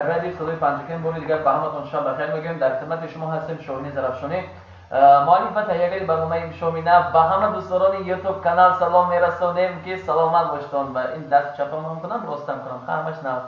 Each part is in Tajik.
Радиои Садои Панҷакент бори дигар ба ҳаматон шаб бахайр мегӯем. Дар хидмати шумо ҳастем Шоҳини Зарафшонӣ, муаллиф ва таҳиягари барномаи Шоми нав. Ба ҳама дӯстдорони Ютуб канал салом мерасонем, ки саломат бошедон. Ва ин даст чапам кунам, ростам кунам, ҳамаш нав.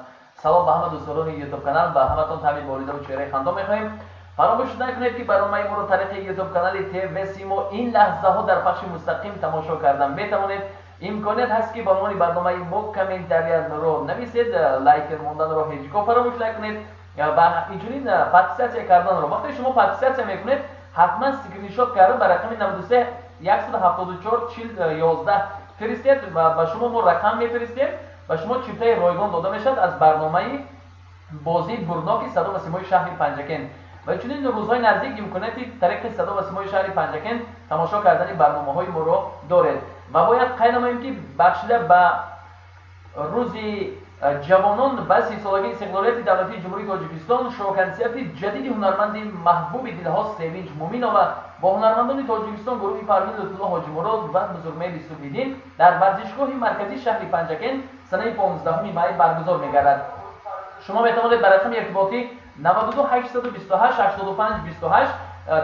Салом ба ҳама дӯстдорони Ютуб канал, ба ҳаматон табъи болидаву чеҳраи хандон мехоҳем. Фаромӯш накунед, ки барномаи моро тариқи Ютуб канали ТВ Симо ин лаҳзаҳо дар пахши мустақим тамошо кардан метавонед. Имконият ҳаст, ки ба унвони барномаи мо комментарияро нависед, лайк монданро ҳеҷ гоҳ фаромӯш накунед ва инчунин подписаться карданро. Вақте шумо подписаться мекунед, ҳатман скриншот карда ба рақами 93 174 40 11 фиристед ва ба шумо мо рақам мефиристем. Ба шумо чиптаи ройгон дода мешавад аз барномаи бозии бурдноки Садо ва Симои шаҳри Панҷакент. Ва чунин рӯзҳои наздик имконияти тариқи Садо ва Симои шаҳри Панҷакент тамошо кардани барномаҳои моро доред. Ва бояд қайд намоем, ки бахшида ба Рӯзи ҷавонон ба 30-солагии истиқлолияти давлатии Ҷумҳурии Тоҷикистон шоу-консерти ҷадиди ҳунарманди маҳбуби дилҳо Севинҷ Муминова бо ҳунармандони Тоҷикистон, гурӯҳи Парвин, Лутфулло Ҳоҷимурод ва Бузургмеҳри Субҳиддин дар варзишгоҳи марказии шаҳри Панҷакент санаи 15 май баргузор мегардад. Шумо метавонед ба рақами иртиботӣ 92 828 85 28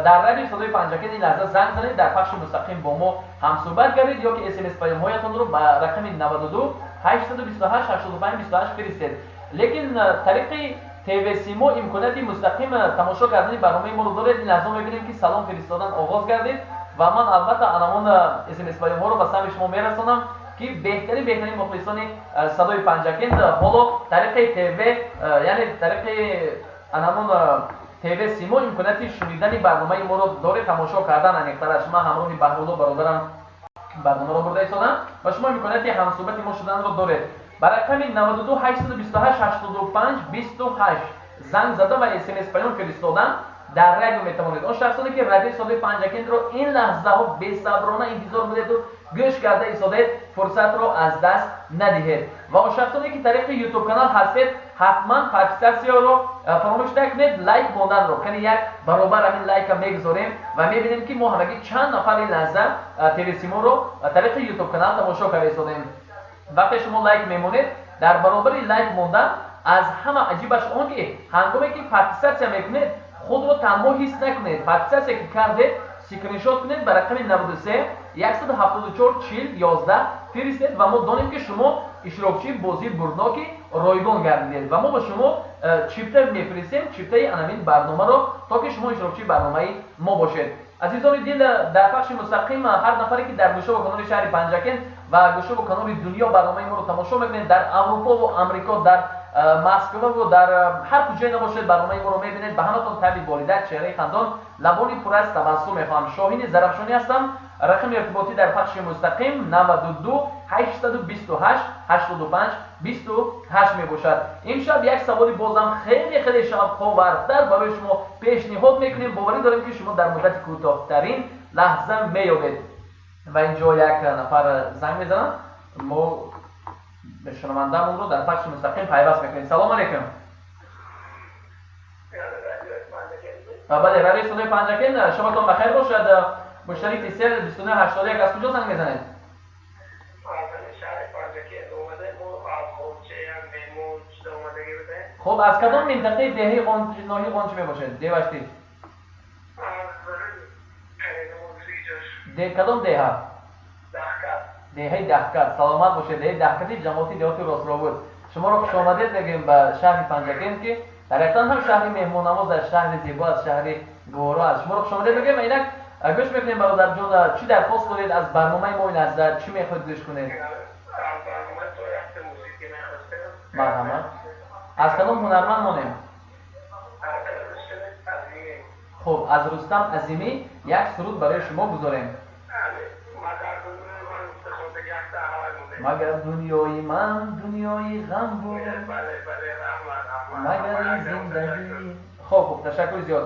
дар Радиои Садои Панҷакент ин лаҳза занг занед, дар пахши мустақим бо мо ҳамсӯҳбат гардед ё ки СМС паёмҳоятонро ба рақами 92 828 85 28 фиристед. Лекин тариқи ТВ Симо имконияти мустақим тамошо кардани барномаи моро доред. Ин лаҳза мебинем, ки салом фиристодан оғоз гардид ва ман албатта анамон СМС паёмҳоро ба самъи шумо мерасонам, ки беҳтарин мухлисони Садои Панҷакент ҳоло тариқи ТВ, яъне тариқи анамон ТВ Симо имконияти шунидани барномаи моро доред, тамошо кардан аниқтараш. Ман ҳамроҳи Баҳрулло бародарам барномаро бурда истодам ва шумо имконияти ҳамсӯҳбати мо шуданро доред. Ба рақами 92 828 85 28 занг зада ва СМС паём фиристодан дар радио метавонед. Он шахсоне, ки Радиои Садои Панҷакентро ин лаҳзаҳо бесаброна интизор будеду гӯш карда истодед, фурсатро аз даст надиҳед. Ва он шахсоне, ки тариқи Ютуб канал ҳастед, ҳатман подписаться ро фаромӯш накунед, лайк монданро. Кани, як баробар ҳамин лайка мегузорем ва мебинем, ки мо ҳамагӣ чанд нафар ин лаҳза ТВ Симоро тариқи Ютуб канал тамошо карда истодем. Вақте шумо лайк мемонед, дар баробари лайк мондан, аз ҳама аҷибаш он ки ҳангоме ки подписаться мекунед, худро танҳо ҳис накунед. Подписаться ки кардед, скриншот кунед, ба рақами 93 174 40 11 фиристед ва мо донем, ки шумо иштирокчии бозии бурдноки ройгон гардидед ва мо ба шумо чипта мефиристем, чиптаи анамин барномаро, то ки шумо иштирокчии барномаи мо бошед. Азизони дил, дар пахши мустақим ҳар нафаре, ки дар гӯшаву канори шаҳри Панҷакент ва гӯшаву канори дунё барномаи моро тамошо мекунед, дар Аврупову Амрико, дар Москваву дар ҳар куҷое набошед, барномаи моро мебинед, ба ҳаматон табъи болида, чеҳраи хандон, лабони пур аз табассум мехоҳам. Шоҳини Зарафшонӣ ҳастам. Рақами иртиботӣ дар пахши мустақим 92 828 85 28 мебошад. Имшаб як саволи бозам хеле хеле шавқовартар барои шумо пешниҳод мекунем. Боварӣ дорем, ки шумо дар муддати кӯтоҳтарин лаҳза меёбед. Ва инҷо як нафар занг мезанад, мо шунавандаамонро дар пахши мустақим пайваст мекунем. Салому алейкум! Бале, Радиои Садои Панҷакент, шабатон бахайр бошад. Муштари Тисел 2981, аз куҷо занг мезанед? Аз шаҳри Панҷакент омадаем, мо аз Ғонча як меҳмон шуда омадагӣ будем. Хуб, аз кадом минтақаи деҳаи ноҳияи Ғончи мебошед, Деваштич? Аз Кадом деҳа? Даҳкат. Деҳаи Даҳкат. Саломат бошед. Деҳаи Даҳкати ҷамоати деҳоти Ростробуд. Шуморо хушомадед мегӯем ба шаҳри Панҷакент, ки дар ҳақиқатан ҳам шаҳри меҳмоннавоз аст, шаҳри зебо аст, шаҳри гуворо аст. Шуморо хушомадед мегӯем. Инак гӯш мекунем, бародарҷон, чӣ дархост доред аз барномаи мо? Ин лаҳза чӣ мехоҳед гӯш кунед? Аз барнома то якта мусиқӣ мехостем. Марҳамат, аз кадом ҳунарманд монем? Рустами Азимӣ. Хуб, аз Рустам Азимӣ як суруд барои шумо гузорем. Магар дунёи ман хондагӣ якта ҳавай монем. Магар дунёи ман дунёи ғам буд. Бале, бале, раҳмат, раҳмат. Магар ин зиндагӣ. Хуб, хуб, ташаккури зиёд.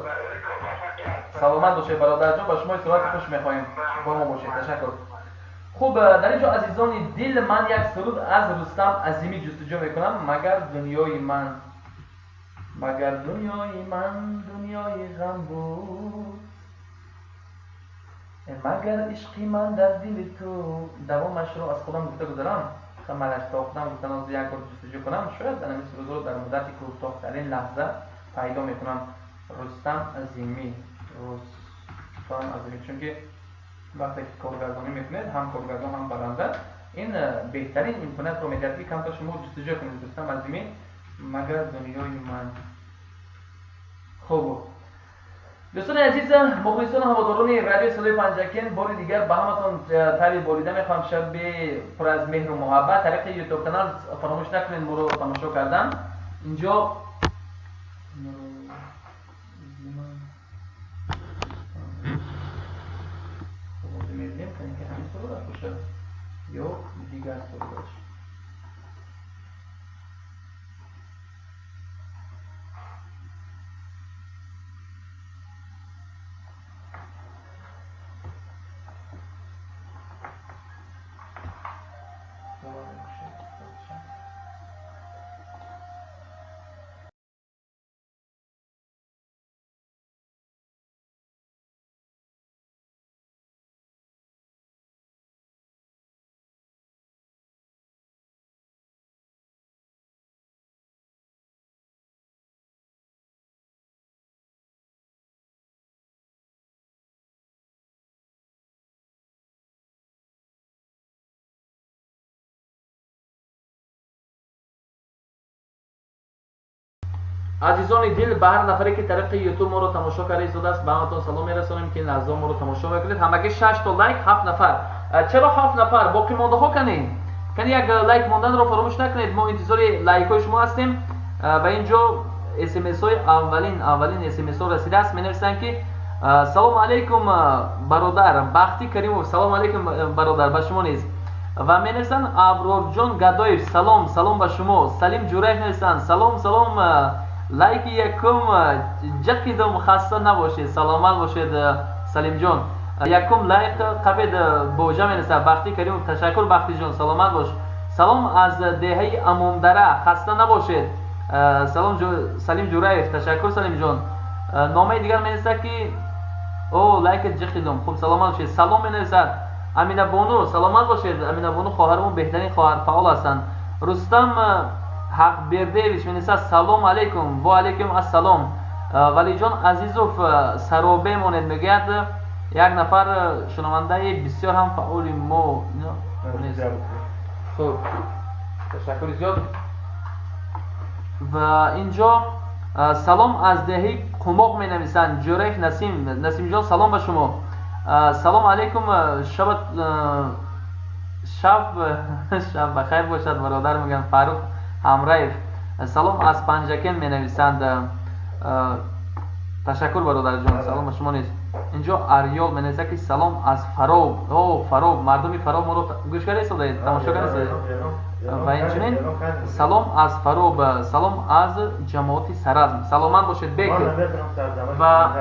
Саломат бошед, бародарҷон, ба шумо истироҳати хуш мехоҳем, бо мо бошед, ташаккур. Хуб, дар ин ҷо, азизони дил, ман як суруд аз Рустам Азимӣ ҷустуҷӯ мекунам. Магар дунёи ман, магар дунёи ман дунёи ғам буд, магар ишқи ман дар дили ту. Давомашро аз худам гуфта гузарам. Хамалаш тохтам, гуфтам аз як бор ҷустуҷӯ кунам, шояд ҳамин сурудро дар муддати кӯтоҳтарин лаҳза пайдо мекунам. Рустам Азимӣ, Рустам Азимӣ, чунки вақте ки коргардонӣ мекунед, ҳам коргардон, ҳам баранда, ин беҳтарин имкониятро медиҳад, ки камтар шумо ҷустуҷӯ кунед. Рустам Азимӣ, магар дунёи ман. Хуб, дӯстони азиз, мухлисон, ҳаводорони радиои Садои Панҷакент, бори дигар ба ҳаматон таби болида мехоҳам, шаби пур аз меҳру муҳаббат. Тариқи ютуб канал фаромӯш накунед моро тамошо кардан. Инҷо мебинем, ки ҳамин сурудаш бошад ё дигар сурудаш. Азизони дил, ба ҳар нафаре ки тариқи ютуб моро тамошо карда истодааст, ба ҳаматон салом мерасонем, ки ин лаҳза моро тамошо мекунед. Ҳамагӣ шаш то лайк, ҳафт нафар. Чаро ҳафт нафар? Боқӣ мондаҳо канӣ? Кани як лайк монданро фаромӯш накунед, мо интизори лайкҳои шумо ҳастем. Ва инҷо смсҳои аввалин смсҳо расидааст. Менависанд, ки салому алайкум, бародар Бахтӣ Каримов. Салому алайкум, бародар, ба шумо низ. Ва менависанд Аброрҷон Гадоев, салом, салом ба шумо. Салим Ҷураев менависанд: салом, салом, лайки якум ҷақидум, хаста набошед, саломат бошед, Салимҷон. Якум лайк қабед боҷа, менависад Бахтӣ Каримов. Ташаккур, Бахтиҷон, саломат бош. Салом аз деҳаи Амомдара, хаста набошед. Салом, Салим Ҷураев, ташаккур, Салимҷон. Номаи дигар менависад, ки о, лайк ҷиқидум. Хуб, саломат бошед. Салом менависад Аминабону, саломат бошед, Аминабону, хоҳарамон, беҳтарин хоҳар, фаъол ҳастанд. Рустам Ҳақбердиевич менависад: салом алейкум. Ва алейкум ассалом. Валиҷон Азизов, саробе монед, мегӯяд як нафар шунавандаи бисёр ҳам фаъоли мо. Хуб, ташаккури зиёд. Ва инҷо салом аз деҳаи Қумоқ менависанд Ҷураев Насим. Насимҷон, салом ба шумо. Салом алейкум, шабат шаб бахайр бошад, бародар, мегӯянд Фаррух Ҳамраев. Салом аз Панҷакент менависанд. Ташаккур, бародарҷон, салом ба шумо низ. Инҷо Арёл менависад, ки салом аз Фароб. О, Фароб, мардуми Фароб моро гӯш карда истодаед, тамошо карда истодаед. Ва инчунин салом аз Фароб, салом аз ҷамоати Саразм, саломат бошед, бек. Ва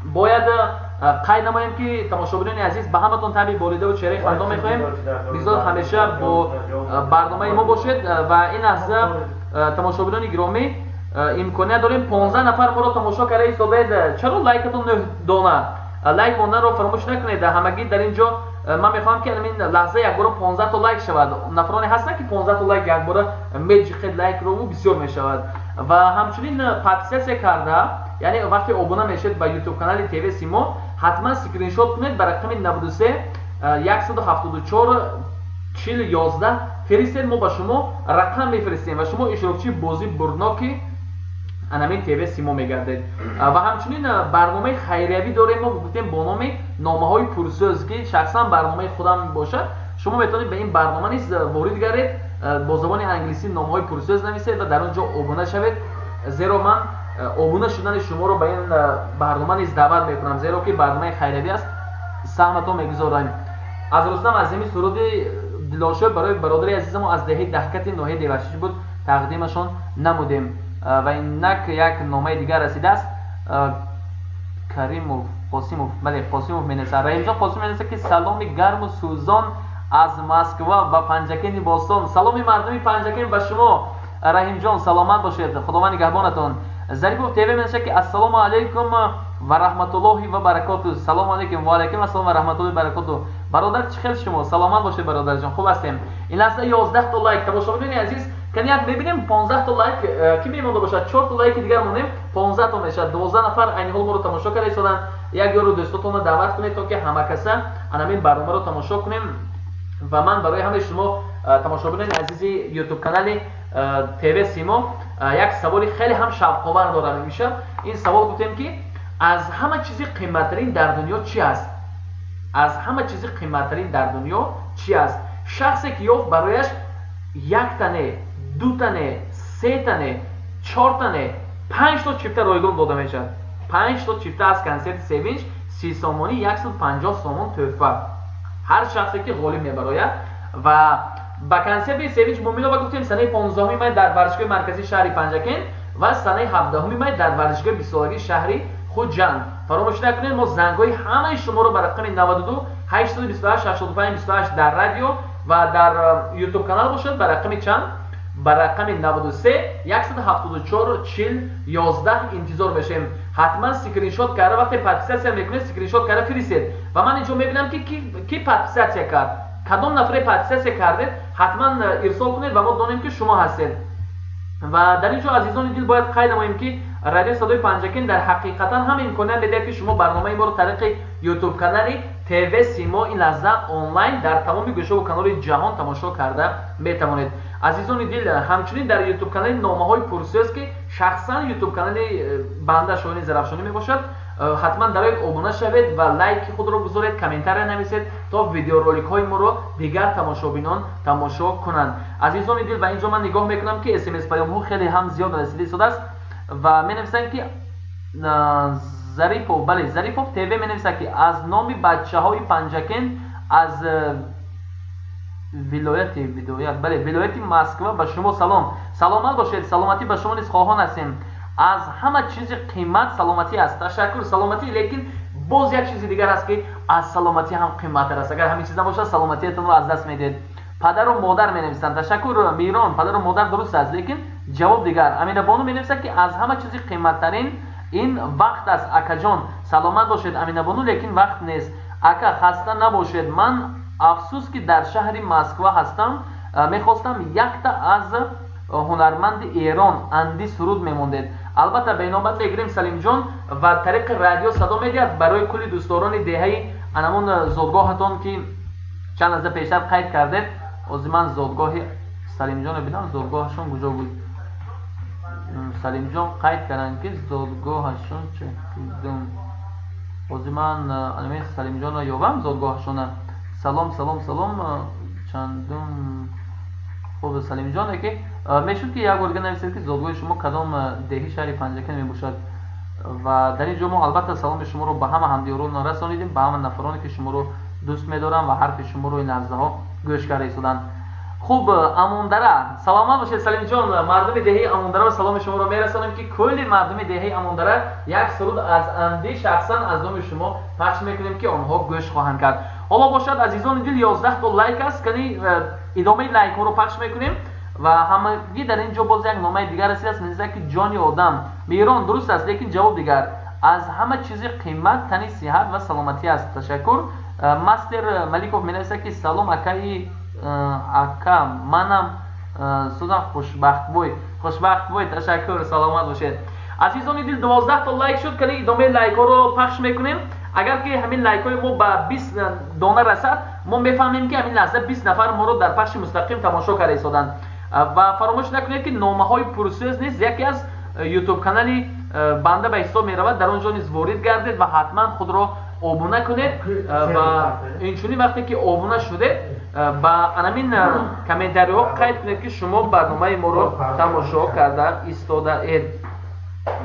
бояд қайд намоем, ки тамошобинони азиз, ба ҳаматон таби болидаву чеҳраи хандон мехоҳем. Бигзор ҳамеша бо барномаи мо бошед. Ва ин лаҳза, тамошобинони гиромӣ, имконият дорем, 15 нафар моро тамошо карда истодаед. Чаро лайкатон нӯҳ дона? Лайк монданро фаромӯш накунед ҳамагӣ. Дар ин ҷо ман мехоҳам, ки ин лаҳза якбора 15 то лайк шавад. Нафароне ҳастанд, ки 15 то лайк якбора меҷиқед, лайкро бисёр мешавад. Ва ҳамчунин подписаться карда, яъне вақте обуна мешавед ба ютуб канали ТВ Симо, ҳатман скриншот кунед, ба рақами 93 174 40 11 фиристед. Мо ба шумо рақам мефиристем ва шумо иштирокчии бозии бурдноки анамин ТВ Симо мегардед. Ва ҳамчунин барномаи хайриявӣ дорем мо, гуфтем, бо номи номаҳои пурсӯз, ки шахсан барномаи худам бошад. Шумо метавонед ба ин барнома низ ворид гардед, бо забони англисӣ номаҳои пурсӯз нависед ва дар он ҷо обуна шавед, зеро ман обуна шудани шуморо ба ин барнома низ даъват мекунам, зеро ки барномаи хайриявӣ аст, саҳматон мегузорем. Аз Рустам Азими суруди дилошӯ барои бародари азизамо аз деҳаи Даҳкати ноҳияи Деваштич буд, тақдимашон намудем. Ва инак як номаи дигар расидааст. Каримов, Қосимов, бале, Қосимов менависад, Раҳимҷон Қосимов менависад, ки саломи гарму сӯзон аз Москва ба Панҷакенти бостон. Саломи мардуми Панҷакент ба шумо, Раҳимҷон, саломат бошед, Худованд нигаҳбонатон. Зарипов ТВ менависад, ки ассалому алайкум ва раҳматуллоҳи ва баракоту. Салому алайкум, ва алайкум ассалом ва раҳматуллоҳи баракоту. Бародар, чӣ хел шумо? Саломат бошед, бародарҷон, хуб ҳастем. Ин лаҳза 11 то лайк, тамошобинони азиз, кани як мебинем, 15 то лайк ки мемонда бошад, 4 то лайки дигар монем, 15 то мешавад. 12 нафар айни ҳол моро тамошо карда истоданд. Як ёру дӯстотонро даъват кунед, то ки ҳамакаса анамин барномаро тамошо кунем. Ва ман барои ҳамаи шумо, тамошобинони азизи ютуб канали ТВ Симо, як саволи хеле ҳам шавқовар дорам имшаб. Ин савол гуфтем, ки аз ҳама чизи қиматтарин дар дунё чӣ аст? Аз ҳама чизи қиматтарин дар дунё чӣ аст? Шахсе ки ёфт, барояш якта не, дута не, сета не, чорта не, панҷто чипта ройгон дода мешавад. Панҷто чипта аз консерти Севинч, 30 сомонӣ, 150 сомон тӯҳфа, ҳар шахсе ки ғолиб мебарояд. Ва ба консерти Севинч Муминова гуфтем, санаи 15 май дар варзишгоҳи марказии шаҳри Панҷакент ва санаи 17 май дар варзишгоҳи бистсолагии шаҳри Хуҷанд. Фаромӯш накунед, мо зангҳои ҳамаи шуморо ба рақами 92 828 85 28 дар радио ва дар ютуб канал бошад ба рақами чанд? Ба рақами 93 174 40 11 интизор мешавем. Ҳатман скриншот карда, вақте подписаться мекунед, скриншот карда фиристед. Ва ман инҷо мебинам, ки ки подписаться кард, кадом нафаре подписаться кардед, ҳатман ирсол кунед ва мо донем, ки шумо ҳастед. Ва дар ин ҷо, азизони дил, бояд қайд намоем, ки радиои Садои Панҷакент дар ҳақиқатан ҳам имконият медиҳад, ки шумо барномаи моро тариқи ютуб канали ТВ Симо ин лаҳза онлайн дар тамоми гӯшаву канори ҷаҳон тамошо карда метавонед. Азизони дил, ҳамчунин дар ютуб канали Номаҳои пурсӯз, ки шахсан ютуб канали банда Шоҳини Зарафшонӣ мебошад, ҳатман дароед, обуна шавед ва лайки худро гузоред, комментария нависед, то видеороликҳои моро дигар тамошобинон тамошо кунанд. Азизони дил, ва инҷо ман нигоҳ мекунам, ки смс паёмҳо хеле ҳам зиёд расида истодааст ва менависанд, ки Зарипов, бале, Зарипов ТВ менависад, ки аз номи бачаҳои Панҷакент аз вилояти вилоят, бале, вилояти Москва ба шумо салом. Саломат бошед, саломатӣ ба шумо низ хоҳон ҳастем. Аз ҳама чизи қимат саломатӣ аст. Ташаккур, саломатӣ, лекин боз як чизи дигар аст, ки аз саломатӣ ҳам қиматтар аст. Агар ҳамин чиз набошад, саломатиятонро аз даст медиҳед. Падару модар менависанд. Ташаккур, Мирон, падару модар дуруст аст, лекин ҷавоб дигар. Аминабону менависад, ки аз ҳама чизи қиматтарин ин вақт аст, акаҷон. Саломат бошед, Аминабону, лекин вақт нест. Ака, хаста набошед, ман афсӯс, ки дар шаҳри Москва ҳастам, мехостам якта аз ҳунарманди Эрон Анди суруд мемондед. Албатта, бенобат мегирем, Салимҷон, ва тариқи радио садо медиҳад барои кулли дӯстдорони деҳаи анамон зодгоҳатон, ки чанд лаҳза пештар қайд кардед. Ҳозир ман зодгоҳи Салимҷонро бинам, зодгоҳашон куҷо буд? Салимҷон қайд карданд, ки зодгоҳашон чекидум. Ҳозир ман анаме Салимҷонро ёбам, зодгоҳашона. Салом, салом, салом, чандум. Хуб, Салимҷон, ки мешуд, ки як бор дига нависед, ки зодгоҳи шумо кадом деҳи шаҳри Панҷакент мебошад. Ва дар ин ҷо мо албатта саломи шуморо ба ҳама ҳамдиёрон расонидем, ба ҳама нафароне, ки шуморо дӯст медоранд ва ҳарфи шуморо ин лаҳзаҳо гӯш карда истоданд. Хуб, Амондара, саломат бошед, Салимҷон. Мардуми деҳаи Амондара саломи шуморо мерасонем, ки кулли мардуми деҳаи Амондара як суруд аз Анди шахсан аз номи шумо пахш мекунем, ки онҳо гӯш хоҳанд кард. Ҳоло бошад, азизони дил, 11 то лайк аст, кани идомаи лайкҳоро пахш мекунем. Ва ҳамагӣ дар ин ҷо боз як номаи дигар расидааст, менависад, ки ҷони одам Мирон дуруст аст, лекин ҷавоб дигар. Аз ҳама чизи қимат тани сиҳат ва саломатӣ аст. Ташаккур. Мастер Маликов менависад, ки салом, акаи, ака, манам сузан Хушбахтбой. Хушбахтбой, ташаккур, саломат бошед. Азизони дил, 12 то лайк шуд, кали идомаи лайкҳоро пахш мекунем. Агар ки ҳамин лайкҳои мо ба 20 дона расад, мо мефаҳмем, ки ҳамин лаҳза 20 нафар моро дар пахши мустақим тамошо карда истоданд. Ва фаромӯш накунед, ки Номаҳои пурсӯз низ яке аз ютуб канали банда ба ҳисоб меравад. Дар он ҷо низ ворид гардед ва ҳатман худро обуна кунед. Ва инчунин, вақте ки обуна шудед, ба анамин комментариҳо қайд кунед, ки шумо барномаи моро тамошо карда истодаед.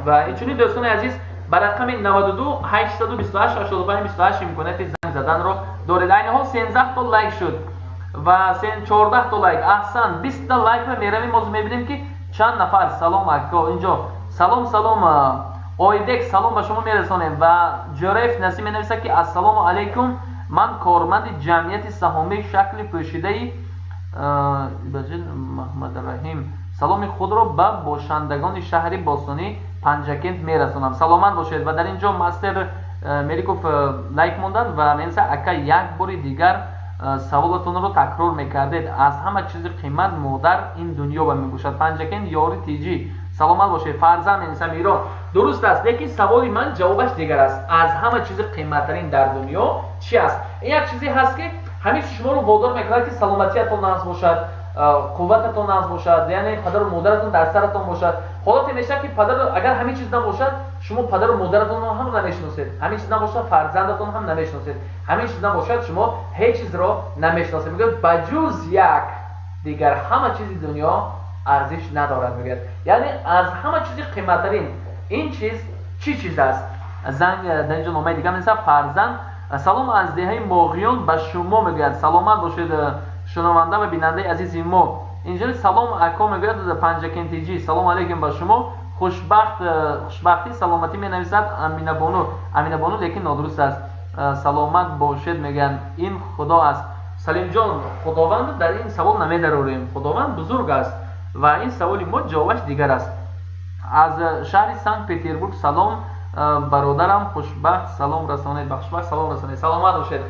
Ва инчунин, дӯстони азиз, ба рақами 92 828 85 28 имконияти занг заданро доред. Айни ҳол 13 то лайк шуд ва 14 то лайк. Аҳсан, 20 та лайкро меравем. Ҳозир мебинем, ки чанд нафар. Салом, ако, инҷо салом, салом, Оидек, салом ба шумо мерасонем. Ва Ҷӯраев Насим менависад, ки ассалому алайкум, ман корманди ҷамъияти саҳомии шакли пӯшидаи Маҳмадраҳим, саломи худро ба бошандагони шаҳри бостонӣ Панҷакент мерасонам. Саломат бошед. Ва дар ин ҷо мастер Меликов лайк монданд ва менависад: «Ака, як бори дигар саволатонро такрор мекардед. Аз ҳама чизи қимат модар ин дунё ба мебошад». Панҷакент Ёри Тиҷӣ, саломат бошед. Фарзанд менависам, Эрон. Дуруст аст, лекин саволи ман ҷавобаш дигар аст. Аз ҳама чизи қиматтарин дар дунё чи аст? Ин як чизе ҳаст, ки ҳамин шуморо водор мекунад, ки саломатиятон нағз бошад, қуввататон нағз бошад, яъне падару модаратон дар саратон бошад. Ҳолате мешавад, ки падар агар ҳамин чиз набошад, шумо падару модаратонро ҳам намешиносед. Ҳамин чиз набошад, фарзандатон ҳам намешиносед. Ҳамин чиз набошад, шумо ҳеҷ чизро намешиносед. Мегӯяд, ба ҷуз як дигар ҳама чизи дунё арзиш надорад, мегӯяд. Яъне аз ҳама чизи қиматтарин ин чиз чӣ чиз аст? Занг дар инҷо номаи дигар менависад. Фарзанд: «Салом аз деҳаи Моғиён ба шумо», мегӯяд. Саломат бошед, шунаванда ва бинандаи азизи мо. Инҷо «Салом, ако», мегӯяд Панҷакентиҷӣ. Салом алейкум ба шумо. Хушбахт, хушбахтӣ, саломатӣ, менависад Аминабону. Аминабону, лекин нодуруст аст. «Саломат бошед», мегӯянд. Ин Худо аст. Салимҷон, Худованд дар ин савол намедарорем. Худованд бузург аст ва ин саволи мо ҷавобаш дигар аст. Аз шаҳри Санкт Петербург салом, бародарам Хушбахт, салом расонед ба Хушбахт, салом расонед. Саломат бошед.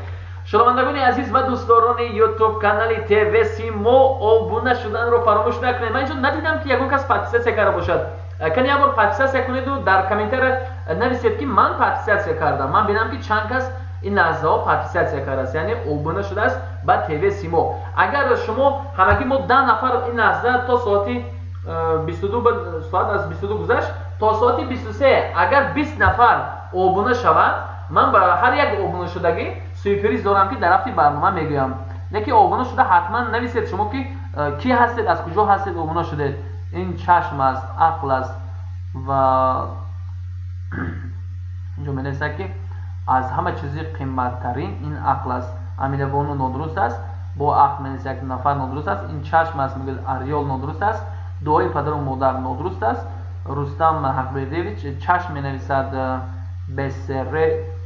Шунавандагони азиз ва дӯстдорони Ютуб канали ТВ Симо, обуна шуданро фаромӯш накунед. Ман инҷо надидам, ки ягон кас подписаться карда бошад. Кани як бор подписаться кунеду дар комментария нависед, ки ман подписаться кардам. Ман бинам, ки чанд кас ин лаҳзаҳо подписаться кардааст, яъне обуна шудааст ба ТВ Симо. Агар шумо ҳамагӣ мо 10 нафар ин лаҳза, то соати 22, соат аз 22 гузашт, то соати 23 агар 20 нафар обуна шавад, ман ба ҳар як обунашудагӣ сюрприз дорам, ки дар рафти барнома мегӯям. Лекин обуна шуда ҳатман нависед шумо, ки кӣ ҳастед, аз куҷо ҳастед, обуна шудед. Ин чашм аст, ақл аст. Ва инҷо менависад, ки аз ҳама чизи қиматтарин ин ақл аст. Аминабону, нодуруст аст. Бо ақл менависа як нафар, нодуруст аст. Ин чашм аст, мегӯяд Ариёл, нодуруст аст. Дуои падару модар нодуруст аст. Рустам Ҳақбердиевич чашм менависад. Бср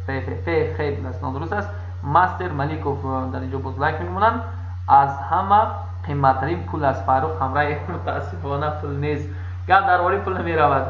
ффф хеб аст, нодуруст аст. Мастер Маликов дар инҷо боз лайк мемонанд. Аз ҳама қиматтарин пул аст, Фаррух Ҳамраев. Мутаассифона, пул нест, гап дар бораи пул намеравад.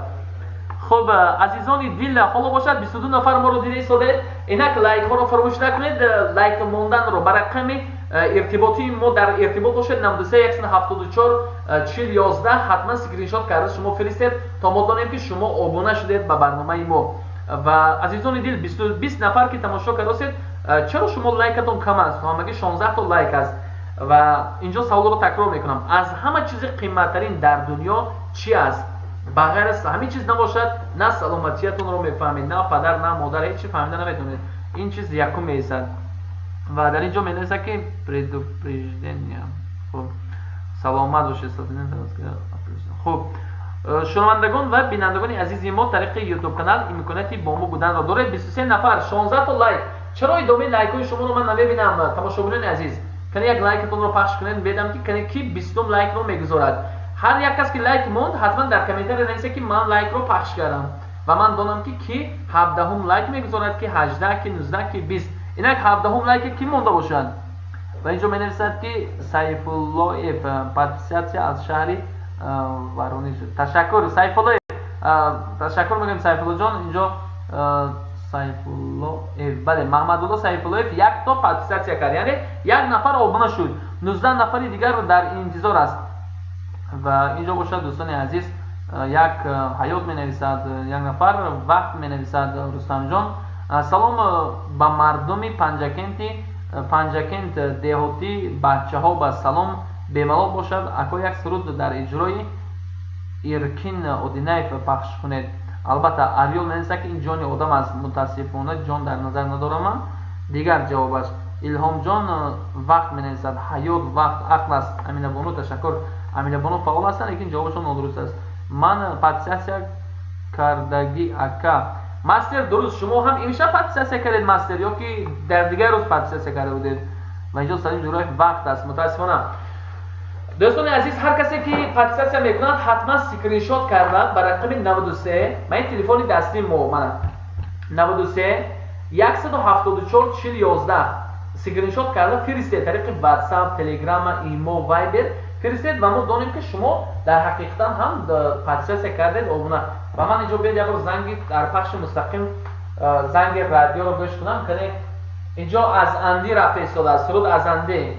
Хуб, азизони дил, ҳоло бошад 22 нафар моро дида истодаед. Инак лайкҳоро фаромӯш накунед, лайк монданро. Ба рақами иртиботии мо дар иртибот бошед: 93 174 40 11. Ҳатман скриншот карда шумо фиристед, то мо донем, ки шумо обуна шудед ба барномаи мо. Ва азизони дил, 20 нафар ки тамошо кардосед, чаро шумо лайкатон кам аст? Ҳамагӣ 16 то лайк аст. Ва инҷо саволро такрор мекунам: аз ҳама чизи қиматтарин дар дунё чӣ аст? Ба ғайр аз ҳамин чиз набошад, на саломатиятонро мефаҳмед, на падар, на модар, ҳеҷ чи фаҳмида наметавонед. Ин чиз якум меистад. Ва дар ин ҷо менависад, ки предупреждение. Хуб, саломат бошед. Хуб, шунавандагон ва бинандагони азизи мо, тариқи Ютуб канал имконияти бо мо буданро доред. 23 нафар, 16 то лайк. Чаро идомаи лайкҳои шуморо ман намебинам, тамошобинони азиз? Кани як лайкатонро пахш кунед, бедам, ки кани ки 20-ум лайкро мегузорад. Ҳар як кас, ки лайк монд, ҳатман дар комментария нависа, ки ман лайкро пахш кардам, ва ман донам, ки ки 17-ум лайк мегузорад, ки 18, ки 19, ки 20. Инак 17-ум лайке ки монда бошад? Ва инҷо менависад, ки Сайфуллоев подписаться аз шаҳри Воронеж. Ташаккур, Сайфуллоев, ташаккур мегӯем, Сайфуллоҷон. Инҷо Сайфуллоев, бале, Маҳмадулло Сайфуллоев як то подписаться кард, яъне як нафар обуна шуд. 19 нафари дигар дар интизор аст. Ва инҷо бошад, дӯстони азиз, як ҳаёт менависад як нафар, вақт менависад Рустамҷон. «Салом ба мардуми Панҷакенти, Панҷакент, деҳотӣ бачаҳо ба салом, бемалол бошад. Ако, як суруд дар иҷрои Иркин Одинаев пахш кунед». Албатта. Арёл менависад, ки ин ҷони одам аст. Мутаассифона, ҷон дар назар надорам ман. Дигар ҷавобаш. Илҳомҷон вақт менависад. Ҳаёт, вақт, ақл аст. Аминабону, ташаккур. Аминабону фаъол ҳастанд, лекин ҷавобашон нодуруст аст. Ман подписаться кардагӣ, ака. Мастер, дуруст. Шумо ҳам имшаб подписаться кардед, Мастер, ё ки дар дигар рӯз подписаться карда будед? Ва инҷо Салим Ҷураев, вақт аст, мутаассифона. Дӯстони азиз, ҳар касе ки подписаться мекунад, ҳатман скриншот карда ба рақами 93, ма ин телефони дастии мо мана, 93 174 40 11, скриншот карда фиристед. Тариқи WhatsApp, Телеграма, Имо, Вайбер фиристед ва мо донем, ки шумо дар ҳақиқатан ҳам подписаться кардед, обуна. Ва ман инҷо биёд як бор занги дар пахши мустақим. Занги радиоро гӯш кунам. Кане, инҷо аз Анди рафта истодааст, суруд аз Анди.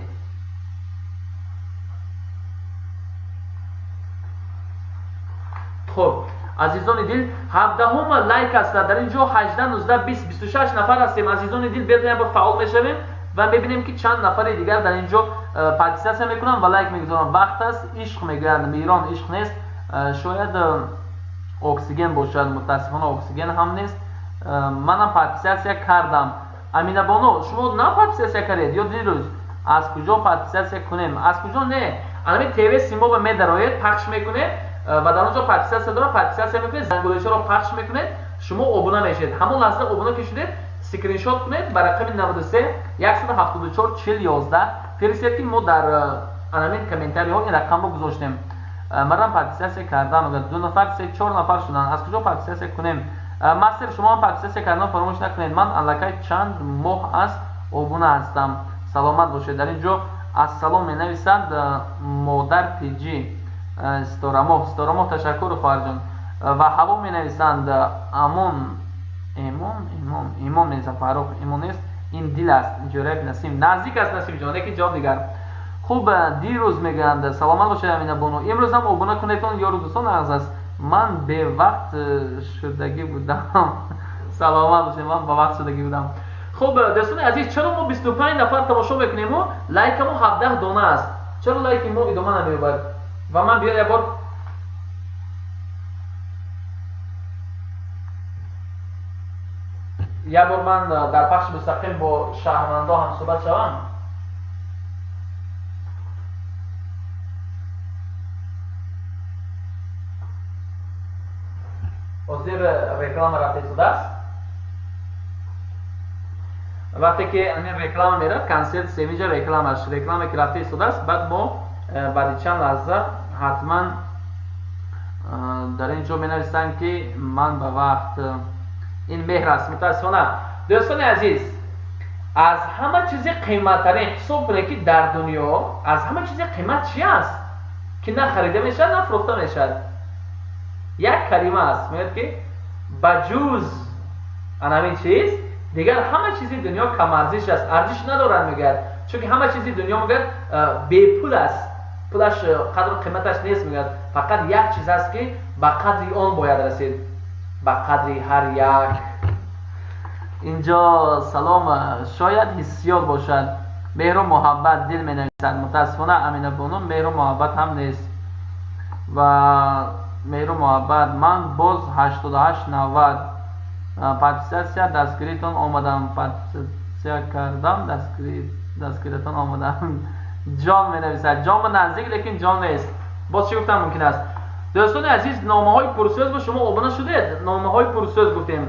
Хуб, азизони дил, 17-ум лайк аст. Дар инҷо 18, 19, 20, 26 нафар ҳастем. Азизони дил, биёед як бор фаъол мешавем ва мебинем, ки чанд нафари дигар дар инҷо подписаться мекунанд ва лайк мегузоранд. Вақт аст, ишқ мегӯянд. Мирон, ишқ нест, шояд оксиген бошад. Мутаассифона, оксиген ҳам нест. Манам подписаться кардам. Аминабоно, шумо на подписаться кардед ё дирӯз? Аз куҷо подписаться кунем? Аз куҷо не, анами ТВ Симоба медароед, пахш мекунед ва дар он ҷо подписаться дорад, подписаться мекунед, зангулечаро пахш мекунед, шумо обуна мешавед. Ҳамон лаҳза обуна ки шудед, скриншот кунед, ба рақами 93 174 40 11 фиристед, ки мо дар анамин комментариҳо ин рақамро гузоштем. Марам подписаться кардам. Ду нафар, се, чор нафар шуданд. Аз куҷо подписаться кунем? Мастер, шумо ҳам подписаться кардан фаромӯш накунед. Ман аллакай чанд моҳ аст обуна ҳастам, саломат бошед. Дар ин ҷо ассалом менависад модар пиҷи Сitoрамоҳ. Сitoрамоҳ, ташаккур, хоҳарҷон. Ва ҳаво менависанд, амон, эмон, имон, имон менависанд. Фаррух, имон нест, ин дил аст. Ҷӯраев Насим, наздик аст, Насимҷон, лекин ҷавоб дигар. Хуб, дирӯз мегӯянд. Саломат бошед, Амина бону. Имрӯз ҳам обуна кунедтон, ёру дӯстон. Нағз аст. Ман бевақт шудагӣ будам. Саломат бошед, ман ба вақт шудагӣ будам. Хуб, дӯстони азиз, чаро мо 25 нафар тамошо мекунему, лайкамо 17 дона аст? Чаро лайки мо идома намеёбад? Ва ман биё як бор ман дар пахши мустақим бо шаҳрвандо ҳамсӯҳбат шавам. Ҳозир реклама рафта истодааст. Вақте ки ҳамин реклама мерад, консерт семиҷа рекламаш, реклама ки рафта истодааст, баъд мо баъди чанд лаҳза ҳатман дар ин ҷо менависанд, ки ман ба вақт. Ин меҳр аст. Мутаассифона, дӯстони азиз, аз ҳама чизи қиматтарин, ҳисоб кунед, ки дар дунё аз ҳама чизи қимат чи аст, ки на харида мешавад, на фурӯхта мешавад? Як калима аст, мегӯяд, ки ба ҷуз анамин чиз дигар ҳама чизи дунё камарзиш аст, арзиш надорад, мегӯяд. Чунки ҳама чизи дунё, мегӯяд, бепул аст, пулаш қадру қиматаш нест, мегӯяд. Фақат як чиз аст, ки ба қадри он бояд расид, ба қадри ҳар як. Инҷо салом, шояд ҳиссиёт бошад, меҳру муҳаббат, дил менависад. Мутаассифона, Аминабону, меҳру муҳаббат ҳам нест. Ва меҳру муҳаббат, ман боз 88 90 подписаться дастгиритон омадам, подписаться кардам, дастгиритон омадам. Ҷон менависад. Ҷон ба наздик, лекин ҷон нест. Боз чӣ гуфтан мумкин аст, дӯстони азиз? Номаҳои пурсӯз ба шумо обуна шудед? Номаҳои пурсӯз гуфтем.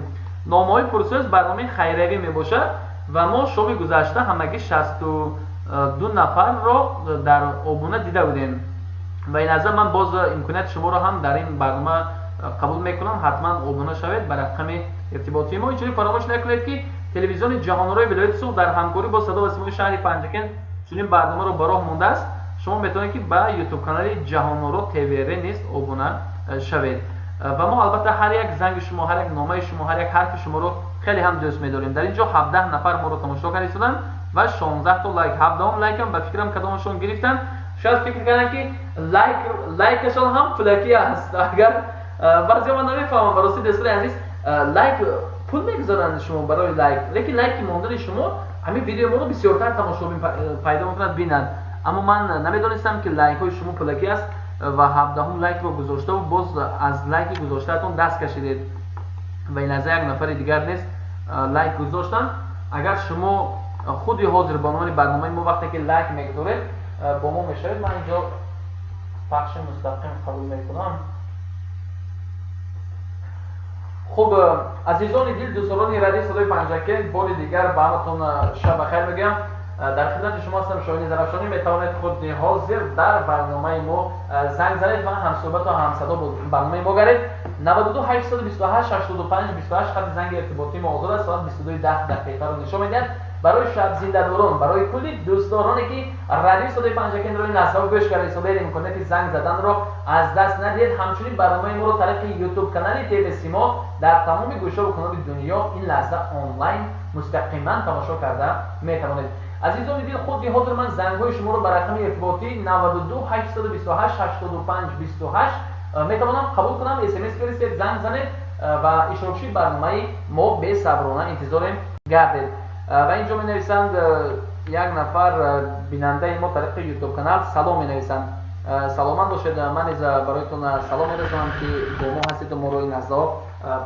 Номаҳои пурсӯз барномаи хайриявӣ мебошад ва мо шоми гузашта ҳамагӣ 62 нафарро дар обуна дида будем. Ва ин лаҳза ман боз имконияти шуморо ҳам дар ин барнома қабул мекунам. Ҳатман обуна шавед ба рақами иртиботии мо. Инчунин фаромӯш накунед, ки телевизиони Ҷаҳонорои вилояти Суғд дар ҳамкорӣ бо Садо ва Симои шаҳри Панҷакент чунин барномаро ба роҳ мондааст. Шумо метавонед, ки ба ютуб канали Ҷаҳоноро ТВР низ обуна шавед. Ва мо албатта ҳар як занги шумо, ҳар як номаи шумо, ҳар як ҳарфи шуморо хеле ҳам дӯст медорем. Дар ин ҷо 17 нафар моро тамошо карда истоданд ва 16 то лайк. 17-ум лайкам ба фикрам кадомашон гирифтанд. Шояд фикр карданд, ки лайкашон ҳам пулакӣ аст. Агар баъзео, ман намефаҳмам, ба рости, дӯстони азиз, лайк пул мегузоранд шумо барои лайк, лекин лайки мондани шумо ҳамин видеои моро бисёртар тамошобин пайдо мекунад, бинанд. Аммо ман намедонистам, ки лайкҳои шумо пулакӣ аст ва 17-ум лайкро гузоштаву боз аз лайки гузоштаатон даст кашидед. Ва ин лаҳза як нафари дигар нест лайк гузоштанд. Агар шумо худи ҳозир ба унвони барномаи мо вақте ки лайк мегузоред, бо мо мешавед. Ман инҷо пахши мустақим қабул мекунам. Хуб, азизони дил, дӯстдорони радиои Садои Панҷакент, бори дигар ба ҳаматон шаб бахайр мегӯям. Дар хидмати шумо ҳастам, Шоҳини Зарафшонӣ. Метавонед худи ҳозир дар барномаи мо занг занед ва ҳамсӯҳбату ҳамсадо бо барномаи мо гардед. 92 828 85 28 хати занги иртиботии мо озод аст. Соат 22:10 дақиқаро нишон медиҳад. Барои шабзиндадорон, барои кулли дӯстдороне, ки радиои Садои Панҷакентро ин лаҳзаҳо гӯш карда истодаед, имконияти занг заданро аз даст надиҳед. Ҳамчунин барномаи моро тариқи Ютуб канали ТВ Симо дар тамоми гӯшаву канори дунё ин лаҳза онлайн мустақиман тамошо карда метавонед. Азизони дил, худи ҳозир ман зангҳои шуморо ба рақами иртиботӣ 92 828 85 28 метавонам қабул кунам. СМС фиристед, занг занед ва иштирокчии барномаи мо бесаброна интизорем гардед. Ва инҷо менависанд як нафар бинандаи мо тариқи Ютуб канал салом менависанд. Саломат бошед. Ман низ бароятон салом мерасонам, ки бо мо ҳастеду моро ин лаҳзаҳо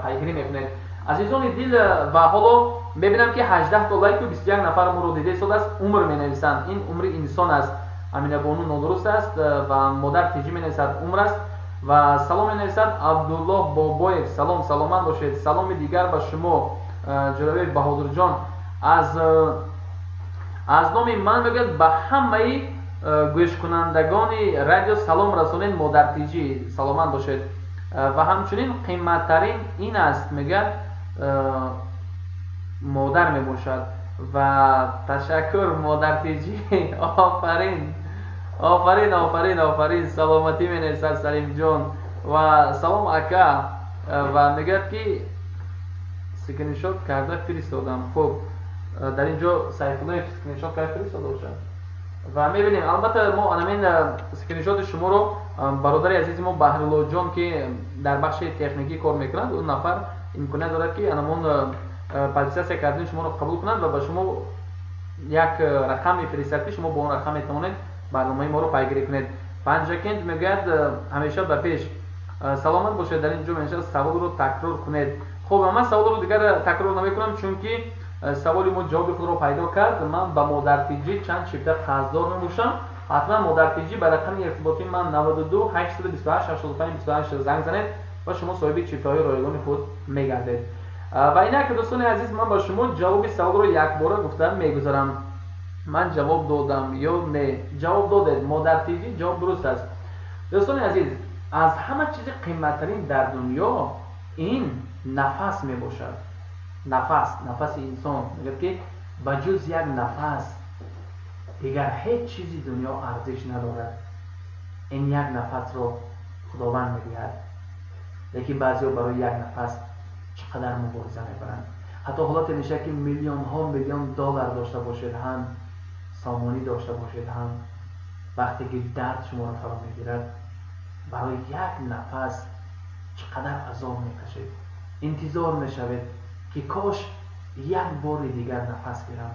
пайгирӣ мекунед. Азизони дил, ва ҳоло мебинам, ки 18 то лайку 21 нафар моро дида истодааст. Умр менависанд, ин умри инсон аст. Аминабону, нодуруст аст. Ва Модар Тиҷӣ менависад, умр аст. Ва салом менависад Абдуллоҳ Бобоев. Салом, саломат бошед. Саломи дигар ба шумо, Ҷӯрабек Баҳодурҷон, аз номи ман мегӯяд, ба ҳамаи гӯшкунандагони радио салом расонед. Модартиҷӣ, саломат бошед. Ва ҳамчунин қиматтарин ин аст, мегӯяд, модар мебошад. Ва ташаккур, Модартиҷӣ, офарин, офарин, офарин, офарин. Саломатӣ менависад Салимҷон. Ва салом, ака. Ва мегӯяд, ки скриншот карда фиристодам. Хуб, дар ин ҷо Сайфуллоев скриншот карда фиристода бошад ва мебинем. Албатта, мо анамин скриншоти шуморо бародари азизи мо Баҳруллоҷон, ки дар бахши техникӣ кор мекунад, он нафар имконият дорад, ки анамон подписаться кардани шуморо қабул кунад ва ба шумо як рақам мефиристад, ки шумо бо он рақам метавонед барномаи моро пайгирӣ кунед. Панҷакент мегӯяд, ҳамеша ба пеш, саломат бошед. Дар ин ҷо менависад, саволро такрор кунед. Хуб, ман саволро дигар такрор намекунам, чунки саволи мо ҷавоби худро пайдо кард. Ман ба Модартиҷӣ чанд чипта қарздор мебошам. Ҳатман, Модартиҷӣ, ба рақами иртиботии ман 92 828 85 28 занг занед ва шумо соҳиби чиптаҳои ройгони худ мегардед. Ва инак, дӯстони азиз, ман ба шумо ҷавоби саволро якбора гуфта мегузарам. Ман ҷавоб додам ё не? Ҷавоб додед, Модартиҷӣ, ҷавоб дуруст аст. Дӯстони азиз, аз ҳама чизи қиматтарин дар дунё ин нафас мебошад. Нафас, нафаси инсон. Мегӯяд, ки ба ҷуз як нафас дигар ҳеҷ чизи дунё арзиш надорад. Ин як нафасро Худованд медиҳад, лекин баъзеҳо барои як нафас чӣ қадар мубориза мебаранд. Ҳатто ҳолате мешавад, ки миллионҳо миллион доллар дошта бошед ҳам, сомонӣ дошта бошед ҳам, вақте ки дард шуморо фаро мегирад, барои як нафас чӣ қадар азоб мекашед, интизор мешавед, ки кош як бори дигар нафас гирам,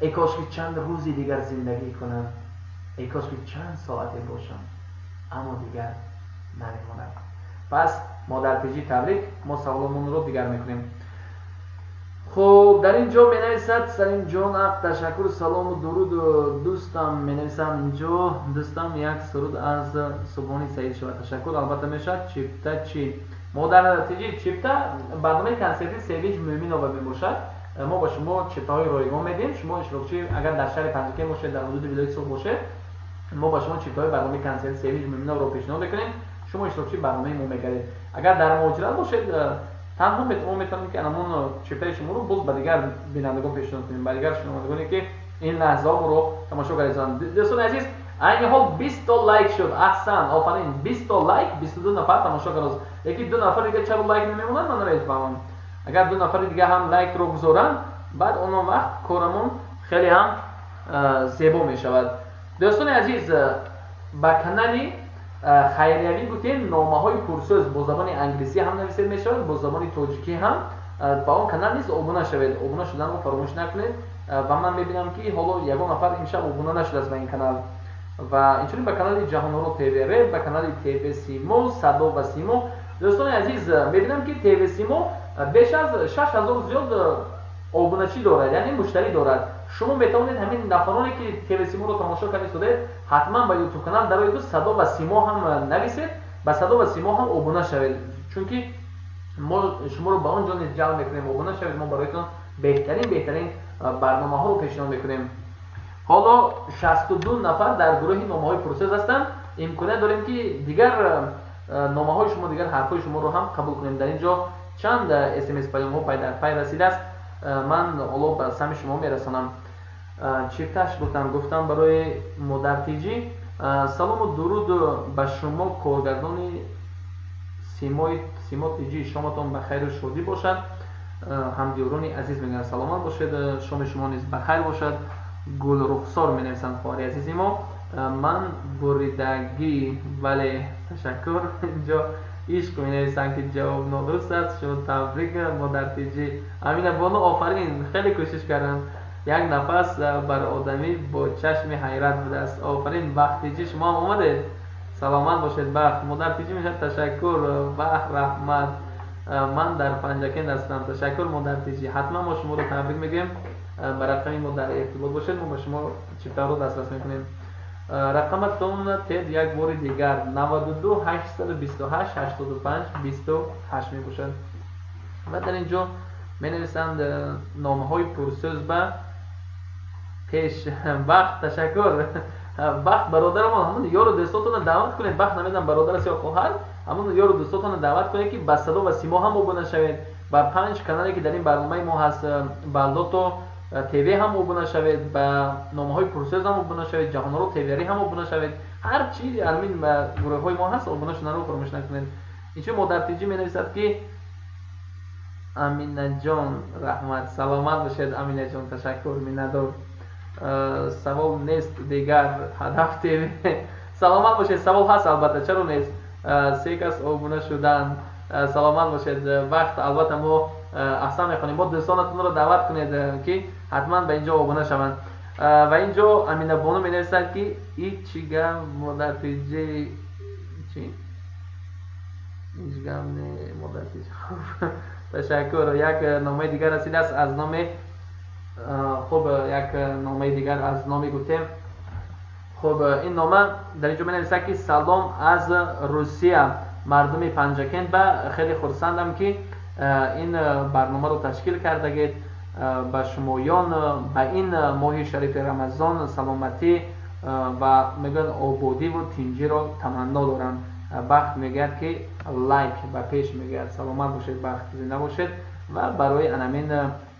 эй кош ки чанд рӯзи дигар зиндагӣ кунам, эй кош ки чанд соате бошам, аммо дигар намемонад. Пас, Модартиҷӣ, табрик. Мо саволомонро дигар мекунем. Хуб, дар ин ҷо менависад Салимҷон ақ, ташаккур, салому дуруд, дӯстам, менависам инҷо дӯстам, як суруд аз Субҳони Саид шавад. Ташаккур, албатта мешавад. Чипта чӣ, Модартиҷӣ? Чипта барномаи консерти Севинҷ Мӯъминова мебошад. Мо ба шумо чиптаҳои ройгон медиҳем. Шумо иштирокчӣ, агар дар шаҳри Панҷакент бошед, дар ҳудуди вилояти Суғд бошед, мо ба шумо чиптаҳои барномаи консерти Севинҷ Мӯъминовро пешниҳод мекунем. Шумо иштирокчии барномаи мо мегардед. Агар дар муҳоҷират бошед, танҳо мо метавонем, ки анамон чиптаи шуморо боз ба дигар бинандагон пешниҳод кунем, ба дигар шунавандагоне, ки ин лаҳзаҳо моро тамошо карданд. Дӯстони азиз, айни ҳол 20 то лайк шуд. Аҳсан, офарин, 20 то лайк, 22 нафар тамошо кард, лекин ду нафар дига чаро лайк намемонанд, ман намефаҳмам. Агар ду нафари дига ҳам лайкро гузоранд, баъд он вақт корамон хеле ҳам зебо мешавад. Дӯстони азиз, ба канали хайриявӣ гуфтем Номаҳои пурсӯз, бо забони англисӣ ҳам нависед мешавад, бо забони тоҷикӣ ҳам, ба он канал низ обуна шавед. Обуна шуданро фаромӯш накунед. Ва ман мебинам, ки ҳоло ягон нафар имшаб обуна нашудааст ба ин канал. Ва инчунин ба канали Ҷаҳонҳоро ТВ, ба канали ТВ Симо, Садо ва Симо. Дӯстони азиз, мебинам, ки ТВ Симо беш аз 6000 зиёд обуначӣ дорад, яъне муштарӣ дорад. Шумо метавонед ҳамин нафароне, ки ТВ Симоро тамошо карда истодаед, ҳатман ба Ютуб канал дароеду Садо ва Симо ҳам нависед, ба Садо ва Симо ҳам обуна шавед, чунки мо шуморо ба он ҷо низ ҷалб мекунем. Обуна шавед, мо бароятон беҳтарин, беҳтарин барномаҳоро пешниҳод мекунем. Ҳоло 62 нафар дар гурӯҳи Номаҳои пурсӯз ҳастанд. Имконият дорем, ки дигар номаҳои шумо, дигар ҳарфҳои шуморо ҳам қабул кунем. Дар ин ҷо чанд СМС паёмҳо пай дар пай расидааст. Ман ҳоло ба сами шумо мерасонам. Чифташ гуфтам барои Модар Тиҷӣ. Салому дуруд ба шумо, коргардони Симои Симо Тиҷӣ, шоматон ба хайру шодӣ бошад. Ҳамдиёрони азиз мегӯянд, саломат бошед, шоми шумо низ ба хайр бошад. Гулрухсор менависанд хоҳари азизи мо. Ман буридагӣ, бале, ташаккур. Инҷо Ишқ менависанд, ки ҷавоб нодуруст аст. Шумо табрик, Модар Тиҷӣ. Амина бону, офарин, хеле кӯшиш карданд. Як нафас бар одамӣ бо чашми ҳайрат будааст. Офарин, Бахт Тиҷӣ, шумо ҳам омадед, саломат бошед. Бахт, Модар Тиҷӣ мешавад. Ташаккур, Бахт, раҳмат. Ман дар Панҷакент ҳастам. Ташаккур, Модар Тиҷӣ, ҳатман мо шуморо табрик мегӯем. Ба рақами мо дар иртибот бошед, мо ба шумо чиптаро дастрас мекунем. Рақаматон тез як бори дигар: 92 828 85 28 мебошад. Ва дар ин ҷо менависанд номаҳои пурсӯз ба пеш. Бахт, ташаккур, Бахт бародарамон. Ҳамон ёру дӯстотонро даъват кунед. Бахт, намедонам, бародар аст ё хоҳар, ҳамон ёру дӯстотонро даъват кунед, ки ба Садо ва Симо ҳам обуна шавед, ба панҷ канале, ки дар ин барномаи мо ҳаст, ба Лото ТВ ҳам обуна шавед, ба номаҳои пурсӯз ҳам обуна шавед, Ҷаҳонро ТВри ҳам обуна шавед. Ҳар чи ҳамин гурӯҳҳои мо ҳаст, обуна шуданро фаромӯш накунед. Инчо Модар Тиҷӣ менависад, ки Аминаҷон, раҳмат, саломат бошед, Аминаҷон, ташаккур, миннатдор. Савол нест дигар, Ҳадаф ТВ, саломат бошед. Савол ҳаст, албатта, чаро нест? Се кас обуна шуданд, саломат бошед. Вақт, албатта, мо аҳсан мехонем. Мо дӯстонатонро даъват кунед, ки ҳатман ба ин ҷо обуна шаванд. Ва ин ҷо Аминабону менависад, ки и чӣ гап, Модар Тиҷи, чи ҳеҷ гап не, Модар Тиҷи. Ташаккур. Як номаи дигар расидааст аз номи, хуб, як номаи дигар аз номи гуфтем. Хуб, ин нома дар ин ҷо менависад, ки салом аз Русия, мардуми Панҷакент ба хеле хурсандам, ки ин барномаро ташкил кардагед. Ба шумоён ба ин моҳи шарифи Рамазон саломатӣ ва мегӯянд ободиву тинҷиро таманно дорам. Бахт мегӯяд, ки лайк ба пеш мегӯяд. Саломат бошед, Бахт, зинда бошед. Ва барои анамин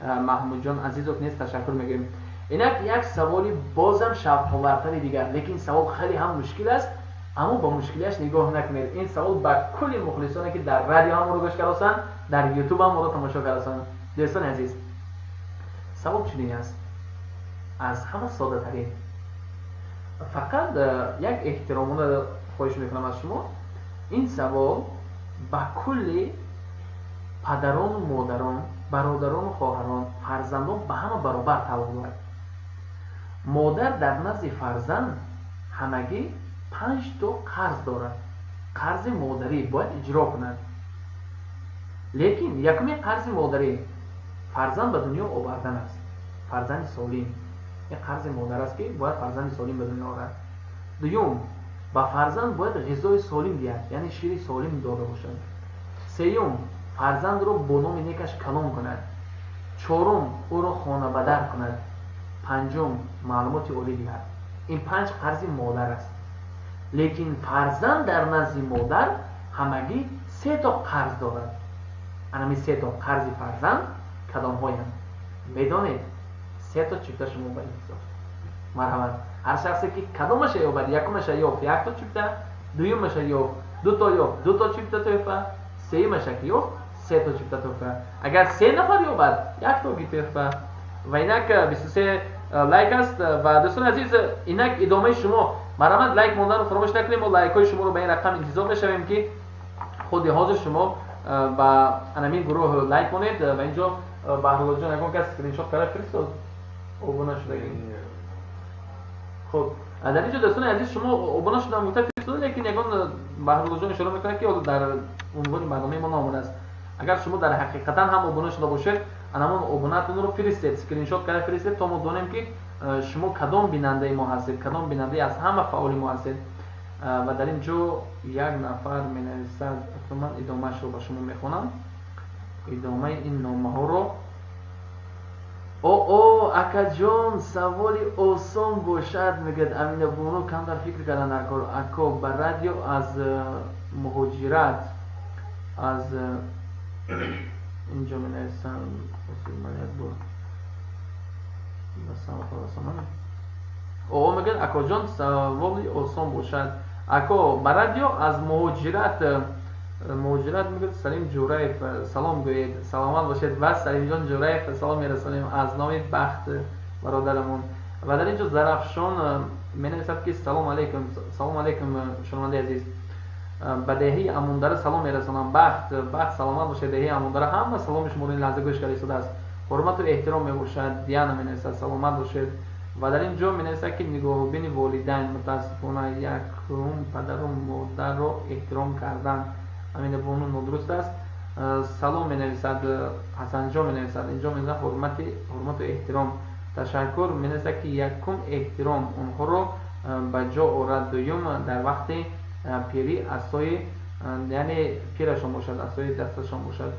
Маҳмудҷон Азизов низ ташаккур мегӯем. Инак як саволи бозам шавқовартари дигар, лекин савол хеле ҳам мушкил аст, аммо ба мушкилиаш нигоҳ накунед. Ин савол ба кулли мухлисоне, ки дар радио ҳам моро гӯш кардасанд, дар Ютуб ҳам моро тамошо кардасанд. Дӯстони азиз, савол чунин аст, аз ҳама соддатарин. Фақат як эҳтиромона хоҳиш мекунам аз шумо: ин савол ба кулли падарону модарон, бародарону хоҳарон, фарзандон, ба ҳама баробар тааллуқ дорад. Модар дар назди фарзанд ҳамагӣ панҷ то қарз дорад, қарзи модарӣ бояд иҷро кунад. Лекин якуми қарзи модарӣ фарзанд ба дунё овардан аст, фарзанди солим. Ин қарзи модар аст, ки бояд фарзанди солим ба дунё орад. Дуюм, ба фарзанд бояд ғизои солим диҳад, яъне шири солим дода бошад. Сеюм, фарзандро бо номи некаш калон кунад. Чорум, ӯро хонабадар кунад. Панҷум, маълумоти олӣ диҳад. Ин панҷ қарзи модар аст. Лекин фарзанд дар назди модар ҳамагӣ се то қарз дорад. Анами се то қарзи фарзанд кадомҳоянд, медонед? Се то чипта шумо ба интизор. Марҳамат, ҳар шахсе, ки кадомаша ёбад: якумаша ёфт, як то чипта, дуюмаша ёфт, дуто ёфт, дуто чипта тӯҳфа, сеюмаша ки ёфт, се то чипта тӯҳфа. Агар се нафар ёбад, як тоги тӯҳфа. Ва инак 23 лайк аст. Ва дӯстони азиз, инак идомаи шумо. Марҳамат, лайк монданро фаромӯш накунем. Мо лайкҳои шуморо ба ин рақам интизор мешавем, ки худи ҳозир шумо ба анамин гурӯҳ лайк монед. Ва инҷо, Баҳруллоҷон, ягон кас скриншот карда фиристод обуна шудагӣ? Хуб, дар инҷо, дӯстони азиз, шумо обуна шудам гуфта фиристода, лекин ягон Баҳруллоҷон ишора мекунад, ки дар унвони барномаи мо наомадааст. Агар шумо дар ҳақиқатан ҳам обуна шуда бошед, анамон обунатонро фиристед, скриншот карда фиристед, то мо донем, ки шумо кадом бинандаи мо ҳастед, кадом бинандаи аз ҳама фаъоли мо ҳастед. Ва дар ин ҷо як нафар менависад. Ман идомаашро ба шумо мехонам, идомаи ин номаҳоро. О, акаҷон, саволи осон бошад, мегӯяд Амина бону. Камтар фикр кардан дар кор. Ако, ба радио аз муҳоҷират, аз инҷо менависам, ман як бор. Салом. О, мегӯяд: «Акоҷон, саволи осон бошад, ако, ба радио аз муҳоҷират», мегӯяд, «Салим Ҷураев салом гӯед». Саломат бошед ва Салимҷон Ҷураев салом мерасонем аз номи Бахт бародарамон. Ва дар ин ҷо Зарафшон менависад, ки салом алейкум. Салом алейкум, шунавандаи азиз, ба деҳаи Амундара салом мерасонам. Бахт, Бахт, саломат бошед. Деҳаи Амундара ҳама саломи шуморо ин лаҳза гӯш карда истодааст. Ҳурмату эҳтиром мебошад. Диана менависад, саломат бошед. Ва дар ин ҷо менависад, ки нигоҳубини волидайн, мутаассифона, якум падару модарро эҳтиром кардан. Аминабону, нодуруст аст. Салом менависад, Ҳасанҷон менависад. Инҷо менависад ҳурмату эҳтиром. Ташаккур. Менависад, ки якум эҳтиром онҳоро ба ҷо орад, дуюм дар вақти пирӣ асои, яъне пирашон бошад, асои дасташон бошад.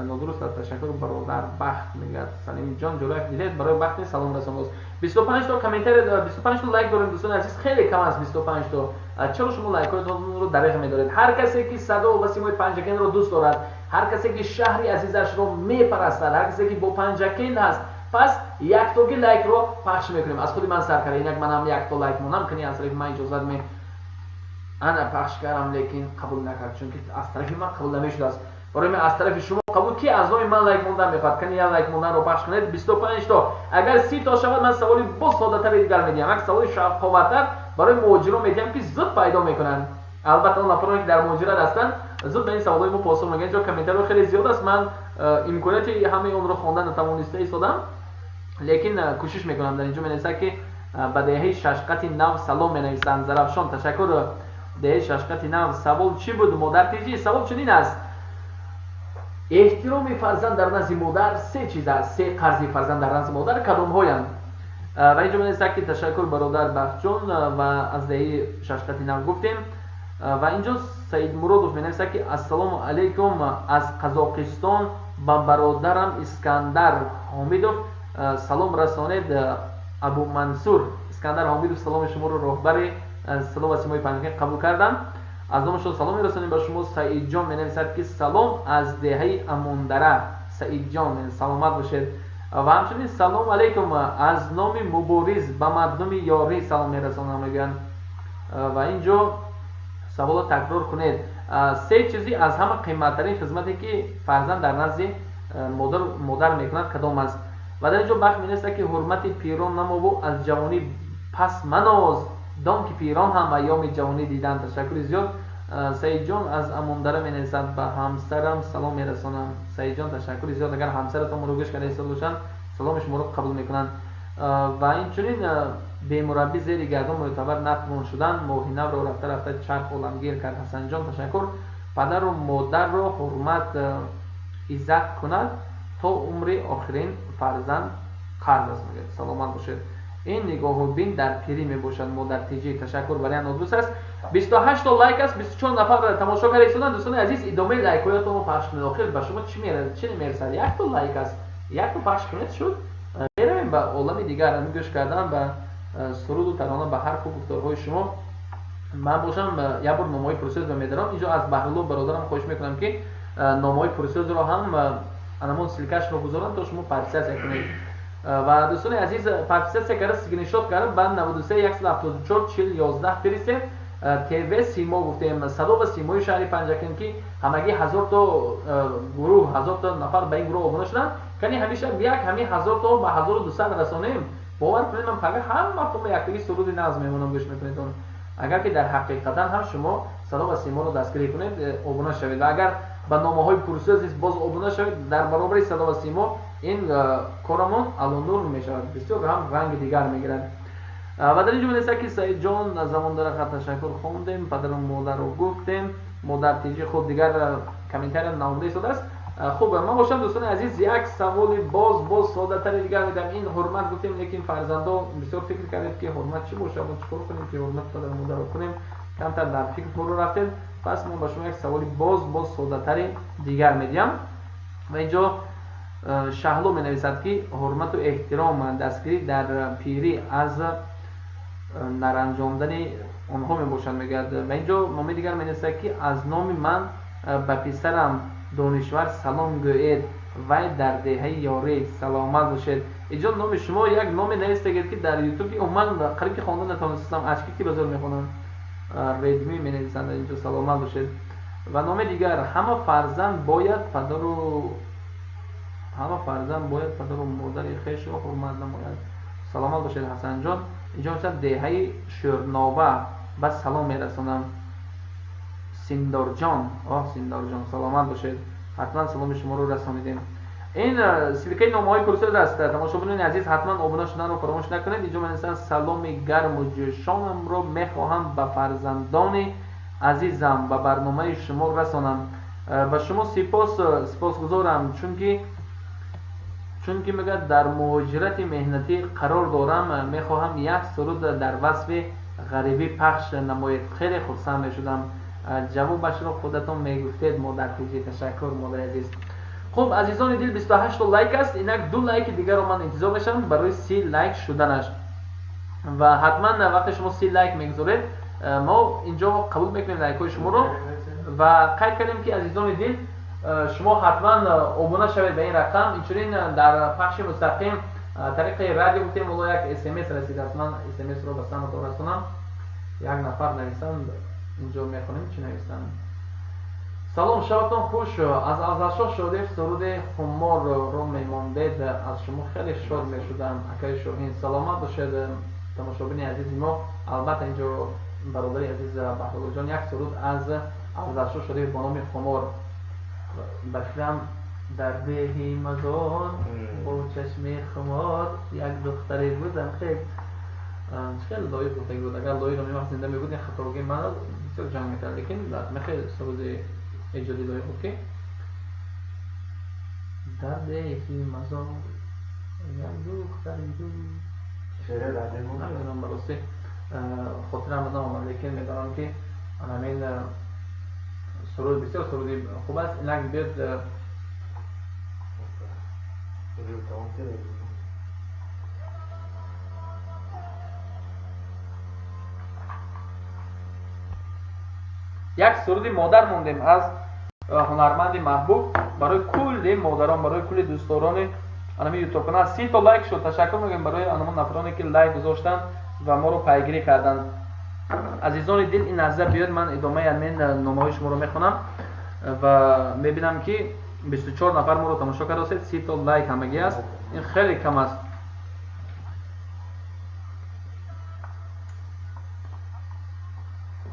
Нодуруст аст. Ташаккур, бародар Бахт, мегӯяд Салимҷон Ҷураев. Дидед, барои Бахти салом расондааст. 25 то комментария, 25 то лайк дорем, дӯстони азиз, хеле кам аст 25 то. Чаро шумо лайкҳоятонро дареғ медоред? Ҳар касе ки садо ва симои Панҷакентро дӯст дорад, ҳар касе ки шаҳри азизашро мепарастад, ҳар касе ки бо Панҷакент ҳаст, пас яктоги лайкро пахш мекунем. Аз худи ман сар карда, инак манам якто лайк монам. Кани, аз тарафи ман иҷозат ме ана пахш кардам, лекин қабул накард, чунки аз тарафи ман қабул намешудааст. Барои ман аз тарафи шумо қабул. Ки аз номи ман лайк мондан мехоҳад? Кани, як лайк монданро пахш кунед. 25 то. Агар 30 то шавад, ман саволи боз соддатари дигар медиҳам, як саволи шавқовартар барои муҳоҷирон медиҳам, ки зуд пайдо мекунанд. Албатта, он нафароне, ки дар муҳоҷират ҳастанд, зуд ба ин саволҳои мо посух мегӯянд. Инҷо комментариҳо хеле зиёд аст, ман имконияти ҳамаи онро хондан натавониста истодам, лекин кӯшиш мекунам. Дар инҷо менависад, ки ба деҳаи Шашқати Нав салом менависанд. Зарафшон, ташаккур. Деҳаи Шашқати Нав. Савол чӣ буд, модар тиҷӣ? Савол чунин аст: эҳтироми фарзанд дар назди модар се чиз аст. Се қарзи фарзанд дар назди модар кадомҳоянд? Ва инҷо менависад, ки ташаккур, бародар Бахтҷон, ва аз деҳаи Шашқати Нав гуфтем. Ва инҷо Саидмуродов менависад, ки ассалому алайкум, аз Қазоқистон ба бародарам Искандар Ҳомидов салом расонед. Абумансур Искандар Ҳомидов саломи шуморо роҳбари Садо ва симои Панҷакент қабул карданд. Аз номашон салом мерасонем ба шумо. Саидҷон менависад, ки салом аз деҳаи Амондара. Саидҷон, саломат бошед. Ва ҳамчунин салом алейкум, аз номи Мубориз ба мардуми ёрӣ салом мерасонам, мегӯянд. Ва инҷо саволо такрор кунед. Се чизи аз ҳама қиматтарин хизмате, ки фарзанд дар назди модар мекунад, кадом аст? Ва дар инҷо Бахт менависад, ки ҳурмати пирон намову аз ҷавонӣ пас маноз, дон ки пирон ҳам айёми ҷавонӣ диданд. Ташаккури зиёд. Саидҷон аз Амондара менависад: ба ҳамсарам салом мерасонам. Саидҷон, ташаккури зиёд. Агар ҳамсаратон моро гӯш карда истода бошанд, саломи шуморо қабул мекунанд. Ва инчунин бемураббӣ зери гардон мӯътабар натвон шудан, моҳи навро рафта рафта чарх оламгир кард. Ҳасанҷон, ташаккур. Падару модарро ҳурмат, иззат кунад, то умри охирин фарзанд қарз аст, мегӯяд. Саломат бошед. Ин нигоҳубин дар пирӣ мебошад, модартиҷӣ. Ташаккур, вариант нодуруст аст. 28 то лайк аст, 24 нафар тамошо карда истоданд. Дӯстони азиз, идомаи лайкҳоятонро пахш кунед. Охир ба шумо чӣ мерасад? Якто лайк аст, якто пахш кунед, шуд. Меравем ба олами дигар, гӯш кардан ба суруду тарона, ба ҳарфу гуфторҳои шумо. Ман бошам, як бор номаҳои пурсӯзро медарам. Инҷо аз Баҳрулло бародарам хоҳиш мекунам, ки номаҳои пурсӯзро ҳам анамон ссылка шро гузорам, то шумо подписаться кунед. Ва дӯстони азиз, подписаться карда, скриншот карда, ба 93 174 40 11 фиристед. ТВ Симо гуфтем, садо ва симои шаҳри Панҷакент, ки ҳамагӣ 1000 то гурӯҳ, 1000 то нафар ба ин гурӯҳ обуна шуданд. Кани, ҳамеша як ҳамин 1000 то ба 1200 расонем. Бовар кунед, ман фақат ҳаматон ба яктаги суруди нағз мемонам, гӯш мекунед. Агар ки дар ҳақиқатан ҳам шумо садо ва симоро дастгирӣ кунед, обуна шавед ва агар ба номаҳои пурсӯз низ боз обуна шавед, дар баробари садо ва симо ин корамон алонур мешавад, бисёр ҳам ранги дигар мегирад. Ва дар ин ҷо менависад, ки Саидҷон аз Амондараха. Ташаккур, хондем. Падару модарро гуфтем, модар тиҷи. Хуб, дигар комментария наомда истодааст. Хуб, ман бошам, дӯстони азиз, як саволи боз соддатари дигар медиҳам. Ин ҳурмат гуфтем, лекин фарзандо бисёр фикр кардед, ки ҳурмат чӣ бошад, мо чӣ кор кунем, ки ҳурмати падару модарро кунем. Камтар дар фикр фурӯ рафтем. Пас ман ба шумо як саволи боз соддатари дигар медиҳам. Ва инҷо Шаҳло менависад, ки ҳурмату эҳтиром, дастгирӣ дар пирӣ аз наранҷондани онҳо мебошад, мегӯяд. Ва инҷо номаи дигар менависад, ки аз номи ман ба писарам Донишвар салом гӯед. Вай дар деҳаи Ёрӣ. Саломат бошед. Инҷо номи шумо як номе навистагед, ки дар ютуб ки умуман қариб ки хонда натавонистам, очки ки ба зӯр мехонам. Редми менависанд инҷо. Саломат бошед. Ва номи дигар: ҳама фарзанд бояд падару модари хешро ҳурмат намояд. Саломат бошед, Ҳасанҷон. Инҷо мешавад деҳаи Шӯрнова, ба салом мерасонам. Синдорҷон, оҳ, Синдорҷон, саломат бошед, ҳатман саломи шуморо расонидем. Ин ссылка и номаҳои пурсуд аст. Тамошобинони азиз, ҳатман обуна шуданро фаромӯш накунед. Инҷо менависанд: саломи гарму ҷӯшонамро мехоҳам ба фарзандони азизам ба барномаи шумо расонам. Ба шумо сипос, сипосгузорам, чунки мегӯяд, дар муҳоҷирати меҳнатӣ қарор дорам. Мехоҳам як суруд дар васфи ғарибӣ пахш намоед, хеле хурсанд мешудам. Ҷавобашро худатон мегуфтед, модар тиҷӣ. Ташаккур, модари азиз. Хуб, азизони дил, 28 лайк аст. Инак ду лайки дигарро ман интизор мешавам барои 30 лайк шуданаш. Ва ҳатман вақте шумо 30 лайк мегузоред, мо инҷо қабул мекунем лайкҳои шуморо. Ва қайд кардем, ки, азизони дил, шумо ҳатман обуна шавед ба ин рақам. Инчунин дар пахши мустақим тариқи радио гуфтем. Ҳоло як смс расидааст, ман смсро ба самтон расонам. Як нафар нависанд, инҷо мехонем, чӣ нависанд. Салом, шабатон хуш. Аз Афзалшоҳ Шодиев суруди Хуморро мемондед, аз шумо хеле шод мешудам, акаи Шоҳин. Саломат бошед, тамошобини азизи мо. Албатта, инҷо бародари азиз Баҳруллоҷон, як суруд аз Афзалшоҳ Шодиев бо номи Хумор. Ба фикрам, дар деҳи Мазор бо чашми хумор як духтаре будам. Хел хеле лоиқ гуфтагӣ буд. Агар Лоиқ ин вақт зинда мебуд, ин хатогӣ ман бисёр ҷанг мекард, лекин мехел суруди эҷоди лоиқ буд, ки дар деҳи Мазор як духтаре буд. Намедонам, ба ростӣ хотирам наомад, лекин медонам, ки ҳамин суруд бисёр суруди хуб аст. Инак биёд, як суруди модар мондем аз ҳунарманди маҳбуб барои кулли модарон, барои кулли дӯстдорони анами ютуб канал. 30 то лайк шуд. Ташаккур мегӯем барои анамон нафароне, ки лайк гузоштанд ва моро пайгирӣ карданд. Азизони дил, ин лаҳза биёд, ман идомаи ҳамин номаҳои шуморо мехонам ва мебинам, ки 24 нафар моро тамошо кардастед, 30 то лайк ҳамагӣ аст, ин хеле кам аст.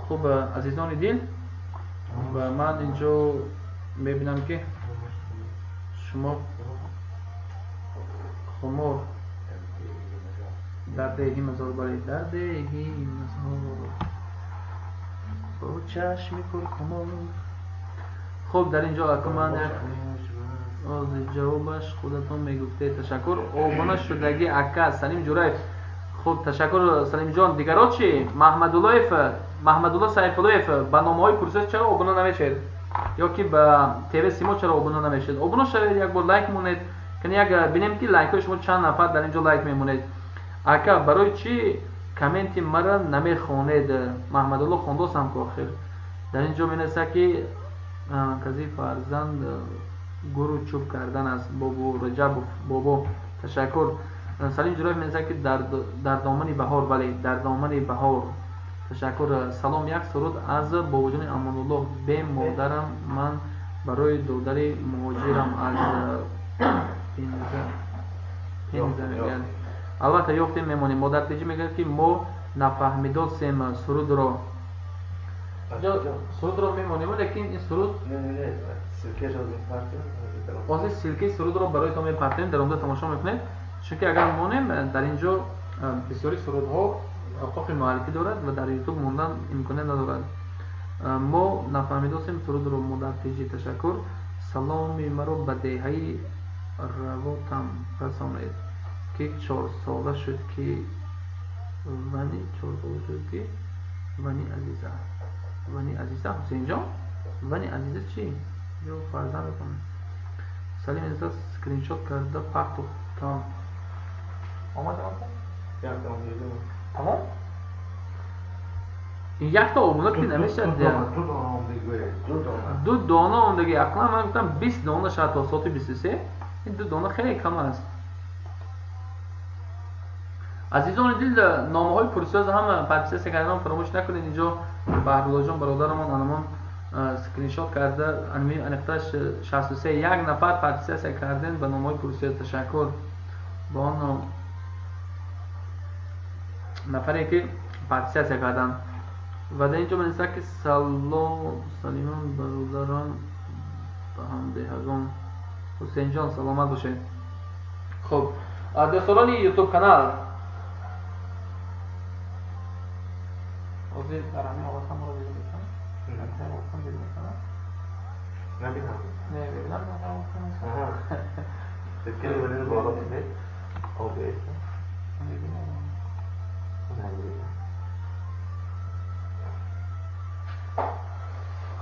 Хуб, азизони дил, ва ман инҷо мебинам, ки шумо хумор дар деҳи Мазор, бале, дар деҳи Мазор бо чашми пурхумор. Хуб, дар инҷо ака ман ҷавобаш худатон мегуфтед. Ташаккур, обуна шудагӣ, ака Салим Ҷураев. Хуб, ташаккур, Салимҷон. Дигаро чӣ? Маҳмадуллоев, Маҳмадулло Сайфуллоев, ба номаҳои пурсиш чаро обуна намешавед ё ки ба ТВ Симо чаро обуна намешавед? Обуна шавед, як бор лайк монед, кани як бинем, ки лайкҳои шумо чанд нафар дар инҷо лайк мемонед. Ака, барои чӣ комменти мара намехонед? Маҳмадулло, хондосам ку охир. Дар инҷо менависад, ки кази фарзанд гуру чӯб кардан аст. Бобу Раҷабов бобо, ташаккур. Салим Ҷураев менависад, ки дар домани баҳор, бале, дар домани баҳор. Ташаккур. Салом, як суруд аз Бобоҷони Амонуллоҳ «Бе модарам ман» барои додари муҳоҷирам аз Пенза мегӯяд. Албатта, ёфтем, мемонем. Модарпеҷӣ мегӯяд, ки мо нафаҳмидосем сурудро. Сурудро мемонем, лекин ин суруд ҳозир ссылка и сурудро барои то мепартем, дар омда тамошо мекунед, чунки агар монем, дар инҷо бисёри сурудҳо ҳуқуқи муаллифӣ дорад ва дар ютуб мондан имконият надорад. Мо нафаҳмидосем сурудро, модарпеҷӣ. Ташаккур. Саломи маро ба деҳаи Равотам расонед, ки чорсола шуд, ки вани 4 сола шуд, ки вани азиза, вани азиза. Ҳусейнҷон, вани азиза чӣ ё фарзандатон? Салим азиза скриншот карда парту. Тамом, омад, тамом. Якта обуна ки намешавад. Ду дона. Ду дона омдагӣ. Ақлан ман гуфтам 20 дона шояд то соати 23. Ин ду дона хеле кам аст. Азизони дил, номаҳои пурсӯз ҳама подписаться кардан фаромӯш накунед. Инҷо Баҳруллоҷон бародарамон анамон скриншот карда, анми аниқтараш 63 як нафар подписаться карден ба номаҳои пурсӯз. Ташаккур ба он нафаре ки подписаться карданд. Ва дар инҷо менависад ки салом салимон бародарон ба ҳамдеҳагон. Ҳусейнҷон, саломат бошед. Хуб, дӯсторони ютуб канал, ҳозир дар ҳамин ҳолат ҳамаро дида метавонам? Ҳолатам дида метавонам? Набинам. Не, бибинам. Фикри боло тибет. OBS. Мебинам. Набинам.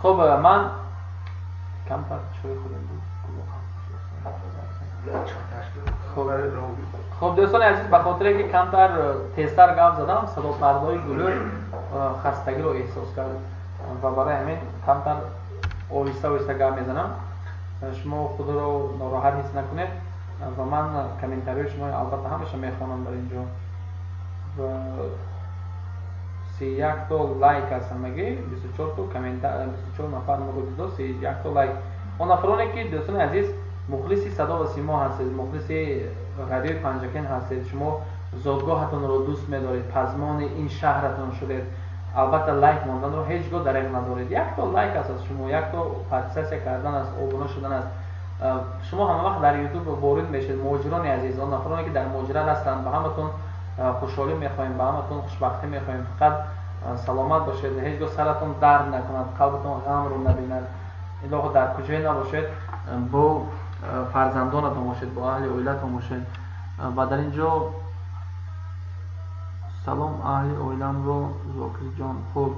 Хуб, ман камтар чой хӯрдем. Хуб, дӯстони азиз, ба хотире ки камтар тезтар гап задам, садопардаҳои гулӯ хастагиро эҳсос кард ва барои ҳамин камтар оҳиста оҳиста гап мезанам. Шумо худро нороҳат ҳис накунед ва ман комментариҳои шумо албатта ҳамаша мехонам дар инҷо. Ва 31 то лайк аст ҳамагӣ, 24 то комментар, 24 нафар моро дидо, 31 то лайк. Он нафароне ки, дӯстони азиз, мухлиси садо ва симо ҳастед, мухлиси радиои Панҷакент ҳастед, шумо зодгоҳатонро дӯст медоред, пазмони ин шаҳратон шудед, албатта лайк монданро ҳеҷ гоҳ дареғ надоред. Як то лайк аст аз шумо, як то подписаться кардан аст, обуна шудан аст. Шумо ҳама вақт дар ютуб ворид мешед. Муҳоҷирони азиз, он нафароне ки дар муҳоҷират ҳастанд, ба ҳаматон хушҳолӣ мехоҳем, ба ҳаматон хушбахтӣ мехоҳем. Фақат саломат бошед, ҳеҷ гоҳ саратон дард накунад, қалбатон ғамро набинад. Илоҳо дар куҷое набошед, бо фарзандонатон бошед, бо аҳли оилатон бошед. Ва дар ин ҷо салом аҳли оиламро Зокирҷон. Хуб,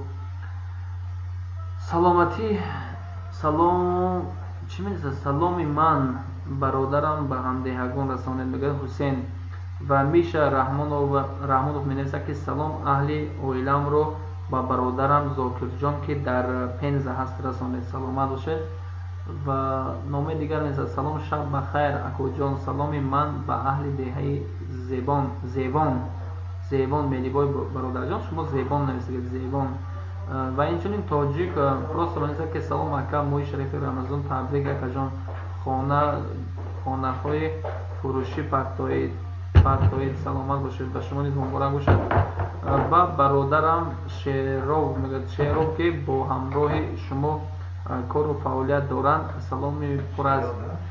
саломатӣ, салом чӣ менависад? Саломи ман бародарам ба ҳамдеҳагон расонед, мегӯяд Ҳусен. Ва Миша Раҳмонов менависад ки салом аҳли оиламро ба бародарам Зокирҷон, ки дар Пенза ҳаст, расонед. Саломат бошед. Ва номаи дигар менависад: салом, шаб ба хайр акоҷон, саломи ман ба аҳли деҳаи Зебон, Зевон, Зевон Мелибой. Бародарҷон, шумо Зебон нависед, Зевон. Ва инчунин тоҷик просто менависад ки салом ака, моҳи шарифи Рамазон табрик акаҷон, хонаҳои фурӯшӣ партоид, саломат бошед, ба шумо низ муборак бошад. Ба бародарам Шеров мегӯяд, Шеров, ки бо ҳамроҳи шумо кору фаъолият доранд, саломи пур аз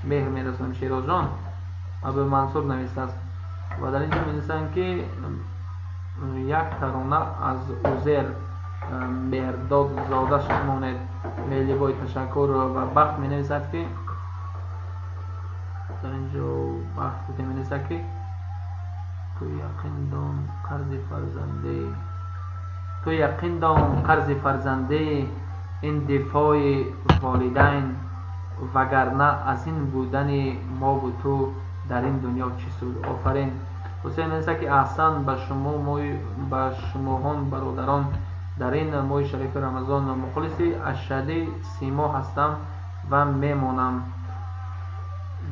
меҳр мерасонем. Шерозҷон, Абумансур нависааст. Ва дар инҷо менависанд ки як тарона аз Узер Меҳрдодзода монед. Мелибой, ташаккур. Ва Бахт менависад ки дар инҷо Бахт менависад ки ту яқин дон қарзи фарзанде, ту яқин дон қарзи фарзанде ин дифои волидайн, вагарна аз ин будани мову ту дар ин дунё чӣ суд. Офарин. Ҳусейн менависад ки аҳсан ба шумо, ба шумоҳон бародарон, дар ин моҳи шарифи Рамазон. Мухлиси ашадди симо ҳастам ва мемонам.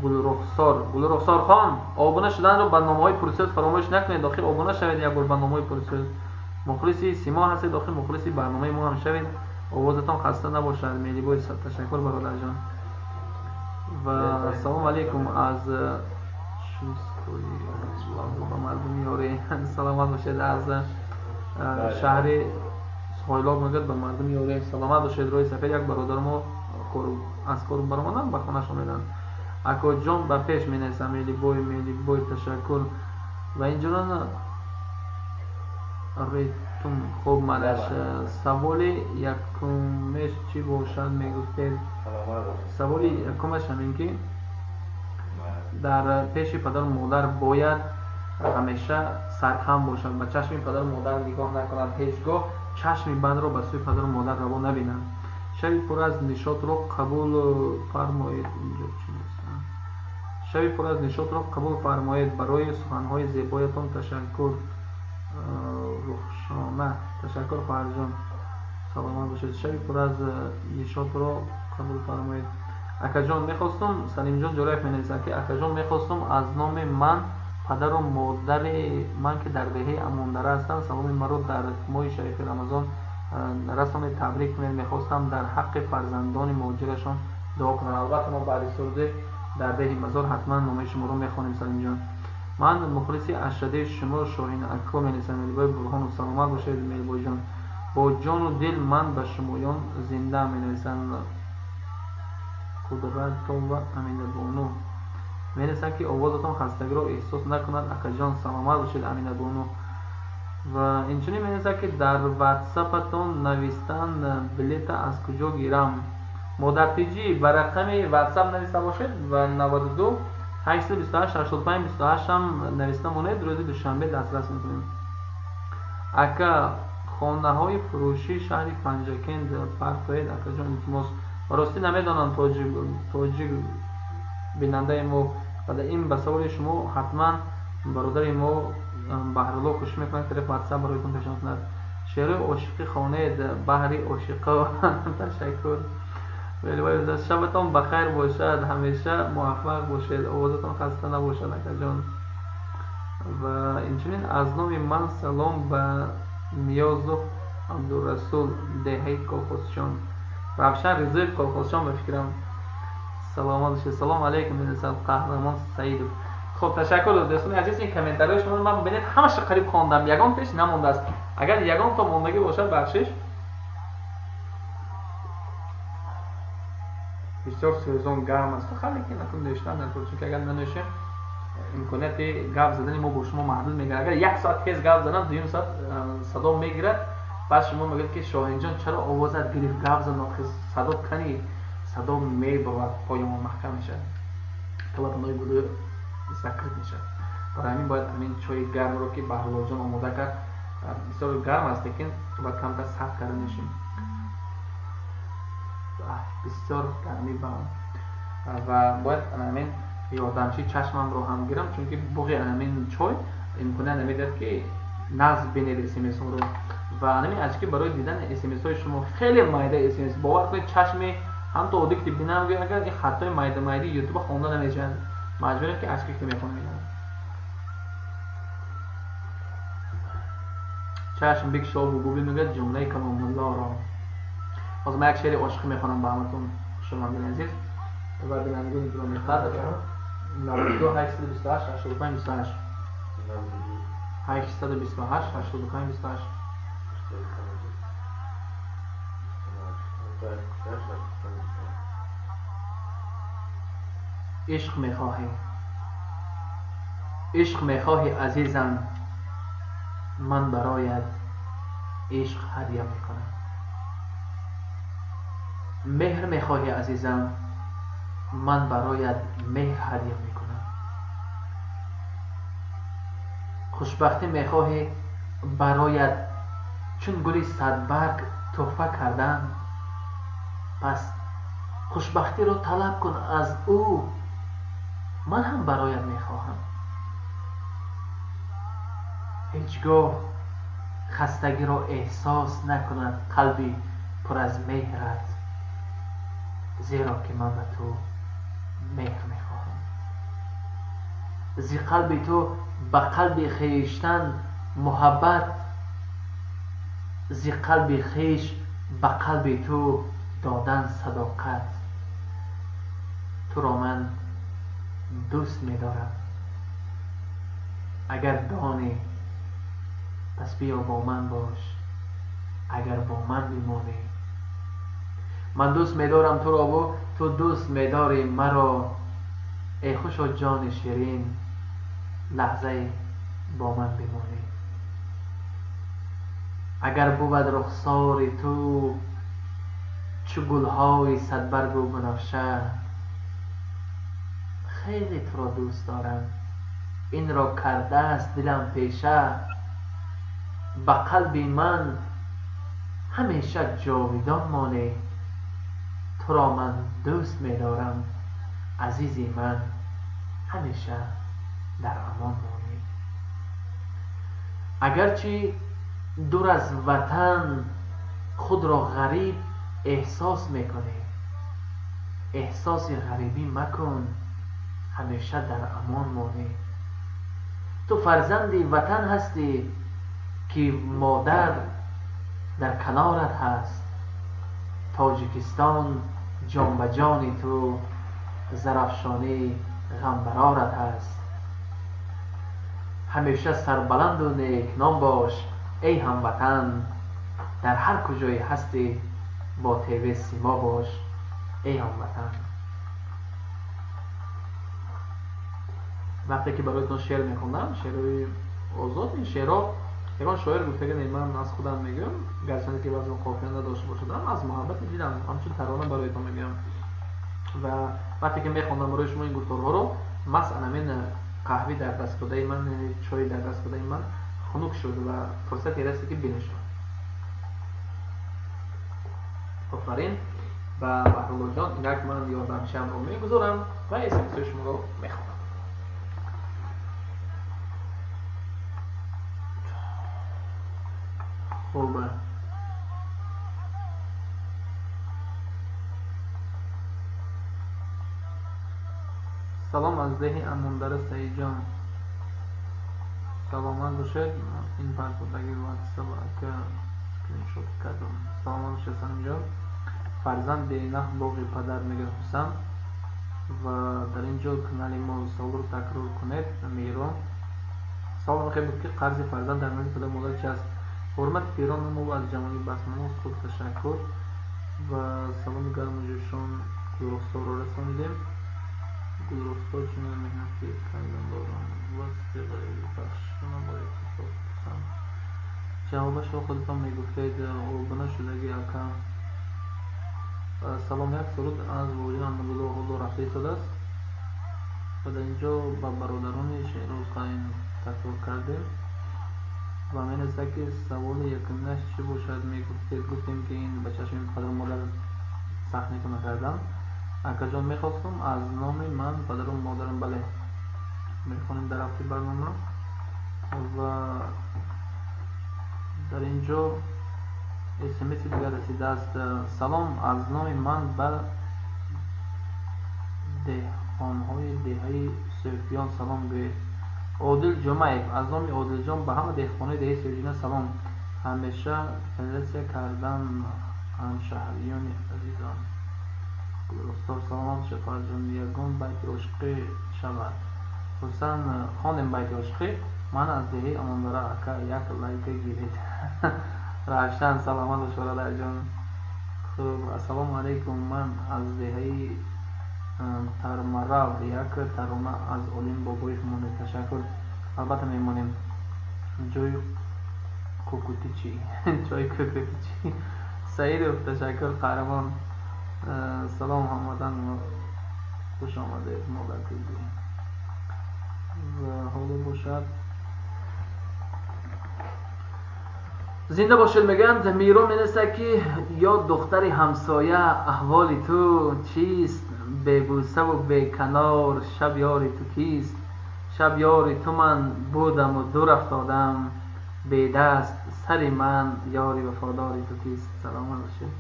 Гулрухсор, Гулрухсорхон, обуна шуданро ба номаҳои пурсӯз фаромӯш накунед. Охир обуна шавед як бор ба номаҳои пурсӯз. Мухлиси симо ҳастед, охир мухлиси барномаи мо ҳам шавед. Овозатон хаста набошад. Мелибой, ташаккур бародарҷон. Ва ассалому алайкум аз ба мардуми ёре. Саломат бошед. Аз шаҳри Сойлоб мегӯяд ба мардуми ёре, саломат бошед. Роҳи сафед як бародари мо аз кор баромаданд, ба хонааш омеданд. Акоҷон, ба пеш менависам. Мелибой, Мелибой, ташаккур. Ва инҷонон ретум. Хуб, малаш саволи якумеш чӣ бошад мегуфтед? Саволи якумаш ҳамин ки дар пеши падару модар бояд ҳамеша сархам бошад, ба чашми падару модар нигоҳ накунад, ҳеҷ гоҳ чашми бадро ба сӯи падару модар раво набинад. Шаби пур аз нишотро қабул фармоед. Инҷо чӣ шаби пур аз нишотро қабул фармоед. Барои суханҳои зебоятон ташаккур. Рухшона, ташаккур, хоҳарҷон. Саломат бошед, шаби пур аз нишотро қабул фармоед. Акаҷон, мехостум, Салимҷон Ҷӯраев менависад, ки акаҷон, мехостум аз номи ман падару модари ман, ки дар деҳаи Амондара ҳастанд, саломи маро дар моҳи шарифи Рамазон расонед, табрик кунед. Мехостам дар ҳаққи фарзандони муҳоҷирашон дуо кунанд. Албатта, мо баъди суруди дар деҳи Мазор ҳатман номаи шуморо мехонем, Салимҷон. Ман мухлиси ашаддии шумо, Шоҳин ако, менависам Мелбой Бурҳонов. Саломат бошед, Мелбойҷон. Бо ҷону дил ман ба шумоён зинда, менависанд Қудратова Аминабону. Менависанд, ки овозатон хастагиро эҳсос накунад, акаҷон. Саломат бошед, Аминабону. Ва инчунин менависад, ки дар ватсапатон навистан билета аз куҷо гирам? Модартиҷӣ, ба рақами ватсап нависта бошед ва 92 828 85 28 ҳам нависта монед, рӯзи душанбе дастрас мекунем. Ака, хонаҳои фурӯшии шаҳри Панҷакент партоед, акаҷон, илтимос. Ростӣ намедонам, тоҷик бинандаи мо, ва ин ба саволи шумо ҳатман бародари мо Баҳрулло кӯшиш мекунад, тариқ ватсап бароятон пешниҳод кунад. Шеърҳои ошиқӣ хонед баҳри ошиқо. Ташаккур. Шабатон бахайр бошад, ҳамеша муваффақ бошед, овозатон хаста набошад, акаҷон. Ва инчунин аз номи ман салом ба Ниёзов Абдурасул, деҳаи Колхозчон. Равшан Ризоев, Колхозчон, ба фикрам. Саломат бошед. Салом алейкум, менависад Қаҳрамон Саидов. Хоб, ташаккур, дӯстони азиз. Ин комментариҳои шумо ман, бинед, ҳамаша қариб хондам, ягон пеш намондааст. Агар ягон то мондагӣ бошад, бахшиш. Бисёр сӯзон гарм аст, лекин накун, нӯштан накун, чунки агар нанӯшем, имконияти гап задани мо бо шумо маҳдуд мегардад. Агар як соат тез гап занам, дуюм соат садо мегирад. Баъд шумо мегӯед, ки Шоҳинҷон, чаро овозат гирифт, гап зан, садо кани. Садо мебурад, поёмон маҳкам мешавад, клапанои гулӯ закрыт мешавад. Барои ҳамин бояд ҳамин чойи гармро, ки Баҳруллоҷон омода кард, бисёр гарм аст, лекин бояд камтар сард карда нӯшем. Бисёр гармӣ ба ва бояд ҳамин ёрдамчии чашмамро ҳам гирам, чунки буғи ҳамин чой имконият намедиҳад, ки нағз бинед смсҳоро. Ва ҳамин очки барои дидани смсҳои шумо, хеле майда смс, бовар кунед, чашми ҳам то оддӣ ки бинам, агар ин хаттҳои майда майдаи ютуба хонда намешаванд, маҷбурем, ки очки ки мехонам. Чашм бикшову бубин, мегӯяд, ҷумлаи каломуллоро. Ҳозир ман як шеъри ошиқӣ мехонам ба ҳаматон, шунавандагони азиз ва бинандагони гиромиқадр. 92 828 85 28, 828 85 28. Ишқ мехоҳӣ, ишқ мехоҳӣ, азизам, ман бароят ишқ ҳадя мекунам. Меҳр мехоҳӣ, азизам, ман бароят меҳр ҳадя мекунам. Хушбахтӣ мехоҳӣ, бароят чун гули садбарг тӯҳфа кардам. Пас хушбахтиро талаб кун аз ӯ, ман ҳам бароят мехоҳам. Ҳеҷ гоҳ хастагиро эҳсос накунад қалби пур аз меҳрат, зеро ки ман ба ту меҳр мехоҳам. Зи қалби ту ба қалби хештан муҳаббат, зи қалби хеш ба қалби ту додан садоқат. Туро ман дӯст медорам, агар донӣ, пас биё бо ман бош, агар бо ман бимонӣ. Ман дӯст медорам турову ту дӯст медорӣ маро. Эй хушо ҷони ширин, лаҳзае бо ман бимонӣ. Агар бувад рухсори ту чу гулҳои садбаргу бунафша, хеле туро дӯст дорам, инро кардааст дилам пеша. Ба қалби ман ҳамеша ҷовидон монӣ. Туро ман дӯст медорам, азизи ман, ҳамеша дар амон монӣ. Агарчи дур аз ватан Худро ғариб эҳсос мекунӣ. Эҳсоси ғарибӣ макун, ҳамеша дар амон монӣ. Ту фарзанди ватан ҳастӣ, ки модар дар канорат ҳаст. Тоҷикистон ҷон ба ҷони ту, Зарафшонӣ ғамбарорат ҳаст. Ҳамеша сарбаланду некном бош, эй ҳамватан, дар ҳар куҷое ҳастӣ бо ТВ Симо бош, эй ҳамватан. Вақте ки бароятон шеър мехондам, шеърҳои озод, ин шеърҳо ягон шоир гуфтага не, ман аз худам мегӯям, гарчанде ки вазн қофия надошта бошадам, аз муҳаббати дилам ҳамчун тарона бароятон мегӯям. Ва вақте ки мехондам барои шумо ин гуфторҳоро, масалан ҳамин қаҳвӣ дар даст будаи ман, яъне чой дар даст будаи ман хунук шуд ва фурсате расид ки бинӯшам. Офарин ба Баҳруллоҷон, инак ман ёрдамчиамро мегузорам ва смсҳои шуморо мехонам. Хуб, салом аз деҳи Амондара Саидҷон, саломат бошед. Ин партодаги ватсап ака скриншот кардам. Саломат бошед Салимҷон. Фарзанд бенах боғи падар, мегӯяд Ҳусан. Ва дар ин ҷо канали мо саволро такрор кунед. Меҳрон савол мехоҳед буд, ки қарзи фарзанд дар назди падар модар чи аст? Ҳурмати пирон мо аз ҷавонӣ басмост. Хуб, ташаккур ва саломи гарму ҷӯшон Гулрухсорро расонидем. Гулрухсор чунин меҳнати кардан дорам, васфи ғариби бахшона бояд пурсам. Ҷавобашро худатон мегуфтед. Обуна шудаги ака. Салом, як суруд аз Воҷин Аҳмадулло ҳоло рафта истодааст ва дар ин ҷо ба бародарони Шеҳроз қаин такрор кардем ва менависад, ки саволи якуминаш чӣ бошад мегуфтед. Гуфтем, ки ин ба чашми падару модар сахт некуна кардан. Акаҷон, мехостум аз номи ман падару модарам. Бале, мехонем дар ҳафти барнома. Ва дар ин ҷо смси дигар расидааст. Салом аз номи ман ба деҳқонҳои деҳаи Сӯфиён салом гӯед. Одил Ҷумаев аз номи Одилҷон ба ҳама деҳқонои деҳаи Сӯфиён салом. Ҳамеша федератсия кардан ҳамшаҳриёни азизон. Гулрухсор саломат бошед хоҳарҷон. Ягон байти ошиқӣ шавад. Ҳусан, хондем байти ошиқӣ. Ман аз деҳаи Амондара, ака, як лайка гиред. Равшан, саломат бош бародарҷон. Хуб, ассалому алайкум, ман аз деҳаи Тармарав, як тарона аз Олим Бобоев монед. Ташаккур, албатта мемонем. Ҷои кукутӣ чӣ? Ҷои кукутӣ чӣ? Саидов, ташаккур, қаҳрамон. Салом ҳамватан, хуш омадед модар ТВ. Ва ҳоло бошад зинда бошед мегӯянд. Миро менависад, ки ё духтари ҳамсоя, аҳволи ту чист? Бебӯсаву беканор шаб ёри ту кист? Шаб ёри ту ман будаму дур афтодам, бедаст сари ман ёри вафодори ту кист? Саломат бошед.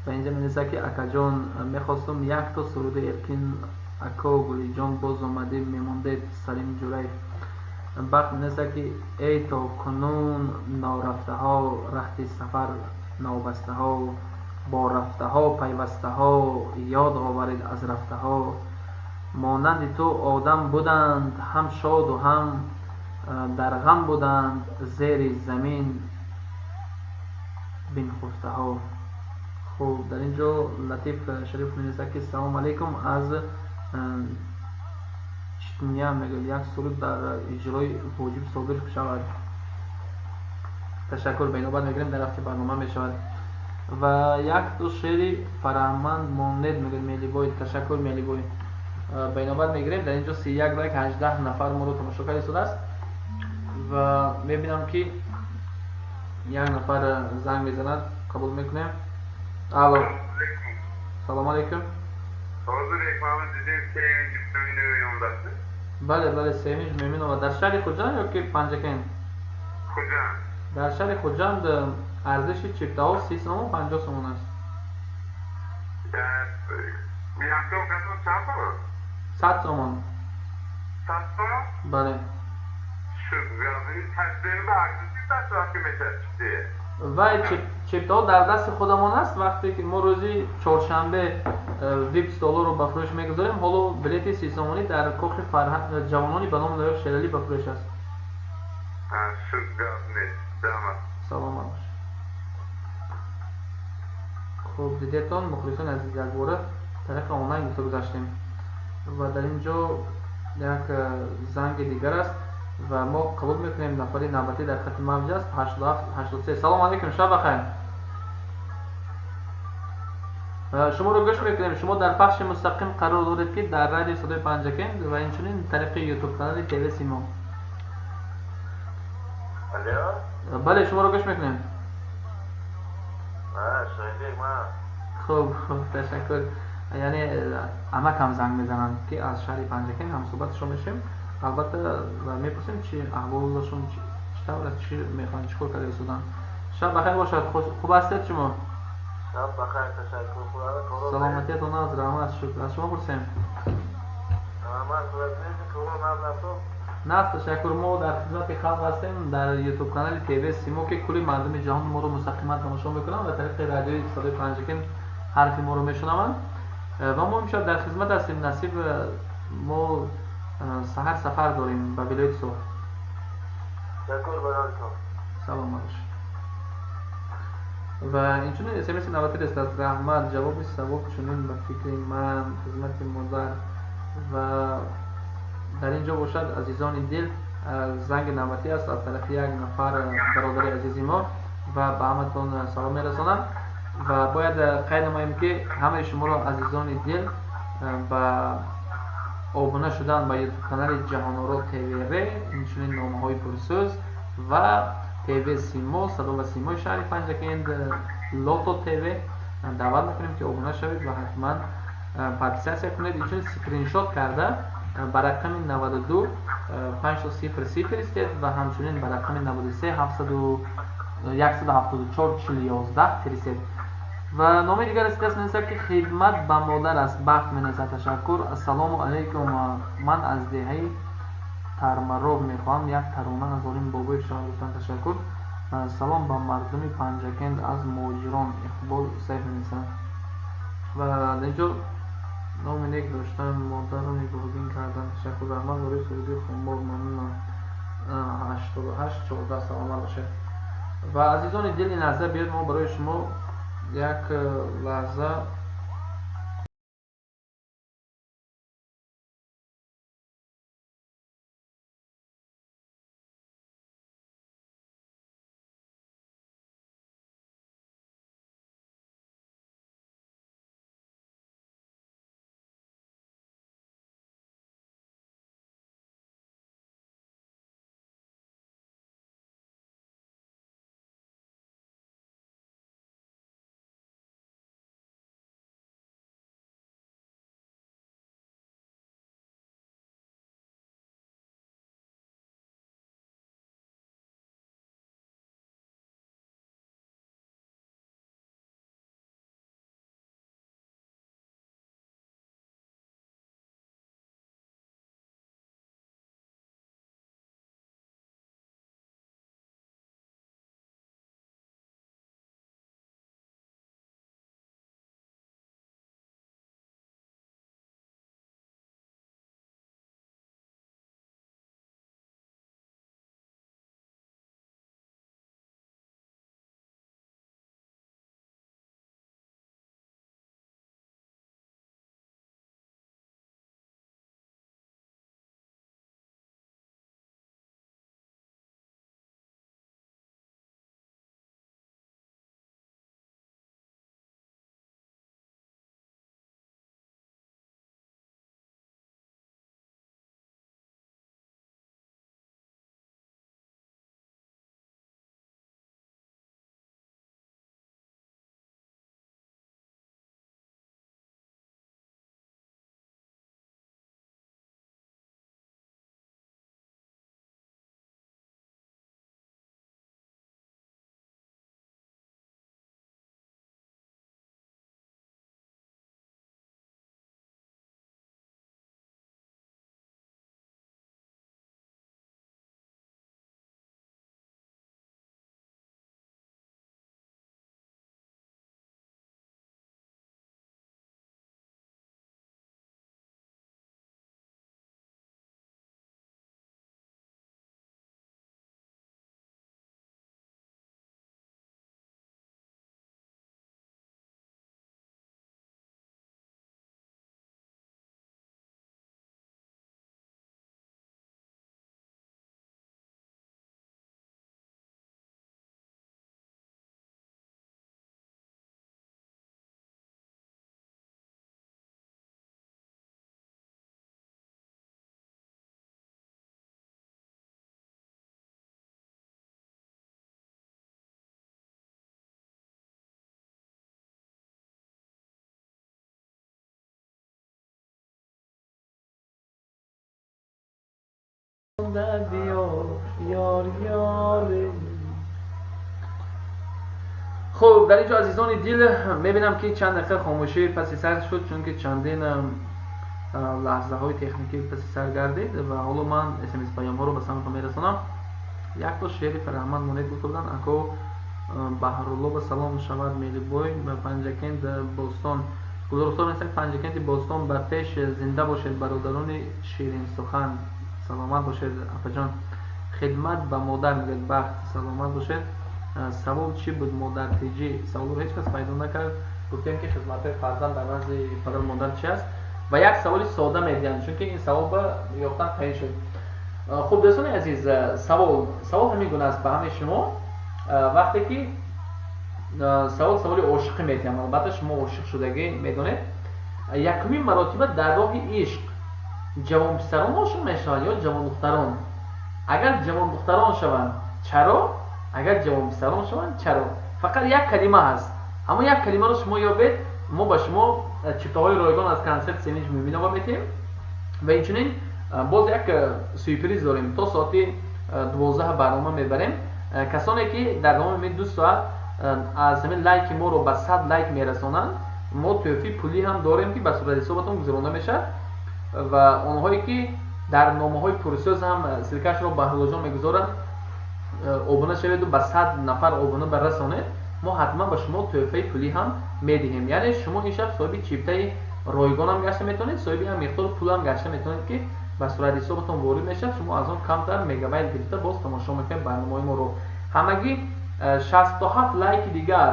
Ва инҷа менависад, ки акаҷон, мехостум якто суруди Эркин ако Гулиҷон боз омадӣ мемондед. Салим Ҷураев. Бахт менависад, ки эй то кунун норафтаҳо, рахти сафар нобастаҳо, бо рафтаҳо пайвастаҳо, ёд оваред аз рафтаҳо. Монанди ту одам буданд, ҳам шоду ҳам дар ғам буданд, зери замин бинхуфтаҳо. Хуб, дар ин ҷо Латиф Шариф менависад, ки салому алайкум аз Читня, мегӯяд як суруд дар иҷрои Воҷиб Собир шавад. Ташаккур, ба инобат мегирем, дар ҳафти барнома мешавад. Ва як ду шеъри фараҳманд монед, мегӯяд Мелибой. Ташаккур Мелибой, ба инобат мегирем. Дар ин ҷо 31 лайк, 18 нафар моро тамошо карда истодааст ва мебинам, ки як нафар занг мезанад, қабул мекунем. Алло, салому алайкум. Ҳозир реклама дидем, Севинҷ Мӯминова ёндasi. Бале, бале, Севинҷ Мӯминова. Дар шаҳри Хуҷанд ё ки Панҷакент? Хуҷанд. Дар шаҳри Хуҷанд. Арзиши чифтаҳо 30 сомон, 50 сомон аст. Якум касо чанд сомон? 100 сомон. 100 сомон? Бале. Шуд, таҷриба арзиши чифта мешавад чифте? Вай чифтаҳо дар дасти худамон аст. Вақте ки мо рӯзи чоршанбе вип столоро ба фурӯш мегузорем, ҳоло билети 30 сомонӣ дар кохи фарҳанг ҷавонони ба номи Лоиқ Шералӣ ба фурӯш аст. Шуд, гап нест. Раҳмат. Саломат бошед. Хуб, дидетон, мухлисони азиз, якбора тариқи онлайн гуфта гузаштем ва дар ин ҷо як занги дигар аст ва мо қабул мекунем. Нафари навбатӣ дар хати мавҷ аст. 87 83. Салом алейкум, шаб бахайр. Шуморо гӯш мекунем. Шумо дар пахши мустақим қарор доред, ки дар радиои Садои Панҷакент ва инчунин тариқи ютуб канали ТВ Симо. Алло? Бале, шуморо гӯш мекунем. Шоҳидбек ман. Хуб, ташаккур. Яъне амакам занг мезананд, ки аз шаҳри Панҷакент ҳамсӯҳбатшон мешавем. Албатта, мепурсем, чи аҳволашон чӣ тавр аст, чӣ мехоҳанд, чӣ кор карда истоданд. Шаб бахайр бошад. Хуб ҳастед шумо? Шаб бахайр, ташаккур. Саломатиятон аст, раҳмат, шукр. Аз шумо пурсем. Наст, ташаккур. Мо дар хизмати халқ ҳастем дар ютуб канали ТВ Симо, ки кулли мардуми ҷаҳон моро мустақиман тамошо мекунанд ва тариқи радиои Садои Панҷакент ҳарфи моро мешунаванд. Ва мо имшаб дар хизмат ҳастем. Насиб, мо саҳар сафар дорем ба вилояти Суғд. Ташаккур бароятон. Саломат бошед. Ва инчунин смс навбатӣ расидааст. Раҳмат, ҷавоби савол чунин: ба фикри ман, хизмати модар. Ва дар ин ҷо бошад, азизони дил, занги навбатӣ аст аз тарафи як нафар бародари азизи мо ва ба ҳаматон салом мерасонам. Ва бояд қайд намоем, ки ҳамаи шуморо, азизони дил, ба обуна шудан ба ютуб канали Ҷаҳоноро ТВР, инчунин номаҳои пурсӯз ва ТВ Симо, Садо ва Симои шаҳри Панҷакент, Лото ТВ даъват мекунем, ки обуна шавед ва ҳатман подписаться кунед. Инчунин скриншот карда ба рақами 92 500 фиристед ва ҳамчунин ба рақами 93 7 174 40 11 фиристед. Ва номаи дигар расидааст, менависад, ки хидмат ба модар аст бахт, менависад. Ташаккур. Ассалому алайкум, ман аз деҳаи Тармароб мехоҳам як тарона аз Олим Бобоев шавам, гуфтан. Ташаккур. Салом ба мардуми Панҷакент аз муҳоҷирон, Иқбол Исаев менависанд. Ва дар инҷо номи нек доштан, модарро нигоҳубин кардан. Ташаккур, раҳмат барои суруди хумор, мамнунам. 88 14. Саломат бошед. Ва азизони дили лаҳза, биёед мо барои шумо як лаҳза Хонда биё, ёр, ёре. Хуб, дар инҷо, азизони дил, мебинам, ки чанд дақиқа хомӯшӣ паси сар шуд, чунки чандин лаҳзаҳои техникӣ паси сар гардид ва ҳоло ман смс паёмҳоро ба самтон мерасонам. Якто шеъри Фараҳманд монед гуфта буданд. Ако Баҳрулло, ба салом шавад, Мелибой ба Панҷакент бостон. Гулрухсор менависад: Панҷакенти бостон ба пеш, зинда бошед, бародарони ширинсухан. Саломат бошед, апаҷон. Хидмат ба модар, мегӯяд Бахт. Саломат бошед. Савол чӣ буд, модар тиҷӣ? Саволро ҳеҷ кас пайдо накард. Гуфтем, ки хизматҳои фарзанд дар назди падару модар чи аст ва як саволи сода медиҳам, чунки ин савол ба ёфтан қиин шуд. Хуб, дӯстони азиз, савол ҳамин гуна аст ба ҳамаи шумо. Вақте ки савол, саволи ошиқӣ медиҳам, албатта, шумо ошиқ шудагӣ медонед. Якумин маротиба дар роҳи ишқ ҷавонписарон ошиқ мешаванд ё ҷавондухтарон? Агар ҷавондухтарон шаванд, чаро? Агар ҷавонписарон шаванд, чаро? Фақат як калима ҳаст, ҳамон як калимаро шумо ёбед, мо ба шумо чиптаҳои ройгон аз консерт Севинҷ Муъминова метиҳем. Ва инчунин боз як сюрприз дорем. То соати 12 барнома мебарем. Касоне ки дар давоми 2 соат аз ҳамин лайки моро ба 100 лайк мерасонанд, мо тӯҳфаи пулӣ ҳам дорем, ки ба сурати ҳисобатон гузаронда мешавад. Ва онҳое ки дар номаҳои пурсӯз ҳам ссылка шро Баҳруллоҷон мегузоранд, обуна шаведу ба 100 нафар обуна барасонед, мо ҳатман ба шумо тӯҳфаи пулӣ ҳам медиҳем. Яъне шумо ин шаб соҳиби чиптаи ройгонам гашта метавонед, соҳиби ҳам миқдори пулам гашта метавонед, ки ба сурати ҳисобатон ворид мешавад. Шумо аз он камтар мегабайт гирифта, боз тамошо мекунед барномаҳои моро. Ҳамагӣ 67 лайки дигар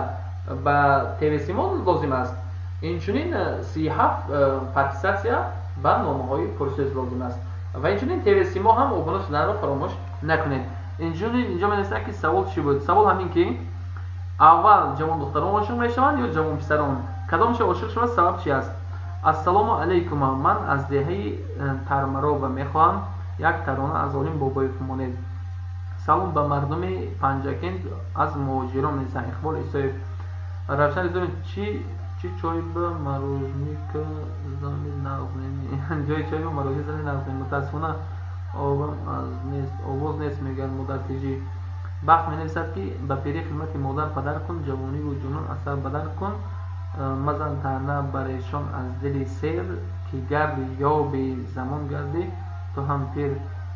ба ТВ Симо лозим аст, инчунин 37 подписаться ба номаҳои пурсӯз лозим аст ва инчунин ТВ Симо ҳам обуна шуданро фаромӯш накунед. Инчунин инҷо менависад, ки савол чӣ буд? Савол ҳамин, ки аввал ҷавондухтарон ошиқ мешаванд ё ҷавонписарон? Кадомша ошиқ шавад, сабаб чи аст? Ассалому алайкум, ман аз деҳаи Тармароба мехоҳам як тарона аз Олим Бобоев монед. Салом ба мардуми Панҷакент аз муҳоҷирон, менависанд Иқбол Исоев. Равшан Исоев: чи чой ба мороженка зани нағз, ҷои чой ба мороженка зани нағз. Мутаассифона, обам аз нест, овоз нест, мегӯяд модартиҷӣ. Бахт менависад, ки ба пирӣ хидмати модар падар кун, ҷавониву ҷунун аз сар бадар кун, мазан таъна бар эшон аз дили сер, ки гарди ёби замон гарди ту ҳам пир,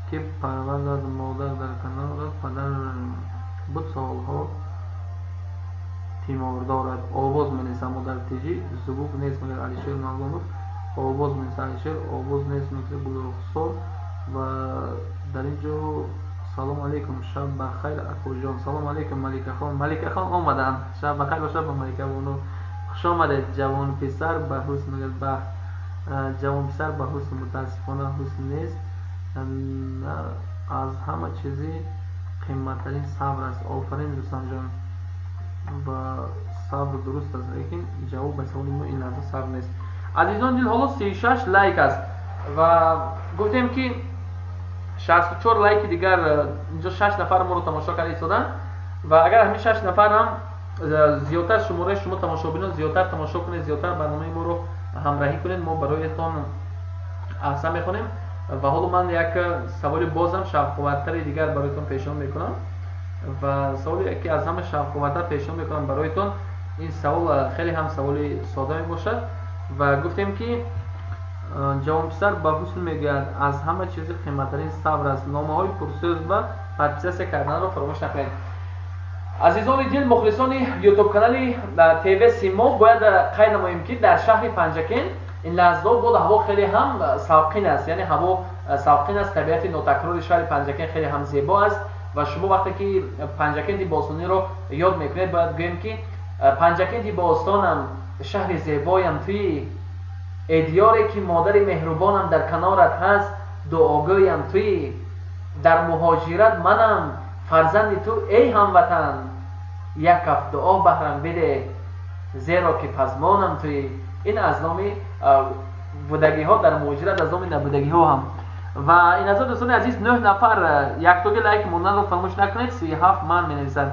ки парвардад модар дар канорат, падар буд солҳо тимор дорад. Овоз, менависад модартиҷӣ. Звук нест, мегӯяд Алишер Мавлонов. Овоз, менависад Алишер. Овоз нест, мегӯяд Гулрухсор. Ва дар ин ҷо: салому алейкум, шаб бахайр, акоҷон. Салому алейкум, Маликахон. Маликахон омаданд. Шаб бахайр бошад ба Маликабону, хуш омадед. Ҷавонписар ба ҳусн, мегӯяд Бахт. Ҷавонписар ба ҳусн, мутаассифона, ҳусн нест. Аз ҳама чизи қиматтарин сабр аст. Офарин, Рустамҷон. Ва сабр дуруст аст, лекин ҷавоб ба саволи мо ин лаҳза сабр нест. Азизон дил, ҳоло 36 лайк аст ва гуфтем, ки 64 лайки дигар. Инҷо шаш нафар моро тамошо карда истоданд ва агар ҳамин шаш нафар ҳам зиёдтар, шумораи шумо тамошобинон зиёдтар тамошо кунед, зиёдтар барномаи моро ҳамраҳӣ кунед, мо бароятон аҳсан мехонем. Ва ҳоло ман як саволи бозам шавқовартари дигар бароятон пешниҳод мекунам ва саволе ки аз ҳама шавқовартар пешниҳод мекунам бароятон, ин савол хеле ҳам саволи сода мебошад. Ва гуфтем, ки ҷавонписар ба ҳусн, мегӯяд, аз ҳама чизи қиматтарин сабр аст. Номаҳои пурсӯз ба подписаться карданро фаромӯш накунед. Азизони дил, мухлисони Ютуб канали ТВ Симо, бояд қайд намоем, ки дар шаҳри Панҷакент ин лаҳзаҳо боду ҳаво хеле ҳам салқин аст, яъне ҳаво салқин аст. Табиати нотакрори шаҳри Панҷакент хеле ҳам зебо аст. Ва шумо вақте ки Панҷакенти бостониро ёд мекунед, бояд гӯем, ки Панҷакенти бостонам, шаҳри зебоям туӣ, э диёре ки модари меҳрубонам дар канорат ҳаст, дуогӯям туӣ. Дар муҳоҷират манам фарзанди ту, эй ҳамватан, як каф дуо баҳрам бидеҳ, зеро ки пазмонам туӣ. Ин аз номи будагиҳо дар муҳоҷират, аз номи набудагиҳо ҳам. Ва ин аз дӯстони азиз, нӯҳ нафар яктоги лайк монданро фаромӯш накунед. 37 ман менависад.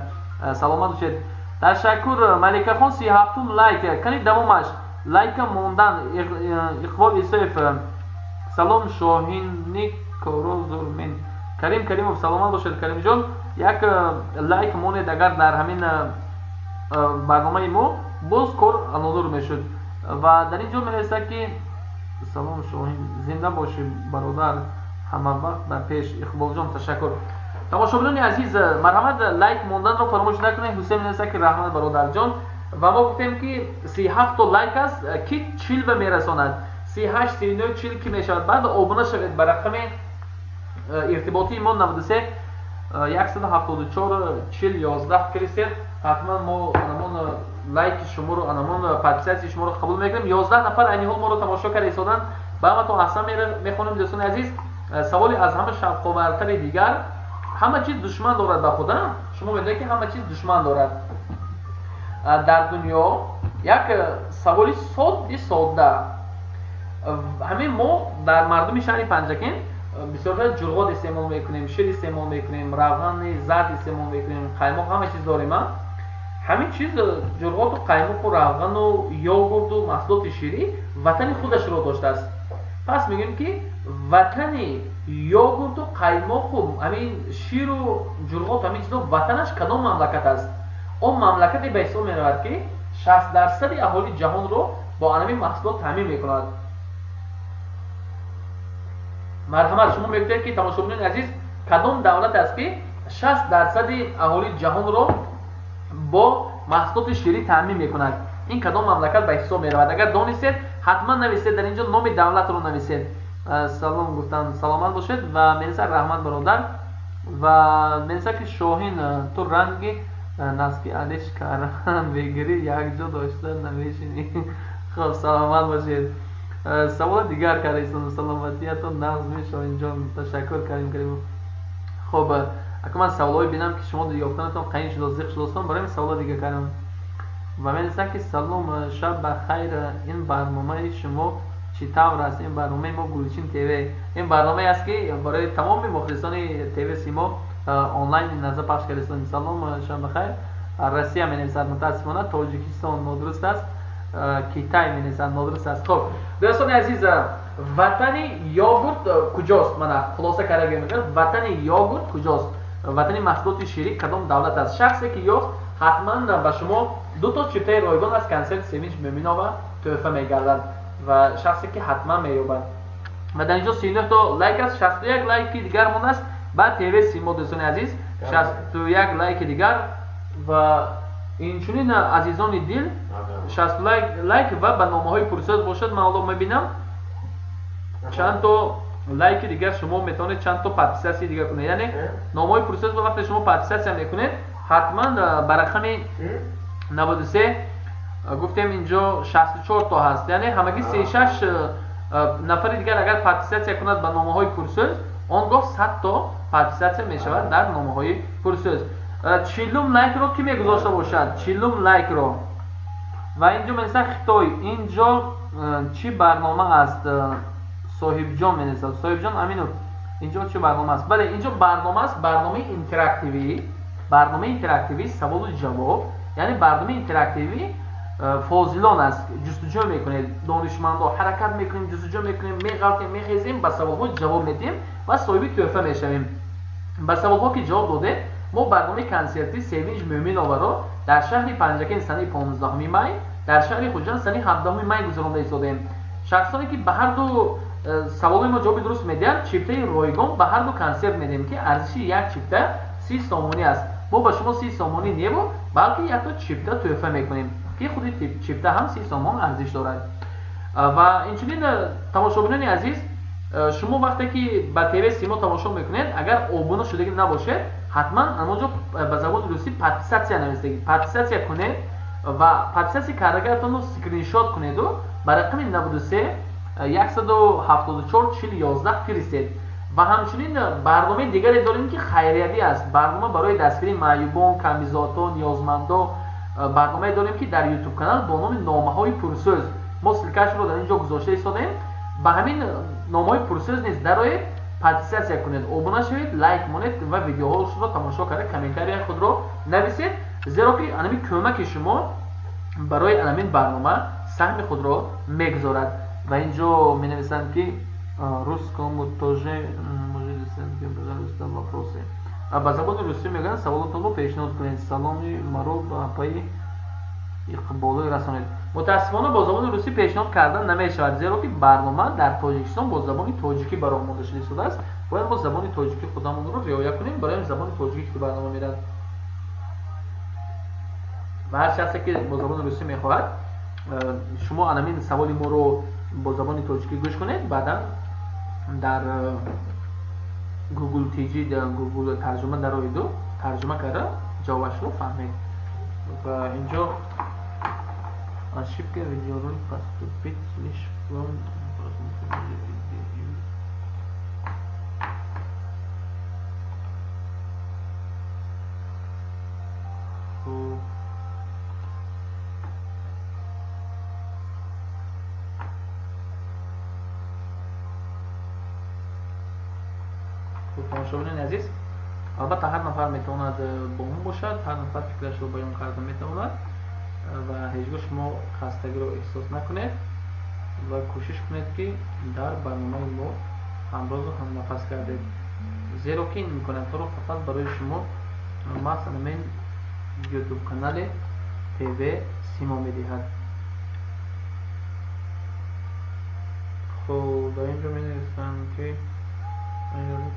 Саломат бошед, ташаккур, Маликахон. 37-ум лайк кани, давомаш лайка мондан. Иқбол Исоев: салом, Шоҳини корозурмен. Карим Каримов, саломат бошед, Каримҷон. Як лайк монед, агар дар ҳамин барномаи мо боз кор нодур мешуд. Ва дар ин ҷо менависад, ки салом, Шоҳин, зинда бошӣ, бародар, ҳама вақт ба пеш. Иқболҷон, ташаккур. Тамошобинони азиз, марҳамат, лайк монданро фаромӯш накунед. Ҳусейн менависад, ки раҳмат, бародарҷон. Ва мо гуфтем, ки 37 то лайк аст, ки 40 ба мерасонад. 38, 39, 40 ки мешавад, баъд обуна шавед. Ба рақами иртиботии мо 93 174 40 11 фиристед. Ҳатман мо анамон лайки шуморо, анамон подписаться и шуморо қабул мекунем. 11 нафар айни ҳол моро тамошо карда истоданд. Ба ҳаматон аҳсан мехонем. Дӯстони азиз, саволи аз ҳама шавқовартари дигар: ҳама чиз душман дорад ба худа. Шумо медонед, ки ҳама чиз душман дорад дар дунё. Як саволи содди содда. Ҳамин мо дар мардуми шаҳри Панҷакент бисёртар ҷурғот истеъмол мекунем, шир истеъмол мекунем, равғани зард истеъмол мекунем, қаймоқ, ҳама чиз дорем. Ҳамин чиз, ҷурғоту қаймоқу равғану йогурту маҳсулоти ширӣ, ватани худашро доштааст. Пас мегӯем, ки ватани йогурту қаймоқу ҳамин ширу ҷурғоту ҳамин чизо ватанаш кадом мамлакат аст? Он мамлакате ба ҳисоб меравад, ки 60 дарсади аҳолии ҷаҳонро бо анамин маҳсулот таъмин мекунад. Марҳамат, шумо мегӯед, ки, тамошобинони азиз, кадом давлат аст, ки 60 дарсади аҳолии ҷаҳонро бо маҳсулоти ширӣ таъмин мекунад? Ин кадом мамлакат ба ҳисоб меравад? Агар донистед, ҳатман нависед, дар ин ҷо номи давлатро нависед. Салом гуфтан, саломат бошед. Ва менависад: раҳмат, бародар. Ва менависад, ки Шоҳин, ту ранги носки алиш кардан мегирӣ, якҷо дошта намешинӣ. Хоб, саломат бошед. Саволи дигар карда истодам. Саломатиятон нағз ми, Шоҳинҷон? Ташаккур, Карим Каримов. Хоб, ака, ман саволҳое бинам, ки шумо ёфтанатон қаин шудо, зиқ шудостон, барои саволи дигар кардам. Ва менависанд, ки салом, шаб ба хайр, ин барномаи шумо чӣ тавр аст? Ин барномаи мо Гулчин ТВ, ин барномае аст, ки барои тамоми мухлисони ТВ Симо онлайн назар пахш кардастон. Салом, шаб ба хайр. Россия менависад, мутаассифона Тоҷикистон нодуруст аст. Китай менависад, нодуруст аст. Хоб, дӯстони азиз, ватани йогурт куҷост? Мана, хулоса карда мегӯям: ватани йогурт куҷост? Ватани маҳсулоти ширӣ кадом давлат аст? Шахсе ки ёфт, ҳатман ба шумо ду то чиптаи ройгон аз консерти Севинч Мӯминова тӯҳфа мегардад. Ва шахсе ки ҳатман меёбад. Ва дар инҷо 39 то лайк аст, 61 лайки дигар мондааст ба ТВ Симо. Дӯстони азиз, 61 лайки дигар. Ва инчунин, азизони дил, 60 лайк ва ба номаҳои пурсӯз бошад. Ман ҳоло мебинам, чанд то лайки дигар шумо метавонед, чанд то подписаться и дигар кунед. Яъне номаҳои пурсӯз вақте шумо подписаться мекунед, ҳатман ба рақами 93 гуфтем, инҷо 64 то ҳаст, яъне ҳамагӣ 36 нафари дигар агар подписаться кунад ба номаҳои пурсӯз, он гоҳ 100 то подписаться мешавад дар номаҳои пурсӯз. 40-ум лайкро кӣ мегузошта бошад? 40-ум лайкро. Ва инҷо менависад: Хитой. Инҷо чӣ барнома аст? Соҳибҷон менависад, Соҳибҷон Аминов. Инҷо чӣ барнома аст? Бале, инҷо барнома аст, барномаи интерактивӣ, барномаи интерактивӣ саволу ҷавоб, яъне барномаи интерактивӣ фозилон аст. Ҷустуҷӯ мекунед, донишмандо, ҳаракат мекунем, ҷустуҷӯ мекунем, меғалтем, мехезем, ба саволҳо ҷавоб медиҳем ва соҳиби тӯҳфа мешавем. Ба саволҳо ки ҷавоб додем, мо барномаи консертӣ Севинҷ Мӯминоваро дар шаҳри Панҷакент санаи 15 май, дар шаҳри Хуҷанд санаи 17 май гузаронда истодаем. Шахсоне ки ба ҳарду саволои мо ҷавоби дуруст медиҳанд, чиптаи ройгон ба ҳарду консерт медиҳем, ки арзиши як чипта 30 сомонӣ аст. Мо ба шумо 30 сомонӣ неву, балки якто чипта тӯҳфа мекунем, ки худи чипта ҳам 30 сомон арзиш дорад. Ва инчунин, тамошобинони азиз, шумо вақте ки ба ТВ Симо тамошо мекунед, агар обуна шудагӣ набошед, ҳатман анонҷо ба забони русӣ подписаться навистагӣ, подписаться кунед ва подписаться кардагаатонро скриншот кунеду ба рақами 93 174 40 11 фиристед. Ва ҳамчунин барномаи дигаре дорем, ки хайриявӣ аст, барнома барои дастгирии маъюбон, камбизоатон, ниёзмандо. Барномае дорем, ки дар Ютуб канал бо номи Номаҳои пурсӯз, мо ссылка ашро дар ин ҷо гузошта истодаем. Ба ҳамин Номаҳои пурсӯз низ дароед, подписаться кунед, обуна шавед, лайк монед ва видеоҳоашро тамошо карда, комментария худро нависед, зеро ки анами кӯмаки шумо барои анамин барнома саҳми худро мегузорад. Ва ин ҷо менависанд, ки русскому тоже. Менависанд, ки пожалуйста, вопросы. Ба забони русӣ мегӯянд, саволотонро пешниҳод кунед. Саломи маро ба апаи Иқболой расонед. Мутаассифона, бо забони русӣ пешниҳод кардан намешавад, зеро ки барнома дар Тоҷикистон бо забони тоҷикӣ баромада шуда истодааст. Бояд мо забони тоҷикӣ худамонро риоя кунем, барои забони тоҷикӣ ки барнома мерад. Ва ҳар шахсе ки бо забони русӣ мехоҳад, шумо анамин саволи моро бо забони тоҷикӣ гӯш кунед, баъдан дар Google TJ, Google тарҷума дароиду тарҷума карда ҷавобашро фаҳмед. Ва инҷо ошибка видеоролик поступить слишком. Хуб, тамошобинони азиз, албатта, ҳар нафар метавонад бо мо бошад, ҳар нафар фикрашро баён карда метавонад ва ҳеҷ гоҳ шумо хастагиро эҳсос накунед ва кӯшиш кунед, ки дар барномаи мо ҳамрозу ҳамнафас гардед, зеро ки ин имкониятҳоро фақат барои шумо маҳз ҳамин Ютуб канали ТВ Симо медиҳад. Хуб, дар ин ҷо менависанд, ки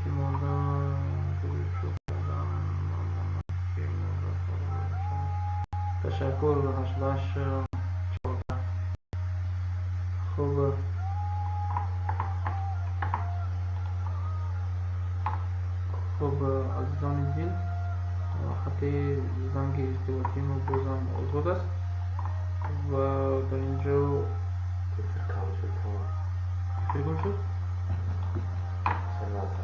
ки модар. Ташаккур, 88 14. Хуб, азизони дил, хати занги иртиботии мо бозам озод аст ва дар ин ҷо Эфир кам шуд, тамом. Эфир гум шуд. Саната.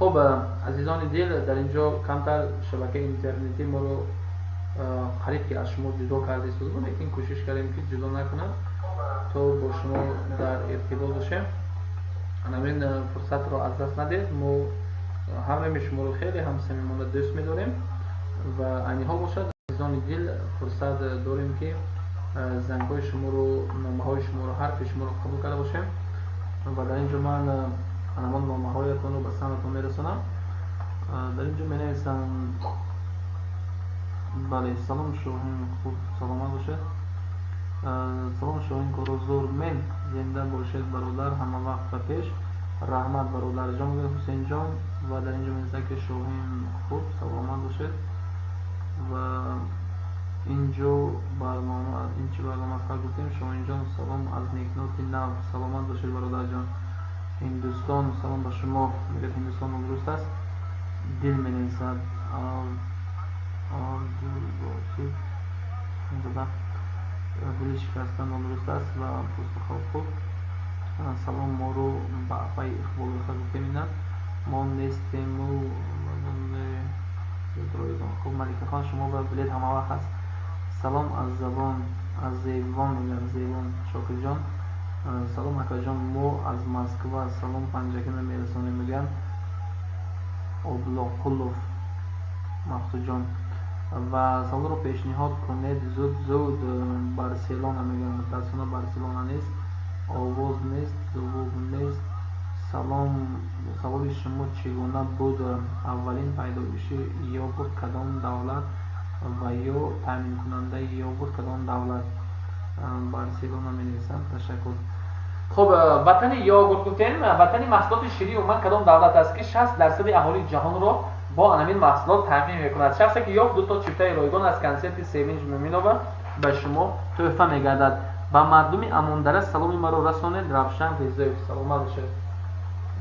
Хуб, азизони дил, дар ин ҷо камтар шабакаи интернетӣ моро қариб ки аз шумо ҷудо карда истода буд, лекин кӯшиш кардем, ки ҷудо накунад, то бо шумо дар иртибот бошем. Ҳамин фурсатро аз даст надиҳед. Мо ҳамаи шуморо хеле ҳам самимона дӯст медорем ва айни ҳол бошад, азизони дил, фурсат дорем, ки зангҳои шуморо, номаҳои шуморо, ҳарфи шуморо қабул карда бошем. Ва дар ин ҷо ман ҳамон номаҳоятонро ба самъатон мерасонам. Дар ин ҷо менависам, бале, салом, Шоҳин, хуб, саломат бошед. Салом, Шоҳин, корозурмен, зинда бошед, бародар, ҳама вақт ба пеш. Раҳмат, бародарҷон, Ҳусейнҷон. Ва дар ин ҷо менависад, ки Шоҳин, хуб, саломат бошед. Ва инҷо барнома, ин чӣ барнома аст, гуфтем. Шоҳинҷон, салом аз Некноти Нав, саломат бошед, бародарҷон. Ҳиндустон, салом ба шумо, мегӯяд. Ҳиндустон нодуруст аст. Дил менависад, Абдулбосит зада, дили шикаста нодуруст аст. Ва пустухо хуб, салом моро ба апаи Иқболиха гуфтем, ина мо нестему. Хуб, Маликахон, шумо ба билет ҳама вақт ҳаст. Салом аз забон, аз Зебон, мегӯям, Зебон. Шокирҷон, салом, акаҷон, мо аз Москва салом Панҷакина мерасонем, мегӯянд Облоқулов Мақсудҷон. Ва саволро пешниҳод кунед зуд зуд. Барселона мегӯянд, мутаассифона, Барселона нест, овоз нест, звук нест. Салом, саволи шумо чӣ гуна буд? Аввалин пайдоиши йогурт кадом давлат ва ё таъминкунандаи йогурт кадом давлат? Барселона менависанд, ташаккур. Хуб, ватани йогурт гуфтем, ватани маҳсулоти ширии умуман кадом давлат аст, ки 60% аҳолии ҷаҳонро бо анамин маҳсулот таъмин мекунад? Шахсе ки ёфт, дуто чифтаи ройгон аз консерти Севинҷ Муминова ба шумо тӯҳфа мегардад. Ба мардуми Амондара саломи маро расонед, Равшан Ризоев. Саломат бошед.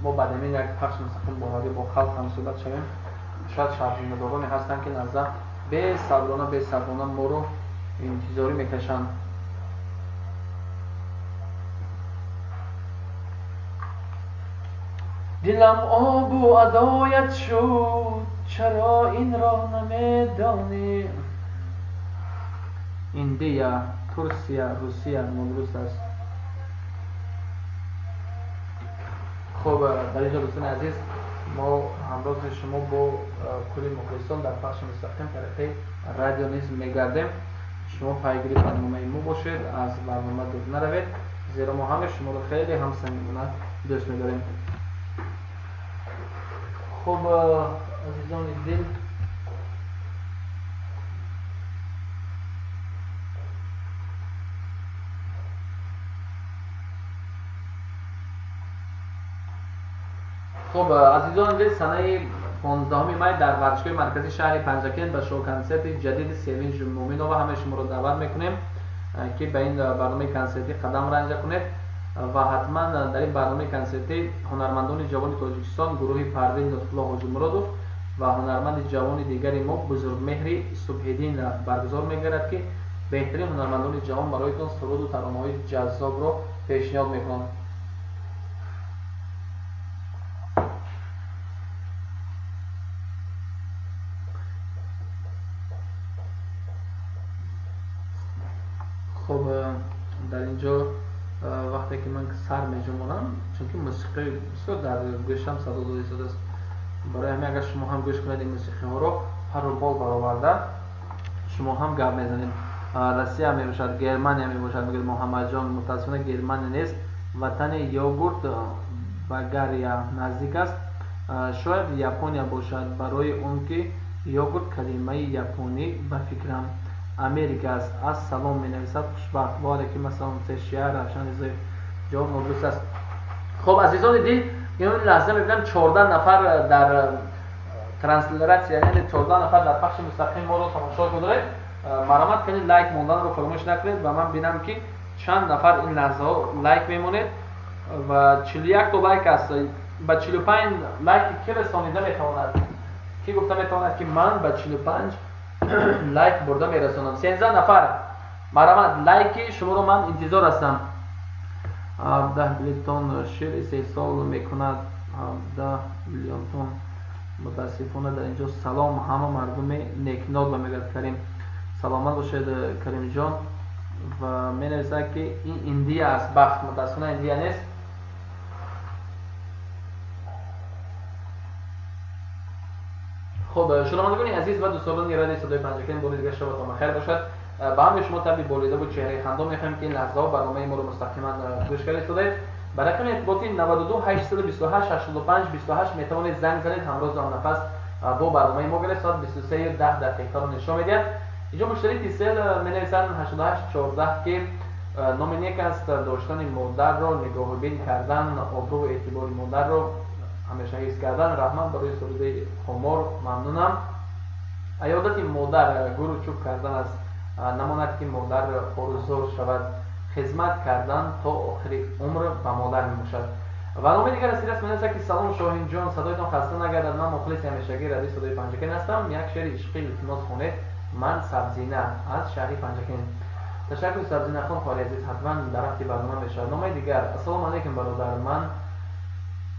Мо баъд ҳамин як пахши мустақим бо радио, бо халқ ҳам суҳбат шавем. Шояд шаҳрзиндадороне ҳастанд, ки лаҳза бесаброна бесаброна моро интизорӣ мекашанд. Дилам обу адоят шуд, чаро инро намедонӣ? Индия, Турсия, Русия нодуруст аст. Хуб, дар инҷо, дӯстони азиз, мо ҳамрози шумо бо кулли мухлисон дар пахши мустақим тариқи радио низ мегардем. Шумо пайгири барномаи мо бошед, аз барнома дур наравед, зеро мо ҳама шуморо хеле ҳам самимона дӯст медорем. Хуб, азизони дил, хуб, азизони дил, санаи 15 май дар варзишгоҳи марказии шаҳри Панҷакент ба шоу-консерти ҷадиди Севинҷ Муъминова ҳамаи шуморо даъват мекунем, ки ба ин барномаи консертӣ қадам ранҷа кунед ва ҳатман дар ин барномаи консертӣ ҳунармандони ҷавони Тоҷикистон, гурӯҳи Парвин Лутфулло Ҳоҷимуродов ва ҳунарманди ҷавони дигари мо Бузургмеҳри Субҳиддин баргузор мегардад, ки беҳтарин ҳунармандони ҷавон бароятон суруду таронаҳои ҷаззобро пешниҳод мекунанд. Хуб, дар инҷо вақте ки ман сар меҷумонам, чунки мусиқӣ бисёр дар гӯшам садо дода истодааст, барои ҳамин агар шумо ҳам гӯш кунед ин мусиқиҳоро, пару бол бароварда шумо ҳам гап мезанед. Россия мебошад, Германия мебошад, мегӯяд Муҳаммадҷон. Мутаассифона, Германия нест. Ватани йогурт Болгария наздик аст. Шояд Япония бошад, барои он ки йогурт калимаи японӣ ба фикрам. Америка аст. Ассалом, менависад Хушбахт. Ва алайкум ассалом. Сешия Равшан Ризоев, ҷавоб нодуруст аст. Хуб, азизони дил, ин лаҳза мебинам, 14 нафар дар трансляция, яъне 14 нафар дар пахши мустақим моро тамошо доред. Марҳамат кунед, лайк монданро фаромӯш накунед ва ман бинам, ки чанд нафар ин лаҳзаҳо лайк мемонед ва 41 то лайк аст. Ба 45 лайки ки расонида метавонад? Ки гуфта метавонад, ки ман ба 45 лайк бурда мерасонам? 13 нафар, марҳамат, лайки шуморо ман интизор ҳастам. 17 миллион шир истеҳсол мекунад, 17 миллион тон. Мутаассифона, дар инҷо салом ҳама мардуми некнод ва мегӯяд Карим. Саломат бошед, Каримҷон. Ва менависад, ки ин Индия аст. Бахт, мутаассифона, Индия нест. Хуб, шунавандагони азиз ва дӯстдорони радиои Садои Панҷакент, бори дигар шабатон бахайр бошад. Ба ҳамаи шумо табъи болидаву чеҳраи хандон мехоҳем, ки ин лаҳзаҳо барномаи моро мустақиман гӯш карда истодаед. Ба рақами иртиботӣ 92 828 85 28 метавонед занг занед, ҳамроз ҳамнафас бо барномаи мо гиред. Соат 23:10 дақиқаро нишон медиҳад. Инҷо муштари Тисел менависанд 88 14, ки номи нек аст доштани модарро нигоҳубин кардан, обрӯву эътибори модарро ҳамеша ҳифз кардан. Раҳмат барои суруди хумор, мамнунам. Аёдати модар гуру чӯб кардан аст, намонад ки модар хорузор шавад. Хизмат кардан то охири умр ба модар мебошад. Ва номи дигар расидааст, менависад, ки салом, Шоҳинҷон, садоятон хаста нагардад. Ман мухлиси ҳамешагии радиои Садои Панҷакент ҳастам. Як шеъри ишқӣ илтимос хонед. Ман Сабзина аз шаҳри Панҷакент. Ташаккур, Сабзинахон, хоҳари азиз, ҳатман дар рафти барнома мешавад. Номаи дигар: ассалому алайкум, бародар, ман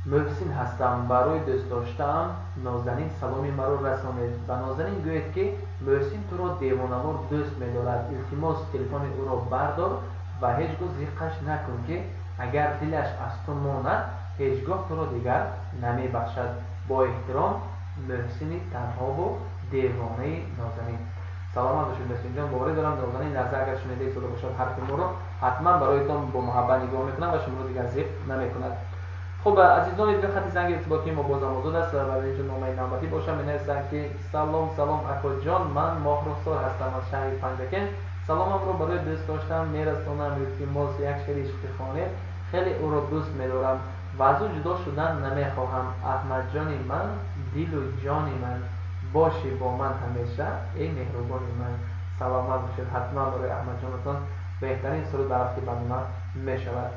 Муҳсин ҳастам. Барои дӯстдоштаам Нозанин саломи маро расонед. Ба Нозанин гӯед, ки Муҳсин туро девонавор дӯст медорад. Илтимос, телефони ӯро бардор ва ҳеҷ гоҳ зиққаш накун, ки агар дилаш аз ту монад, ҳеҷ гоҳ туро дигар намебахшад. Бо эҳтиром, Муҳсини танҳову девонаи Нозанин. Саломат бошед, Муҳсинҷон. Боварӣ дорам, Нозанин лаҳза агар шунида истода бошад ҳарфи моро, ҳатман бароятон бо муҳаббат нигоҳ мекунад ва шуморо дигар зиқ намекунад. Хуб, азизони дил, хати занги иртиботии мо бозам озод аст ва инҷо номаи навбатӣ бошам. Менависанд, ки салом, салом, акоҷон, ман Моҳрухсор ҳастам аз шаҳри Панҷакент. Саломамро барои дӯст доштам мерасонам. Илтимос, як шеъри ишқӣ хонед. Хеле ӯро дӯст медорам ва аз ӯ ҷудо шудан намехоҳам. Аҳмадҷони ман, дилу ҷони ман, бошӣ бо ман ҳамеша, эй меҳрубони ман. Саломат бошед, ҳатман барои Аҳмадҷонатон беҳтарин суруд дар рафти барнома мешавад.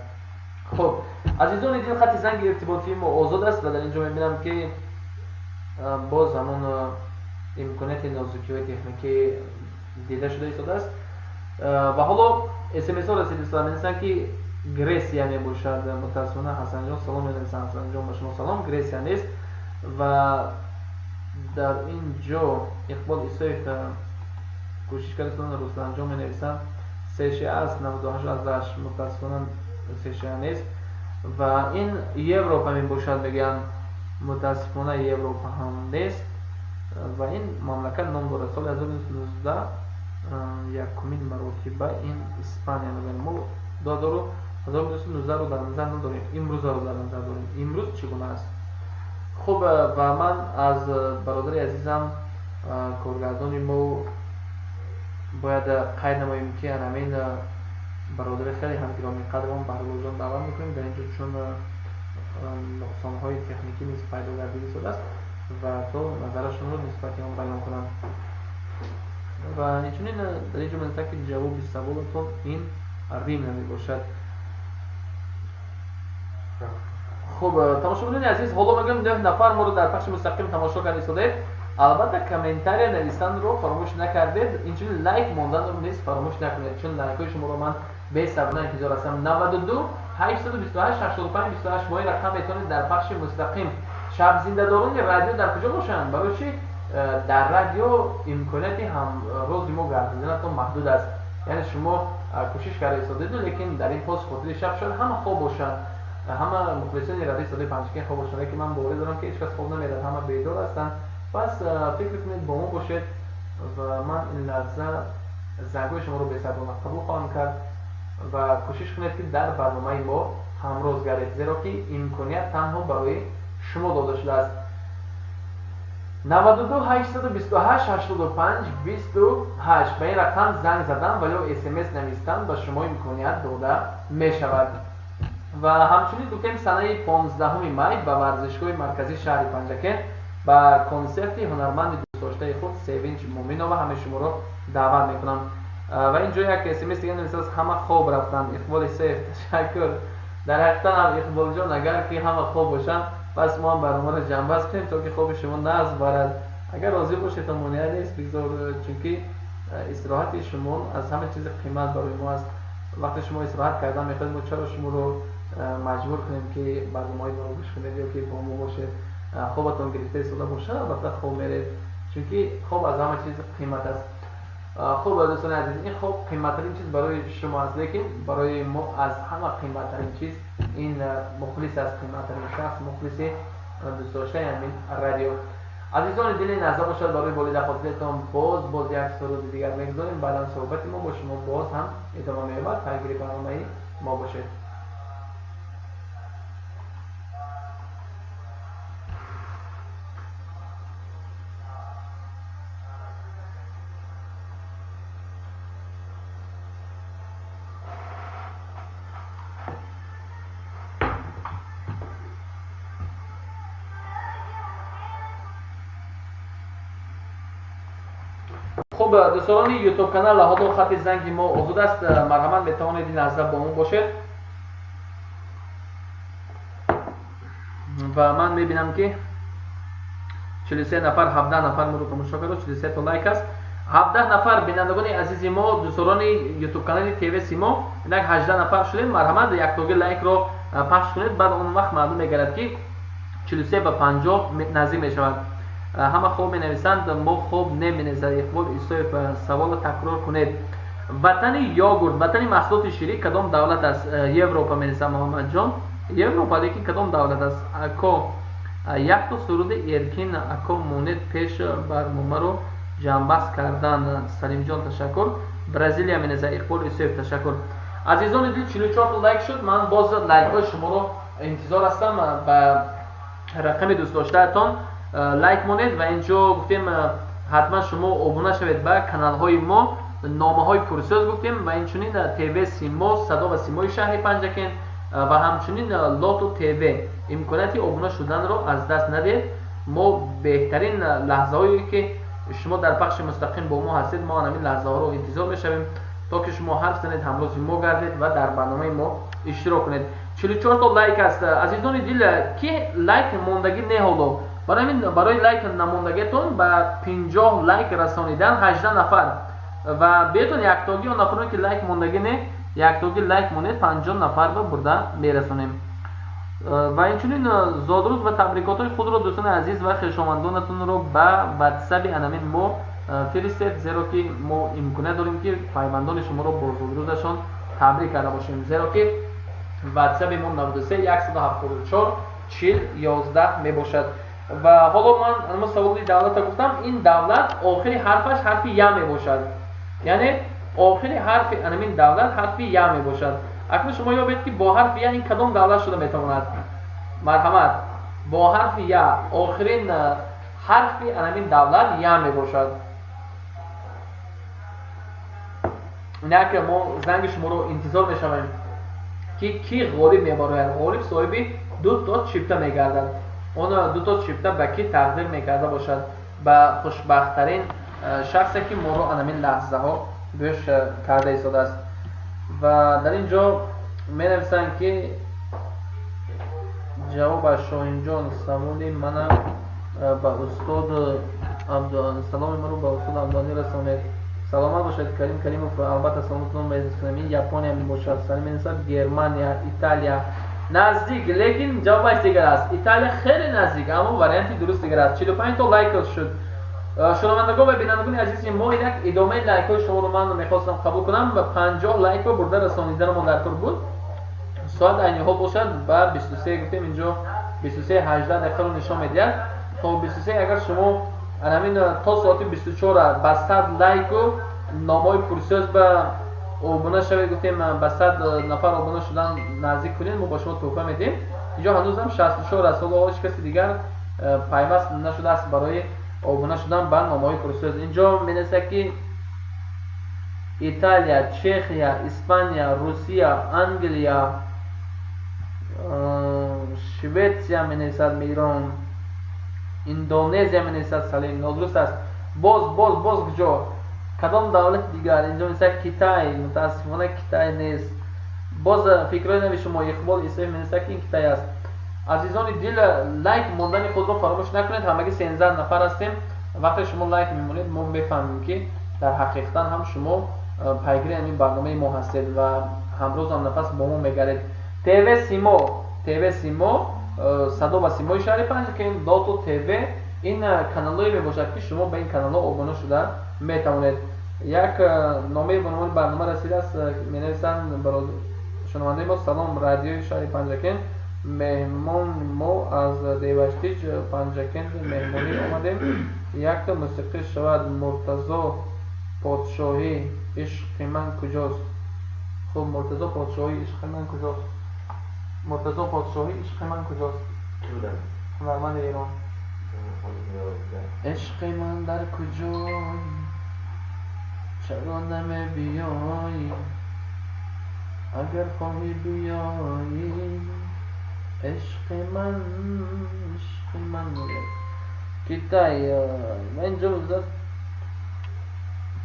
Хуб, азизони дил, хати занги иртиботии мо озод аст ва дар инҷо мебинам, ки Боз ҳамон имконияти нозукиҳои техникӣ дида шуда истодааст. Ва ҳоло смсҳо расида, менависанд, ки Гресия мебошад. Мутаассифона, Ҳасанҷон салом менависанд. Ҳасанҷон, ба шумо салом. Гресия нест. Ва дар ин ҷо Иқбол Исоев кӯшиш карда, Русланҷон менависанд, США аст, 98 аз 8. Мутаассифона, США нест. Ва ин Европа мебошад, мегӯянд. Мутаассифона, Европа ҳам нест. Ва ин мамлакат ном дорад, соли 1919 якумин маротиба, ин Испания мегӯянд. Мо 1919-ро дар назар надорем, имрӯзаро дар назар дорем. Имрӯз чӣ гуна аст? Хуб, ва ман аз бародари азизам, коргардони мо, бояд қайд намоем, ки анамин бародари хеле ҳам гиромиқадрмон Баҳруллоҷон даъват мекунем дар инҷо, чун нуқсонҳои техникӣ низ пайдо гардида истодааст ва то назарашонро нисбати он баён кунанд. Ва инчунин дар инҷо менависад, ки ҷавоби саволатон ин Рим намебошад. Хуб, тамошобинони азиз, ҳоло мегӯям, 9 нафар моро дар пахши мустақим тамошо карда истодаед. Албатта, комментария навистанро фаромӯш накардед, инчунин лайк монданро низ фаромӯш накунед, чун лайкҳои шуморо ман бесаброна интизор ҳастам. 92 828 85 28, бо ин рақам метавонед дар пахши мустақим. Шабзиндадорони радио дар куҷо бошанд? Барои чи дар радио имконияти ҳамрози мо гардиданатон маҳдуд аст? Яъне шумо кӯшиш карда истодеду, лекин дар ин поз хотири шаб шояд ҳама хоб бошанд, ҳама мухлисони радиои Садои Панҷакент хоб бошанд, лекин ман боварӣ дорам, ки ҳеҷ кас хоб намерад, ҳама бедор ҳастанд. Пас фикр кунед, бо мо бошед ва ман ин лаҳза зангҳои шуморо бесаброна қабул хоҳам кард. Ва кӯшиш кунед, ки дар барномаи мо ҳамроз гардед, зеро ки имконият танҳо барои шумо дода шудааст. 92 828 85 28, ба ин рақам занг задан ва ё смс навистан ба шумо имконият дода мешавад. Ва ҳамчунин гуфтем, санаи 15 май ба варзишгоҳи марказии шаҳри Панҷакент ба консерти ҳунарманди дӯстдоштаи худ Севинҷ Муминова ҳамаи шуморо даъват мекунам. Ва ин ҷо як смс дига нависааст: ҳама хоб рафтанд. Иқболи Исоев, ташаккур. Дар ҳақиқатан ҳам, Иқболҷон, агар ки ҳама хоб бошанд, пас мо ҳам барномаро ҷамъбаст кунем, то ки хоби шумо нағз барад. Агар розӣ бошед, монеа нест, бигзор, чунки истироҳати шумо аз ҳама чизи қимат барои мо аст. Вақте шумо истироҳат кардан мехоҳед, мо чаро шуморо маҷбур кунем, ки барномаҳои моро гӯш кунед ё ки бо мо бошед? Хобатон гирифта истода бошад, албатта хоб меред, чунки хоб аз ҳама чиз қимат аст. Хуб, дӯстони азиз, ин хоб қиматтарин чиз барои шумо аст, лекин барои мо аз ҳама қиматтарин чиз ин мухлис аст, қиматтарин шахс, мухлиси дӯстдоштаи ҳамин радио. Азизони дили, назар бошад барои болида хотиратон, боз як суруди дигар мегузорем, баъдан суҳбати мо бо шумо боз ҳам идома меёбад. Пайгири барномаи мо бошед. Хуб, дӯстони Ютуб канал, ҳоло хати занги мо озод аст. Марҳамат, метавонед ин лаҳза бо мо бошед. Ва ман мебинам, ки 43 нафар, 17 нафар моро тамошо кард, 43 то лайк аст, 17 нафар. Бинандагони азизи мо, дӯсторони Ютуб канали ТВ Симо, инак 18 нафар шудем. Марҳамат, яктоги лайкро пахш кунед, баъд он вақт маълум мегардад, ки 43 ба 50 наздик мешавад. Ҳама хоб менависанд, мо хоб неменависад. Иқбол Исоев, саволро такрор кунед. Ватани йогурт, ватани маҳсулоти ширӣ кадом давлат аст? Европа, менависад Муҳаммадҷон. Европа, лекин кадом давлат аст? Ако, якто суруди Эркин ако монед пеш барномаро ҷамъбаст кардан. Салимҷон, ташаккур. Бразилия, менависад Иқбол Исоев, ташаккур. Азизони дил, 44 лайк шуд. Ман боз лайкҳои шуморо интизор ҳастам. Ба рақами дӯстдоштаатон лайк монед. Ва инҷо гуфтем, ҳатман шумо обуна шавед ба каналҳои мо, номаҳои пурсӯз гуфтем, ва инчунин ТВ Симо, садо ва симои шаҳри Панҷакент, ва ҳамчунин Лоту ТВ. Имконияти обуна шуданро аз даст надиҳед. Мо беҳтарин лаҳзаҳое ки шумо дар пахши мустақим бо мо ҳастед, мо ҳамин лаҳзаҳоро интизор мешавем, то ки шумо ҳарф занед, ҳамрози мо гардед ва дар барномаи мо иштирок кунед. 44 то лайк аст. Азизони дил, ки лайк мондагӣ не, ҳоло Барои ҳамин, барои лайк намондагиатон ба 50 лайк расонидан 18 нафар ва биётон яктогӣ, он нафароне ки лайк мондагӣ не, яктогӣ лайк монед, 50 нафар ба бурда мерасонем. Ва инчунин зодрӯз ва табрикотҳои худро, дӯстони азиз, ва хешовандонатонро ба ватсаби анамин мо фиристед, зеро ки мо имконият дорем, ки пайвандони шуморо бо зодрӯзашон табрик карда бошем, зеро ки ватсаби мо 93 174 40 11 мебошад. Ва ҳоло ман ама саволи давлата гуфтам. Ин давлат охири ҳарфаш ҳарфи я мебошад, яъне охири ҳарфи анамин давлат ҳарфи я мебошад. Акнун шумо ёбед, ки бо ҳарфи я ин кадом давлат шуда метавонад. Марҳамат, бо ҳарфи я, охирин ҳарфи анамин давлат я мебошад. Инак мо занги шуморо интизор мешавем, ки кӣ ғолиб мебарояд. Ғолиб соҳиби ду то чипта мегардад. Он ду то чипта ба кӣ тақдир мекарда бошад? Ба хушбахттарин шахсе, ки моро анамин лаҳзаҳо гӯш карда истодааст. Ва дар ин ҷо менависанд, ки ҷавобаш, Шоҳинҷон, саволи мана ба устод, саломи маро ба устод Абдуғанӣ расонед. Саломат бошед, Карим Каримов, албатта саломатон мерасонем. Ин Япония мебошад. Салим менависад Германия, Италия наздик, лекин ҷавобаш дигар аст. Италия хеле наздик, аммо варианти дуруст дигар аст. 45 то лайк шуд. Шунавандагон ва бинандагони азизи мо, инак идомаи лайкҳои шуморо ман мехостам қабул кунам ва 50 лайкро бурда расониданамо дар кор буд. Соат айни ҳол бошад ба 23, гуфтем, инҷо 23:18 дақиқаро нишон медиҳад. То 23, агар шумо ҳамин то соати 24 ба 100 лайку номҳои пурсӯз ба обуна шавед, гуфтем, ба 100 нафар обуна шудан наздик кунед, мо ба шумо тӯҳфа медиҳем. Инҷо ҳанӯзам 64 аст. Ҳоло ҳеҷ каси дигар пайваст нашудааст барои обуна шудан ба номҳои пурсӯз. Инҷо менависад, ки Италия, Чехия, Испания, Русия, Англия, Шветсия менависад Мирон, Индонезия менависад Салим. Нодуруст аст. Боз, боз, боз куҷо, кадом давлати дигар? Инҷо менависад Китай. Мутаассифона, Китай нест. Боз фикрҳои нави шумо. Иқбол Исоев менависад, ки ин Китай аст. Азизони дил, лайк мондани худро фаромӯш накунед. Ҳамагӣ 13 нафар ҳастем. Вақте шумо лайк мемонед, мо мефаҳмем, ки дар ҳақиқатан ҳам шумо пайгири ҳамин барномаи мо ҳастед ва ҳамрӯз ҳамнафас бо мо мегардед. ТВ Симо, ТВ Симо, садо ва симои шаҳри Панҷакент, Дото ТВ, ин каналҳое мебошад, ки шумо ба ин каналҳо обуна шуда метавонед. Як номаи ба номи барнома расидааст. Менависанд шунавандаи мо: «Салом, радиои шаҳри Панҷакент. Меҳмон мо аз Деваштич, Панҷакент меҳмонӣ омадем. Якта мусиқӣ шавад, Муртазо Подшоҳӣ, ишқи ман куҷост». Хуб, Муртазо Подшоҳӣ, ишқи ман куҷост. Муртазо Подшоҳӣ, ишқи ман куҷост. Ҳунарманди Эрон. Ишқи ман дар куҷой, чаро намебиёӣ, агар хоҳӣ биёӣ, ишқи ман, ишқи ман. Китай ва инҷо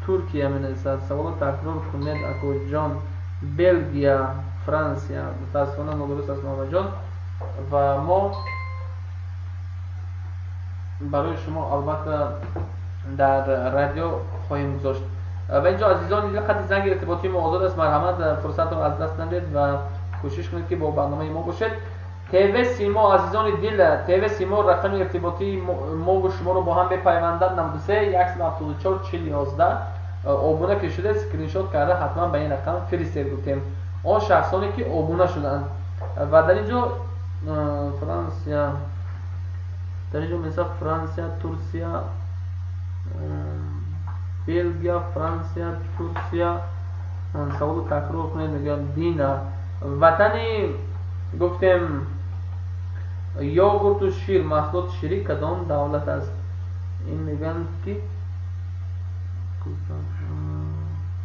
Туркия менависад. Саволо такрор кунед, акоҷон. Белгия, Франсия, мутаассифона, нодуруст аст, Муҳаммадҷон. Ва мо барои шумо албатта дар радио хоҳем гузошт. Ва инҷо, азизон, хати занги иртиботии мо озод аст. Марҳамат, фурсатро аз даст надед ва кӯшиш кунед, ки бо барномаи мо бошед. ТВ Симо, азизони дил, ТВ Симо, рақами иртиботии мову шуморо бо ҳам мепайвандад: 93 174 40 11. Обуна ки шудед, скриншот карда ҳатман ба ин рақам фиристед, гуфтем, он шахсоне ки обуна шуданд. Ва дар ин ҷо Франсия, дар ин ҷо мисал Франсия, Турсия, Белгия, Франсия, Турсия. Саволу такрор кунед, мегӯям. Дина, ватани, гуфтем, йогурту шир, маҳсулоти ширӣ кадом давлат аст? Ин мегӯянд, ки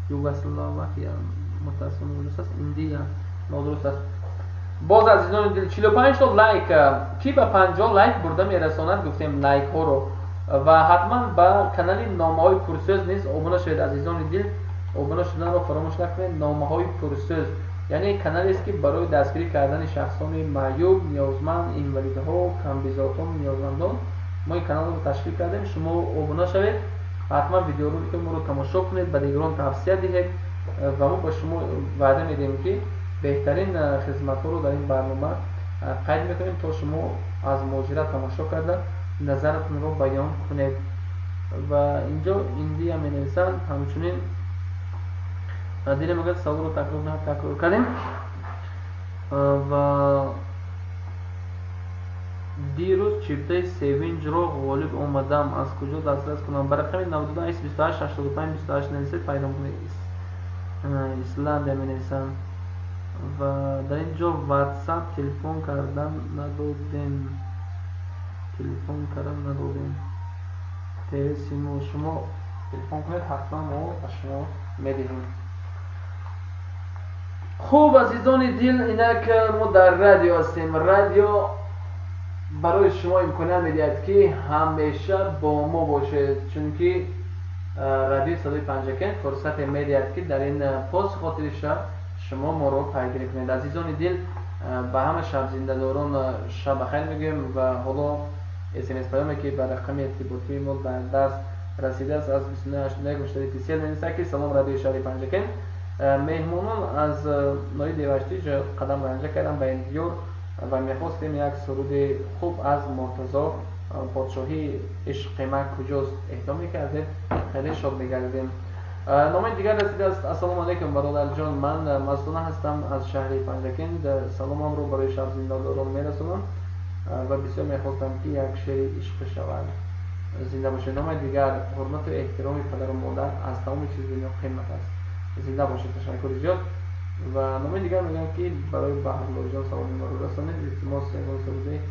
Югославакия. Мутаассифона, нодуруст аст. Индия нодуруст аст. Боз, азизони дил, 45 то лайк. Кӣ ба 50 лайк бурда мерасонад, гуфтем, лайкҳоро? Ва ҳатман ба канали номаҳои пурсӯз низ обуна шавед. Азизони дил, обуна шуданро фаромӯш накунед. Номаҳои пурсӯз, яъне каналест, ки барои дастгирӣ кардани шахсони маъюб, ниёзманд, инвалидҳо, камбизоатон, ниёзмандон. Мо ин каналро ташкил кардем, шумо обуна шавед, ҳатман видеоролики моро тамошо кунед, ба дигарон тавсия диҳед ва мо ба шумо ваъда медиҳем, ки беҳтарин хизматҳоро дар ин барнома қайд мекунем, то шумо аз муҳоҷират тамошо карда назаратонро баён кунед. Ва инҷо Индия менависанд, ҳамчунин диле мегӯяд, саволро такрор такрор кардем. Ва дирӯз чиптаи Севинҷро ғолиб омадам, аз куҷо дастрас кунам? Ба рақами 98 28 85 28 нависед, пайдо мекунед. Исландия менависанд ва дар ин ҷо WhatsApp телефон кардан надодем, телефон кардан надодем. ТВ Симо, шумо телефон кунед, ҳатман мо ба шумо медиҳем. Хуб, азизони дил, инак мо дар радио ҳастем. Радио барои шумо имконият медиҳад, ки ҳамеша бо мо бошед, чунки радиои Садои Панҷакент фурсате медиҳад, ки дар ин поси хотири шаб шумо моро пайгирӣ кунед. Азизони дил, ба ҳама шабзиндадорон шаб бахайр мегӯем. Ва ҳоло смс паёме, ки ба рақами иртиботии мо дар даст расидааст, аз 2981 менависад, ки салом, радиои шаҳри Панҷакент, меҳмонон аз ноҳияи Деваштич қадам ранҷа карданд ба ин диёр ва мехостем як суруди хуб аз Муртазо «Подшоҳии ишқи ман куҷост» эҳдо мекардед, хеле шод мегардидем. Номаи дигар расидааст: ассалому алайкум, бародарҷон, ман Мастона ҳастам аз шаҳри Панҷакент, саломамро барои шабзиндадорон мерасонам ва бисёр мехостам, ки як шеъри ишқ шавад. Зинда бошед. Номаи дигар: ҳурмату эҳтироми падару модар аз тамоми чизи дунё қимат аст. Зинда бошед, ташаккури зиёд. Ва номаи дигар мегӯянд, ки барои Баҳруллоҷон саломи моро расонед, илтимос, ягон суруди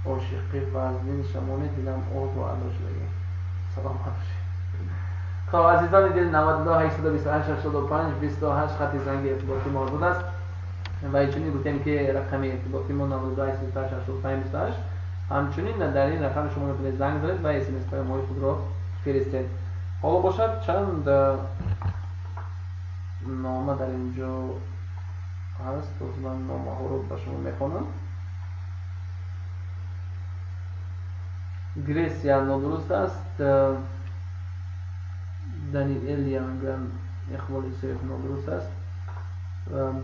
ошиқӣ вазнин шамоне, дилам оҳу адо шудагӣ. Саломат бошед. Хоб, азизони дил, 92 828 85 28 хати занги иртиботӣ мавҷуд аст ва инчунин гуфтем, ки рақами иртиботии мо 92 828 85 28. Ҳамчунин дар ин рақам шумо метавонед занг занед ва смс паёмҳои худро фиристед. Ҳоло бошад, чанд нома дар ин ҷо ҳаст, боз ман номаҳоро ба шумо мехонам. Гресия нодуруст аст, Даниэлия мегӯянд, Иқбол Исоев нодуруст аст,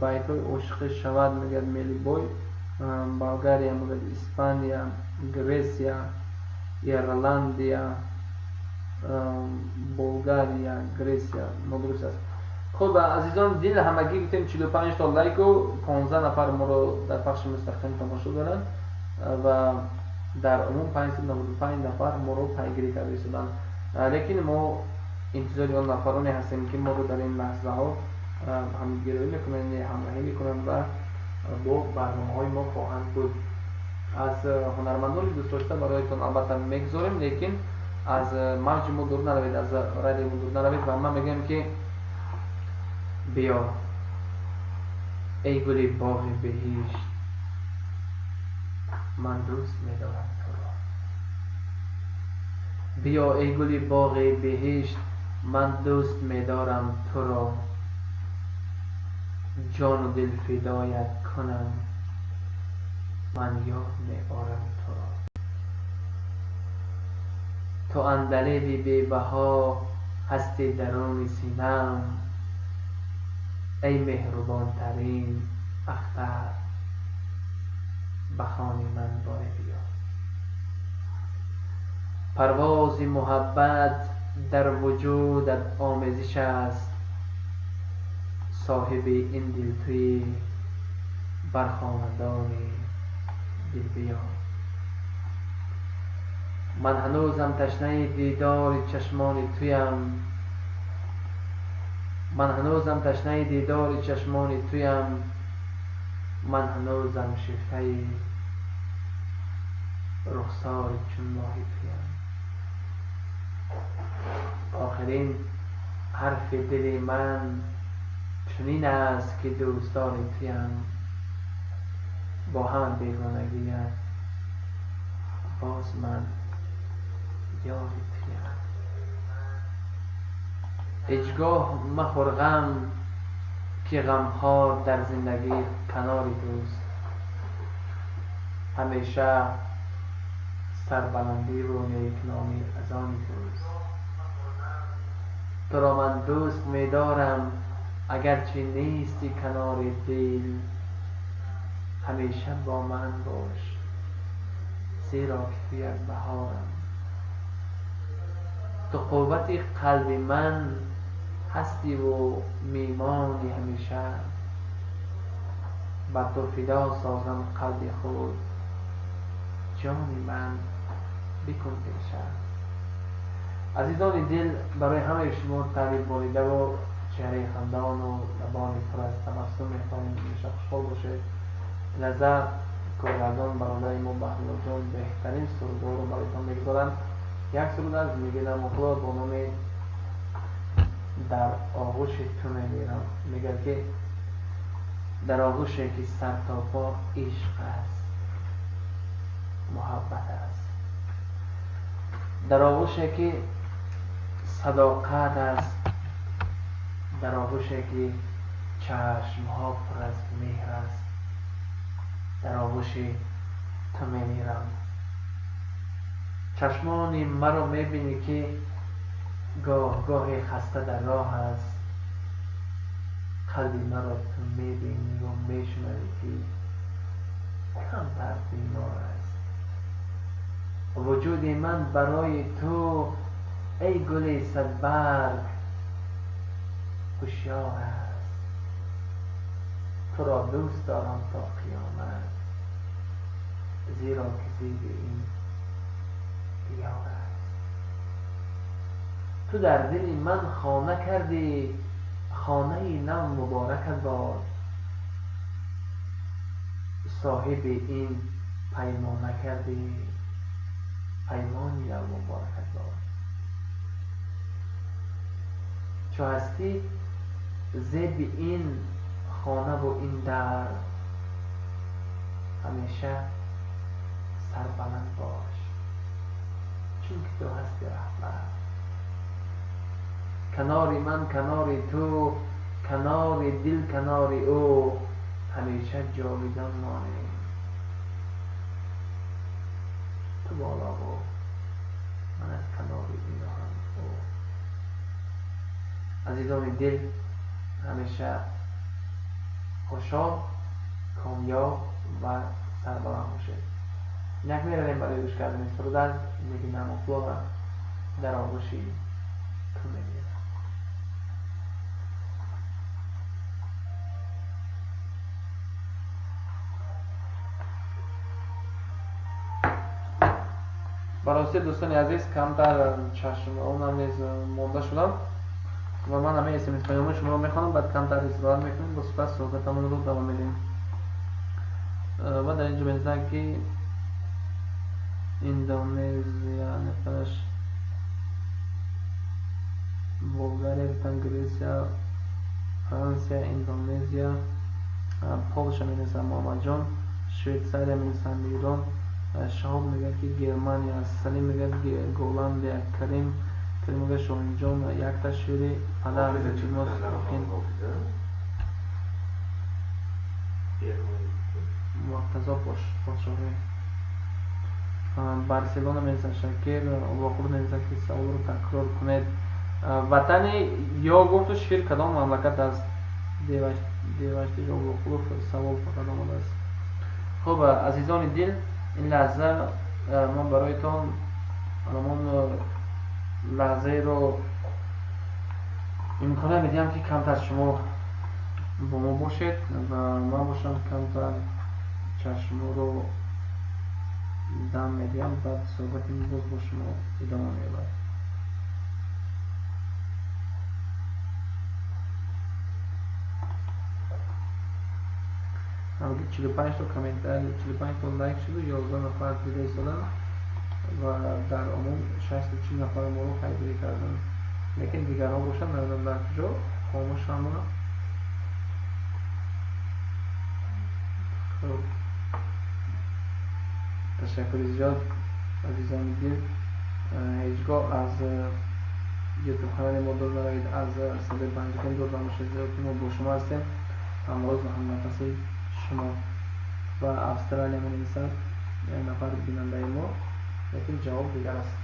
байтҳои ошиқӣ шавад, мегӯяд Мелибой, Болгария мегӯяд, Испания, Гресия, Ирландия, Болгария, Гресия нодуруст аст. Хуб, азизон дил, ҳамагӣ гуфтем 45 то лайку 15 нафар моро дар пахши мустақим тамошо доранд ва дар умум 595 нафар моро пайгирӣ карда истоданд, лекин мо интизори он нафароне ҳастем, ки моро дар ин лаҳзаҳо ҳамгироӣ мекунанд, ҳамроҳӣ мекунанд ва бо барномаҳои мо хоҳанд буд. Аз ҳунармандони дӯстдошта бароятон албатта мегузорем, лекин аз мавҷи мо дур наравед, аз радиои мо дур наравед. Ва ман мегӯям, ки биё, эй гули боғи беҳишт, ман дӯст медорам туро. Биё, эй гули боғи беҳишт, ман дӯст медорам туро, ҷону дил фидоят кунам, ман ёд меорам туро. Ту андалеби бебаҳо ҳасти даруни синаам, эй меҳрубонтарин ахтар, ба хони ман боре биё. Парвози муҳаббат дар вуҷудат омезиш аст, соҳиби ин дил туӣ, бар хонадони дил биё. Ман ҳанӯзам ташнаи дидори чашмони туям, ман ҳанӯзам ташнаи дидори чашмони туям, ман ҳанӯзам шифтаи рухсори чун моҳи туям. Охирин ҳарфи дили ман чунин аст, ки дӯстдори туям, бо ҳама бегонагият боз ман ёри туям. Ҳеҷ гоҳ махӯр ғам, ки ғамхор дар зиндагӣ канори туст, ҳамеша Сарбаландиву некномӣ аз они туст. Туро ман дӯст медорам, агарчи нести канори дил. Ҳамеша бо ман бош, зеро ки ту як баҳорам. Ту қуввати қалби ман ҳастиву мемонӣ ҳамеша. Бар ту фидо созам қалби худ, ҷони ман бикун пеша. Азизони дил, барои ҳамаи шумо таъриф боридаву чеҳраи хандону лабони пур аз табассум мехоҳем. Ҳамеша хушҳол бошед. Лазза коргардон бародари мо Баҳруллоҷон беҳтарин сурудҳоро бароятон мегузоранд. Як суруд аз Мигела Муқло бо номи «Дар оғӯши ту мемирам». Мегӯяд ки дар оғӯше ки сар то по ишқ аст, муҳаббат аст, дар оғӯше ки садоқат аст, дар оғӯше ки чашмҳо пур аз меҳр аст, дар оғӯши ту мемирам. Чашмони маро мебинӣ ки гоҳ-гоҳе хаста дар роҳ аст. Қалби маро ту мебинӣ ва мешунавӣ ки камтар бемор аст. Вуҷуди ман барои ту, эй гули садбарг, ҳушёр аст. Туро дӯст дорам то қиёмат, зеро ки зеби ин диёр аст. Ту дар дили ман хона кардӣ, хонаи нав муборакат бод. Соҳиби ин паймона кардӣ, паймони нав муборакат бод. Чу ҳастӣ зеби ин хонаву ин дар, ҳамеша сарбаланд бош, чунки ту ҳасти раҳбар. Канори ман канори ту, канори дил канори ӯ, ҳамеша ҷовидон монем. Ту болову ман аз канори ин ҳам ӯ. Азизони дил, ҳамеша хушҳол, комёб ва сарбаланд бошед. Инак меравем барои гӯш кардани суруд аз Нигина Муқлова «Дар оғӯши ту мемирам». Барости, дӯстони азиз, камтар чашмонам низ монда шудам ва ман ҳамаи смс паёмои шуморо мехонам, баъд камтар истироҳат мекунем, бо сипас суҳбатамонро давом медиҳем. Ва дар ин ҷо менависанд ки Индонезия, нафараш Болгария, гуфтан Гресия, Франсия, Индонезия, Полша менависанд Муҳаммадҷон, Швейтсария менависанд Ирон, Шаҳоб мегӯяд ки Германия, Салим мегӯяд Голландия, Карим Карим мегӯяд Шоҳинҷон, якта шеъри падар илтимос. Муртазо Подшоҳӣ, Барселона менависад Шакир Воқуб, менависад ки саволро такрор кунед. Ватани йогурту шир кадом мамлакат аст? Деваштиж Воқулов савол фақат омадааст. Хуб, азизони дил, ин лаҳза ман бароятон ҳамон лаҳзаеро имконият медиҳам ки камтар шумо бо мо бошед ва ман бошам камтар чашморо дам медиҳам, баъд суҳбати боз бо шумо идома меёбад. Ҳамагӣ 45 то комментарий, 45 то лайк шуду, 11 нафар дида истоданд ва дар умум 640 нафар моро пайгирӣ карданд, лекин дигарҳо бошанд, намедонам дар куҷо хомӯш ҳама. Хуб, ташаккури зиёд, азизони дил. Ҳеҷ гоҳ аз ютуб канали мо дур наравед, аз садои Панҷакент дур набошед, зеро ки мо бо шумо ҳастем, ҳамроз ва ҳамнафаси шумо. Ва Австралия менависад як нафар бинандаи мо. Лекин ҷавоб дигар аст.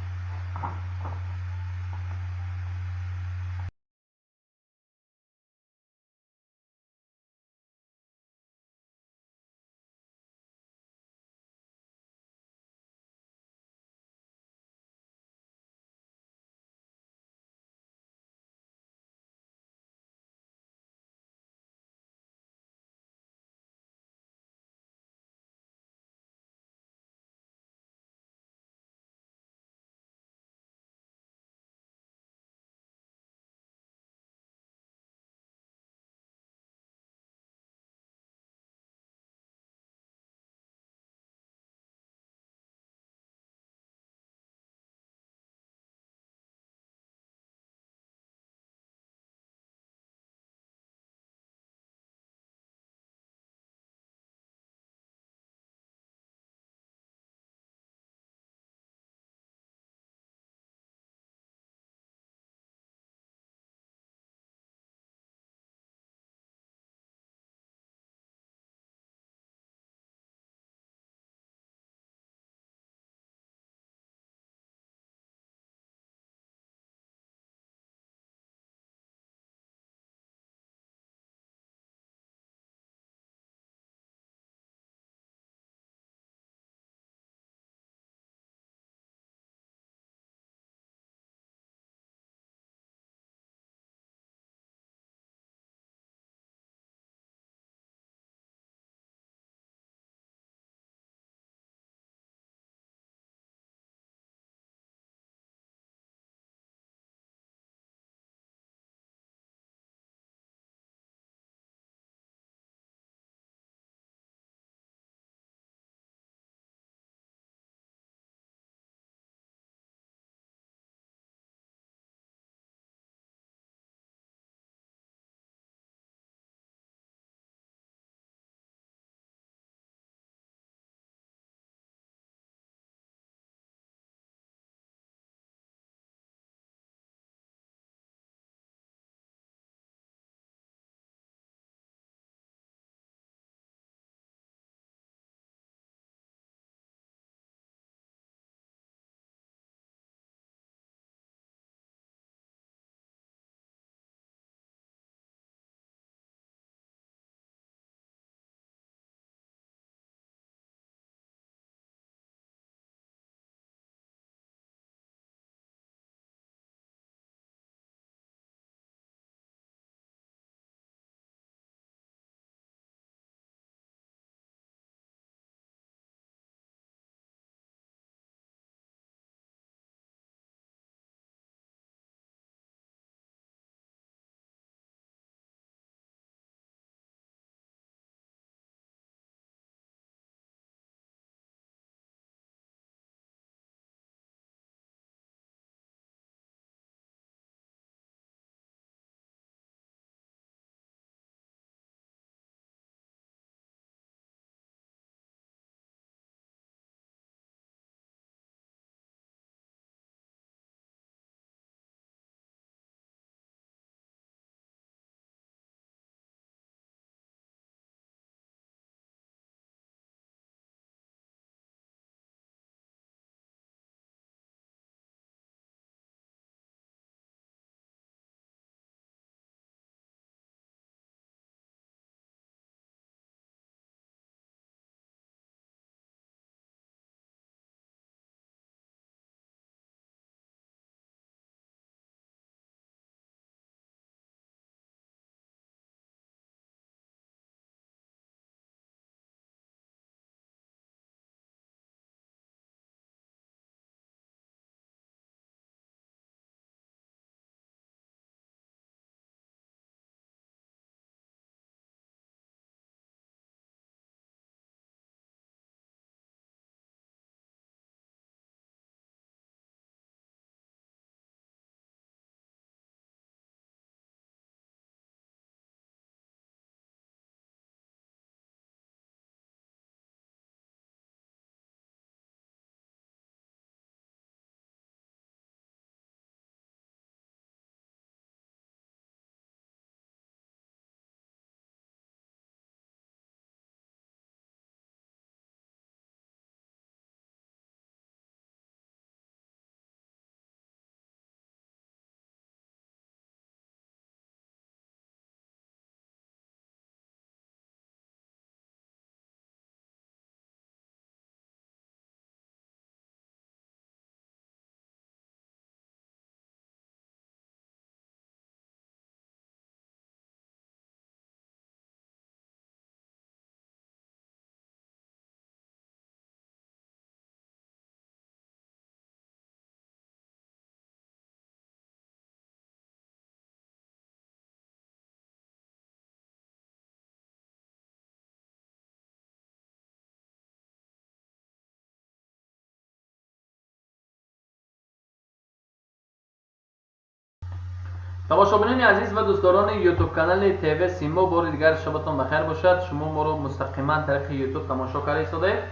Тамошобинони азиз ва дӯстдорони ютуб канали ТВ Симо, бори дигар шабатон бахайр бошад. Шумо моро мустақиман тариқи ютуб тамошо карда истодаед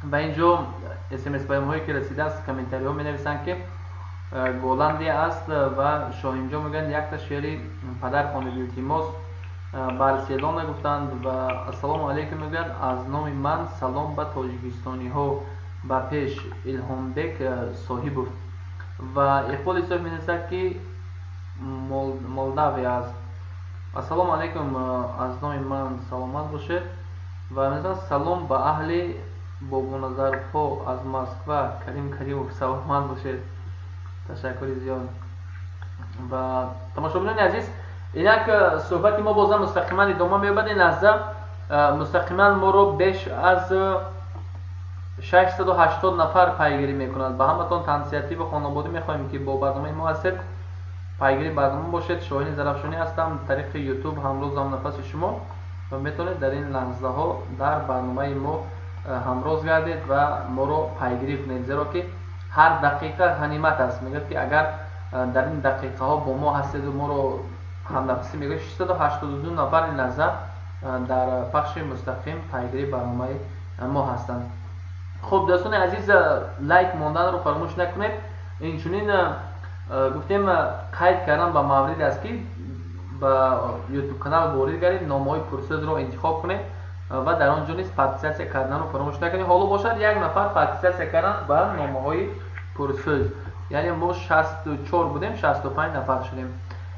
ва инҷо смс паёмҳое ки расидааст, комментариҳо менависанд, ки Голландия аст ва Шоҳинҷо мегӯянд, якта шеъри падар хонед, илтимос. Барселона гуфтанд ва ассалому алайкум мегӯянд, аз номи ман салом ба тоҷикистониҳо, ба пеш, Илҳомбек Соҳибов. Ва Иқбол Исоев менависад, ки Молдавия аст. Ассалому алайкум, аз номи ман саломат бошед. Ва менависанд, салом ба аҳли Бобоназарҳо аз Москва, Карим Каримов, саломат бошед, ташаккури зиёд. Ва тамошобинони азиз, инак суҳбати мо бозам мустақиман идома меёбад. Ин лаҳза мустақиман моро беш аз 680 нафар пайгирӣ мекунад. Ба ҳаматон тансиҳатӣ ва хонободӣ мехоҳем, ки бо барномаи мо ҳастед, пайгири барнома бошед. Шоҳини Зарафшонӣ ҳастам, тариқи ютуб ҳамроз ҳамнафаси шумо ва метавонед дар ин лаҳзаҳо дар барномаи мо ҳамроз гардед ва моро пайгирӣ кунед, зеро ки ҳар дақиқа ғанимат аст. Мегӯяд, ки агар дар ин дақиқаҳо бо мо ҳастеду моро ҳамнафасӣ мегӯяд, 682 нафар ин лаҳза дар пахши мустақим пайгирии барномаи мо ҳастанд. Хуб, дӯстони азиз, лайк монданро фаромӯш накунед. Инчунин гуфтем, қайд кардан ба маврид аст, ки ба ютуб канал ворид гардед, номаҳои пурсӯзро интихоб кунед ва дар он ҷо низ подписаться карданро фаромӯш накунед. Ҳоло бошад, як нафар подписаться кардан ба номаҳои пурсӯз, яъне мо 64 будем, 65 нафар шудем.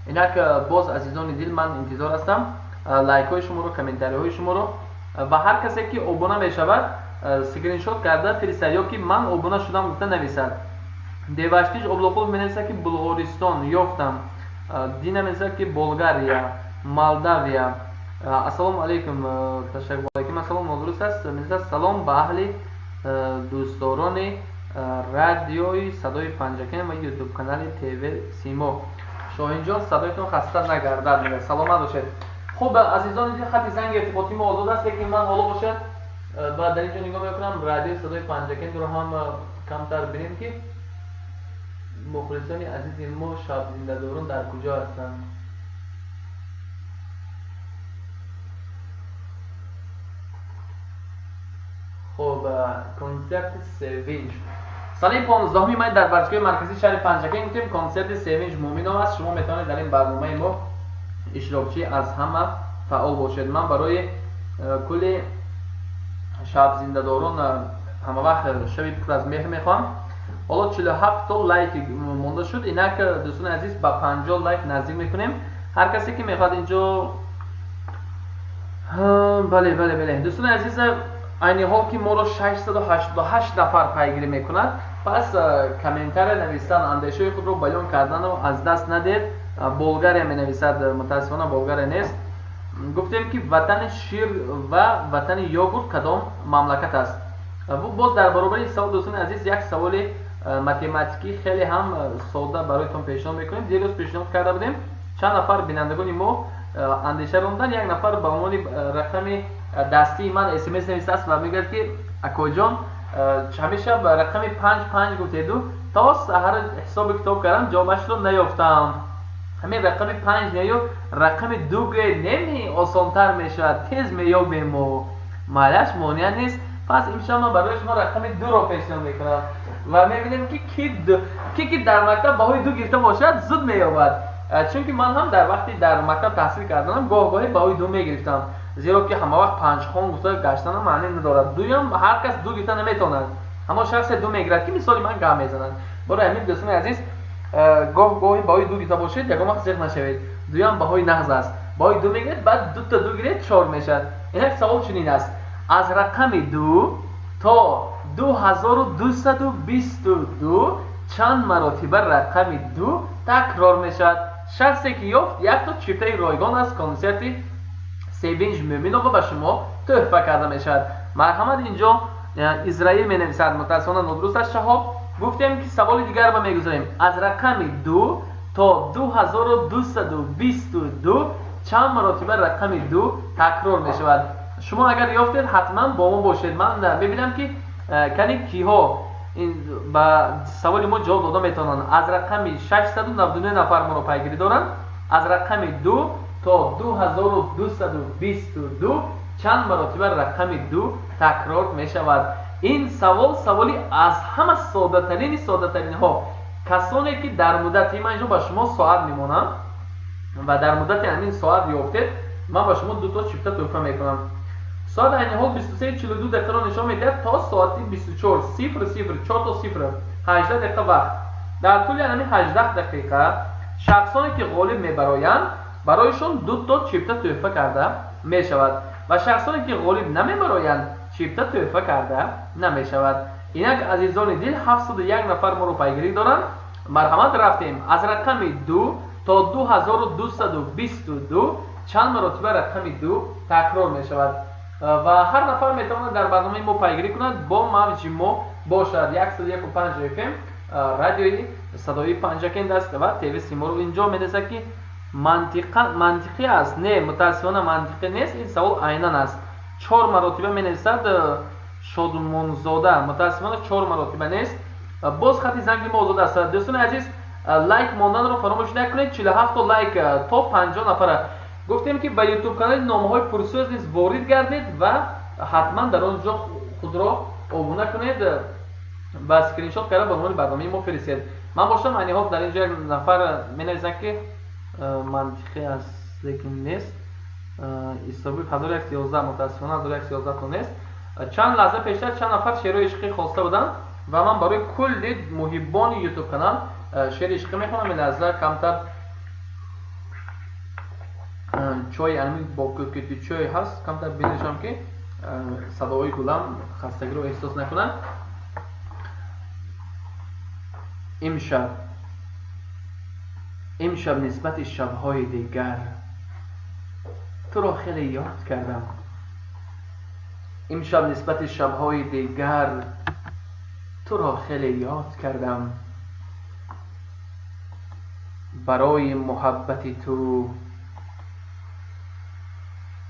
Инак боз, азизони дил, ман интизор ҳастам лайкҳои шуморо, комментариҳои шуморо ва ҳар касе ки обуна мешавад, скриншот карда фиристад ё ки ман обуна шудам гуфта нависад. Деваштиш Облоқулов менависад, ки Булғористон ёфтам. Дина менависад, ки Болгария, Молдавия. Ассалому алайкум, ташаккур, алайкум ассалом, нодуруст аст. Менависад, салом ба аҳли дӯстдорони радиои Садои Панҷакен ва ютуб канали ТВ Симо, Шоҳинҷон, садоятон хаста нагардад, мегӯяд, саломат бошед. Хуб, азизони дил, хати занги иртиботии мо озод аст, лекин ман ҳоло бошад ба дар инҷо нигоҳ мекунам, радиои Садои Панҷакентро ҳам камтар бинем, ки мухлисони азизи мо, шабзиндадорон, дар куҷо ҳастанд. Хуб, консерти Севинҷ санаи 15-уми май дар варзишгоҳи марказии шаҳри Панҷакент, гуфтем, консерти Севинҷ Муъминов аст. Шумо метавонед дар ин барномаи мо иштирокчӣ аз ҳама фаъол бошед. Ман барои кулли шабзиндадорон ҳамавақт шаби пур аз меҳр мехоҳам. Ҳоло 47 то лайк монда шуд. Инак, дӯстони азиз, ба 50 лайк наздик мекунем. Ҳар касе ки мехоҳад инҷо, бале, бале, бале, дӯстони азиз, айни ҳол ки моро 688 нафар пайгирӣ мекунад, пас комментария навистан, андешаҳои худро баён карданро аз даст надиҳед. Болгария менависад, мутаассифона, Болгария нест. Гуфтем, ки ватани шир ва ватани йогурт кадом мамлакат аст? Боз дар баробари ин савол, дӯстони азиз, як саволи математикӣ хеле ҳам сода бароятон пешниҳод мекунем. Дирӯз пешниҳод карда будем, чанд нафар бинандагони мо андеша ронданд. Як нафар ба унвони рақами дастии ман смс навистааст ва мегӯяд, ки акоҷон, ҳамеша ба рақами панҷ панҷ гуфтеду то саҳар ҳисоби китоб кардам, ҷавобашро наёфтам. Ҳамин рақами панҷ нею рақами ду гӯед, неми осонтар мешавад, тез меёбем мо. Майлаш, монеа нест. Пас имшаб ман барои шумо рақами дуро пешниҳод мекунам ва мебинем, ки ки ки дар мактаб баҳои ду гирифта бошад, зуд меёбад, чунки ман ҳам дар вақти дар мактаб таҳсил карданам гоҳ гоҳе баҳои ду мегирифтам, зеро ки ҳамавақт панҷхон гуфта гаштанам маъне надорад. Дуям ҳар кас ду гирифта наметавонад, ҳамон шахсе ду мегирад, ки мисоли ман гап мезанад. Барои ҳамин, дӯстони азиз, гоҳ гоҳе баҳои ду гирифта бошед, ягон вақт зиқ нашавед. Дуям баҳои нағз аст. Баҳои ду мегиред, баъд дута ду гиред, чор мешавад. Инак, савол чунин аст: аз рақами ду то 2222 чанд маротиба рақами ду такрор мешавад? Шахсе ки ёфт, якто чифтаи ройгон аз консерти Севинҷ Мӯминова ба шумо тӯҳфа карда мешавад. Марҳамат, инҷо Израил менависад, мутаассифона, нодуруст аст. Шаҳоб, гуфтем, ки саволи дигарро мегузорем: аз рақами ду то 2222 чанд маротиба рақами ду такрор мешавад? Шумо агар ёфтед, ҳатман бо мо бошед. Ман мебинам, ки кани киҳо. Ба саволи мо ҷавоб дода метавонанд. Аз рақами 699 нафар моро пайгирӣ доранд. Аз рақами 2 то 2222 чанд маротиба рақами 2 такрор мешавад? Ин савол саволи аз ҳама соддатарини соддатаринҳо. Касоне ки дар муддати ман инҷо ба шумо соат мемонам ва дар муддати ҳамин соат ёфтед, ман ба шумо дуто чипта тӯҳфа мекунам. Соат айни ҳол 23:42 дақиқаро нишон медиҳад, то соати 24:00, 4 то 0, 18 дақиқа вақт. Дар тӯли ҳамин 18 дақиқа шахсоне ки ғолиб мебароянд, барояшон дуто чипта тӯҳфа карда мешавад ва шахсоне ки ғолиб намебароянд, чипта тӯҳфа карда намешавад. Инак, азизони дил, 701 нафар моро пайгирӣ доранд. Марҳамат, рафтем. Аз рақами 2 то 2222 чанд маротиба рақами 2 такрор мешавад? Ва ҳар нафар метавонад дар барномаи мо пайгирӣ кунад, бо мавҷи мо бошад. 101,5 FM радиои садои Панҷакент аст ва ТВ Симоро инҷо менависад, ки мантиқӣ аст. Не, мутаассифона, мантиқӣ нест, ин савол айнан аст. Чор маротиба менависад Шодмонзода, мутаассифона, чор маротиба нест. Боз хати занги мо озод аст. Дӯстони азиз, лайк монданро фаромӯш накунед. 47 лайк, то 50 нафара гуфтем, ки ба ютуб канали Номаҳои пурсӯз низ ворид гардед ва ҳатман дар он ҷо худро обуна кунед ва скриншот карда ба унвони барномаи мо фиристед. Ман бошам, айни ҳол дар инҷо як нафар менависад, ки мантиқӣ аст, лекин нест. Исобиев 1111, мутаассифона, 1111 то нест. Чанд лаҳза пештар чанд нафар шеърҳои ишқӣ хоста буданд ва ман барои кулли муҳиббони ютуб канал шеъри ишқӣ мехонам. Ин лаҳза камтар чой, ами бо кӯкити чой ҳаст, камтар бинӯшам, ки садоҳои гулам хастагиро эҳсос накунанд. Имшаб, имшаб нисбати шабҳои дигар туро хеле ёд кардам. Имшаб нисбати шабҳои дигар туро хеле ёд кардам. Барои муҳаббати ту,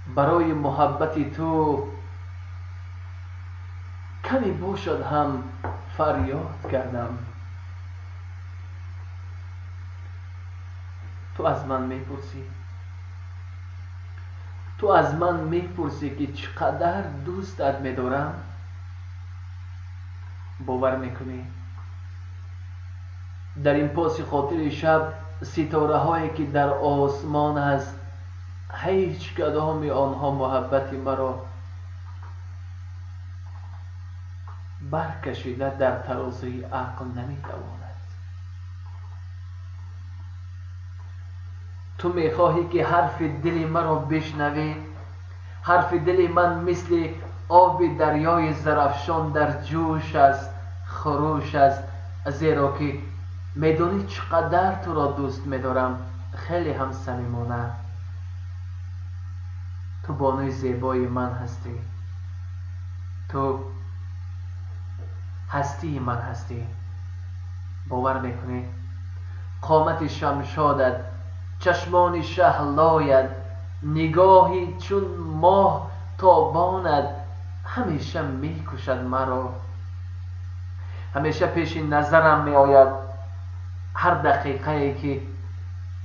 барои муҳаббати ту каме бошад ҳам фарёд кардам. Ту аз ман мепурсӣ, ту аз ман мепурсӣ, ки чӣ қадар дӯстат медорам. Бовар мекунӣ, дар ин поси хотири шаб ситораҳое ки дар осмон аст, ҳеҷ кадоми онҳо муҳаббати маро баркашида дар тарозуи ақл наметавонад. Ту мехоҳӣ, ки ҳарфи дили маро бишнавӣ. Ҳарфи дили ман мисли оби дарёи Зарафшон дар ҷӯш аст, хурӯш аст, зеро ки медонӣ чӣ қадар туро дӯст медорам, хеле ҳам самимона. Ту бонуи зебои ман ҳастӣ, ту ҳастии ман ҳастӣ. Бовар мекунӣ, қомати шамшодат, чашмони шаҳлоят, нигоҳи чун моҳ тобонат ҳамеша мекушад маро, ҳамеша пеши назарам меояд. Ҳар дақиқае ки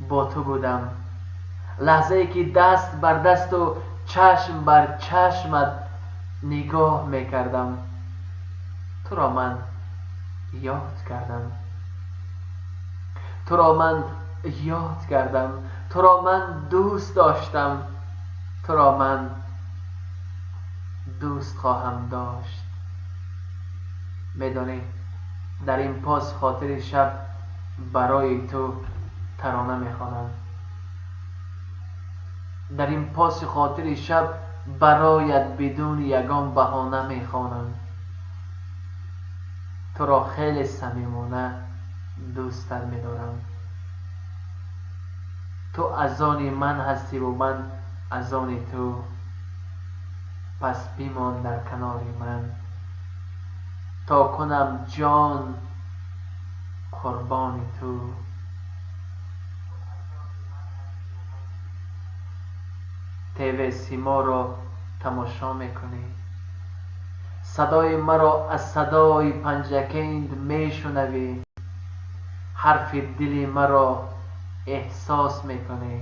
бо ту будам, лаҳзае ки даст бар дасту чашм бар чашмат нигоҳ мекардам, туро ман ёд кардам, туро ман ёд кардам, туро ман дӯст доштам, туро ман дӯст хоҳам дошт. Медонӣ, дар ин пос хотири шаб барои ту тарона мехонам. Дар ин поси хотири шаб бароят бидуни ягон баҳона мехонам. Туро хеле самимона дӯстат медорам. Ту аз они ман ҳастиву ман аз они ту. Пас бимон дар канори ман, то кунам ҷон қурбони ту. ТВ Симоро тамошо мекунӣ. Садои маро аз садои Панҷакент мешунавӣ, ҳарфи дили маро эҳсос мекунӣ.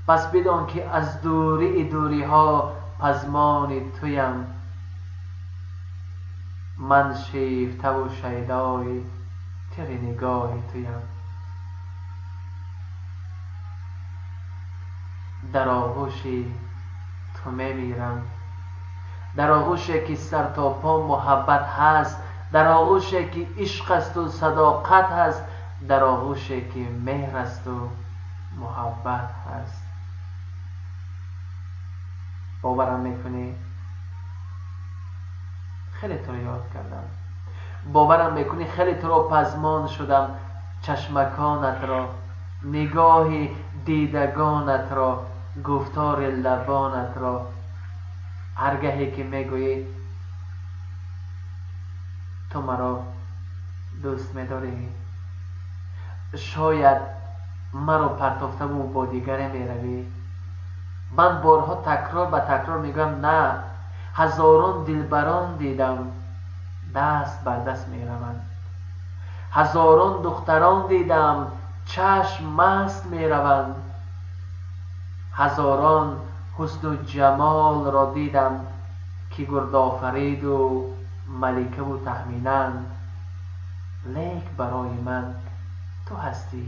Пас бидон ки аз дурии дуриҳо пазмони туям. Ман шифтаву шайдои тири нигоҳи туям. Дар оғӯши ту мемирам, дар оғӯше ки сар то по муҳаббат ҳаст, дар оғӯше ки ишқ асту садоқат ҳаст, дар оғӯше ки меҳр асту муҳаббат ҳаст. Боварам мекунӣ? Хеле туро ёд кардам. Боварам мекунӣ, хеле туро пазмон шудам, чашмаконатро, нигоҳи дидагонатро, гуфтори лабонатро. Ҳаргаҳе ки мегӯӣ ту маро дӯст медорӣ, шояд маро партофтаву бо дигаре меравӣ. Ман борҳо такрор ба такрор мегӯям, на, ҳазорон дилбарон дидам, даст бар даст мераванд. Ҳазорон духтарон дидам, чашм маст мераванд. Ҳазорон ҳусну ҷамолро дидам, ки Гурдофариду Маликаву Таҳминанд. Лек барои ман ту ҳастӣ,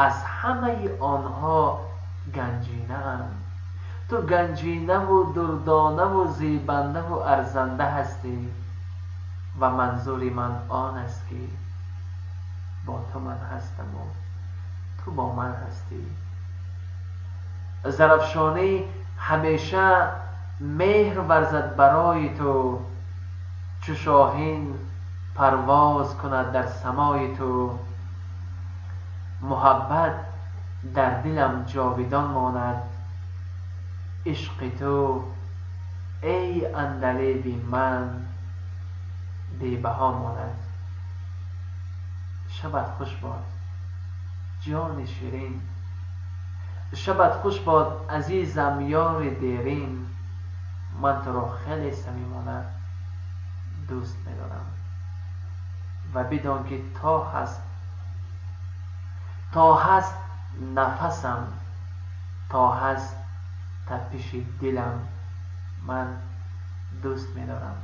аз ҳамаи онҳо ганҷинаам. Ту ганҷинаву дурдонаву зебандаву арзанда ҳастӣ ва манзури ман он аст, ки бо ту ман ҳастаму ту бо ман ҳастӣ. Зарафшонӣ ҳамеша меҳр варзад барои ту, чу шоҳин парвоз кунад дар самои ту. Муҳаббат дар дилам ҷовидон монад, ишқи ту эй андалеби ман бебаҳо монад. Шабат хуш бод, ҷони ширин, шабат хуш бод, азизам ёри дерин. Ман туро хеле самимона дӯст медорам ва бидон ки то ҳаст нафасам, то ҳаст тапиши дилам, ман дӯст медорам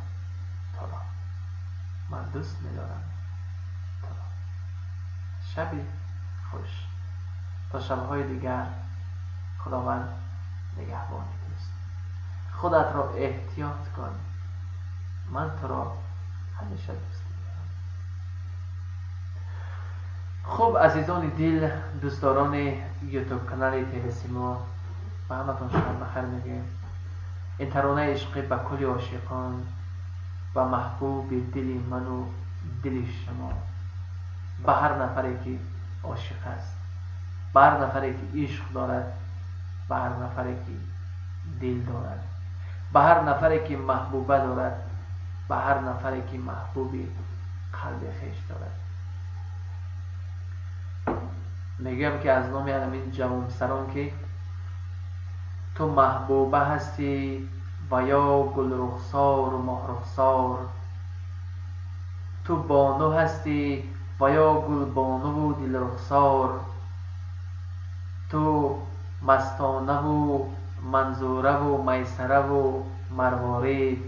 туро, ман дӯст медорам туро. Шаби хуш, то шабҳои дигар. Худованд нигаҳбони туст. Худатро эҳтиёт кун, ман туро ҳамеша дӯст медорам. Хуб, азизони дил, дӯстдорони ютуб канали ТВ Симо, ба ҳаматон шаб бахайр мегӯем. Ин таронаи ишқӣ ба кулли ошиқон, ба маҳбуби дили ману дили шумо, ба ҳар нафаре ки ошиқ аст, ба ҳар нафаре ки ишқ дорад, ба ҳар нафаре ки дил дорад, ба ҳар нафаре ки маҳбуба дорад, ба ҳар нафаре ки маҳбуби қалби хеш дорад. Мегӯям ки аз номи ҳамин ҷавонписарон, ки ту маҳбуба ҳастӣ ва ё гулрухсору моҳрухсор, ту бону ҳастӣ ва ё гулбонуву дилрухсор, ту мастонаву манзураву майсараву марворид,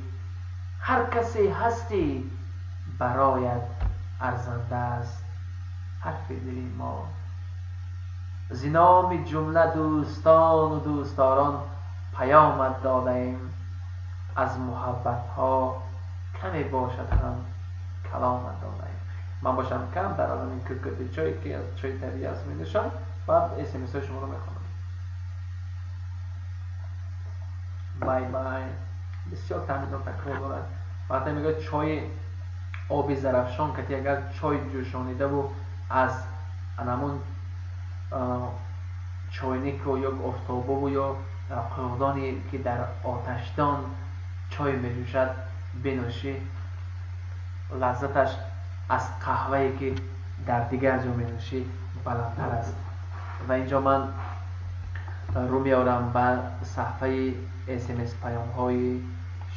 ҳар касе ҳастӣ бароят арзанда аст ҳарфи дили мо. Зи номи ҷумла дӯстону дӯстдорон паёмат додаем, аз муҳаббатҳо каме бошад ҳам каломат додаем. Ман бошам кам дар ҳамин кӯкӯти чой, ки аз чойи табиӣ аст, менӯшам, баъд смсҳои шуморо мехонам. Бай бай. Бисёр таъмино такрор дорад. Вақте мегӯяд чойи оби Зарафшон кати агар чой ҷӯшонидаву аз анамун чойнику ё офтобову ё қуғдоне ки дар оташдон чой меҷӯшад бинӯшӣ, лаззаташ аз қаҳвае ки дар дигар ҷо менӯшӣ баландтар аст. Ва инҷо ман рӯ меорам ба саҳфаи смс паёмҳои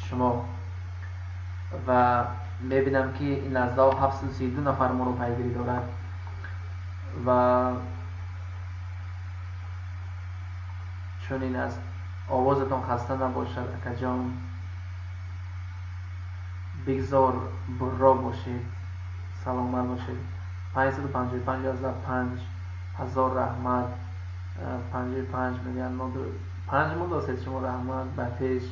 шумо. Ва мебинам, ки ин лаҳзаҳо 732 нафар моро пайгирӣ дорад ва чунин аст. Овозатон хаста набошад, акаҷон, бигзор бурро бошед, саломат бошед. 555 азда 5 ҳазор раҳмат. 55 мегӯянд, панҷ мондосед шумо. Раҳмат, ба пеш,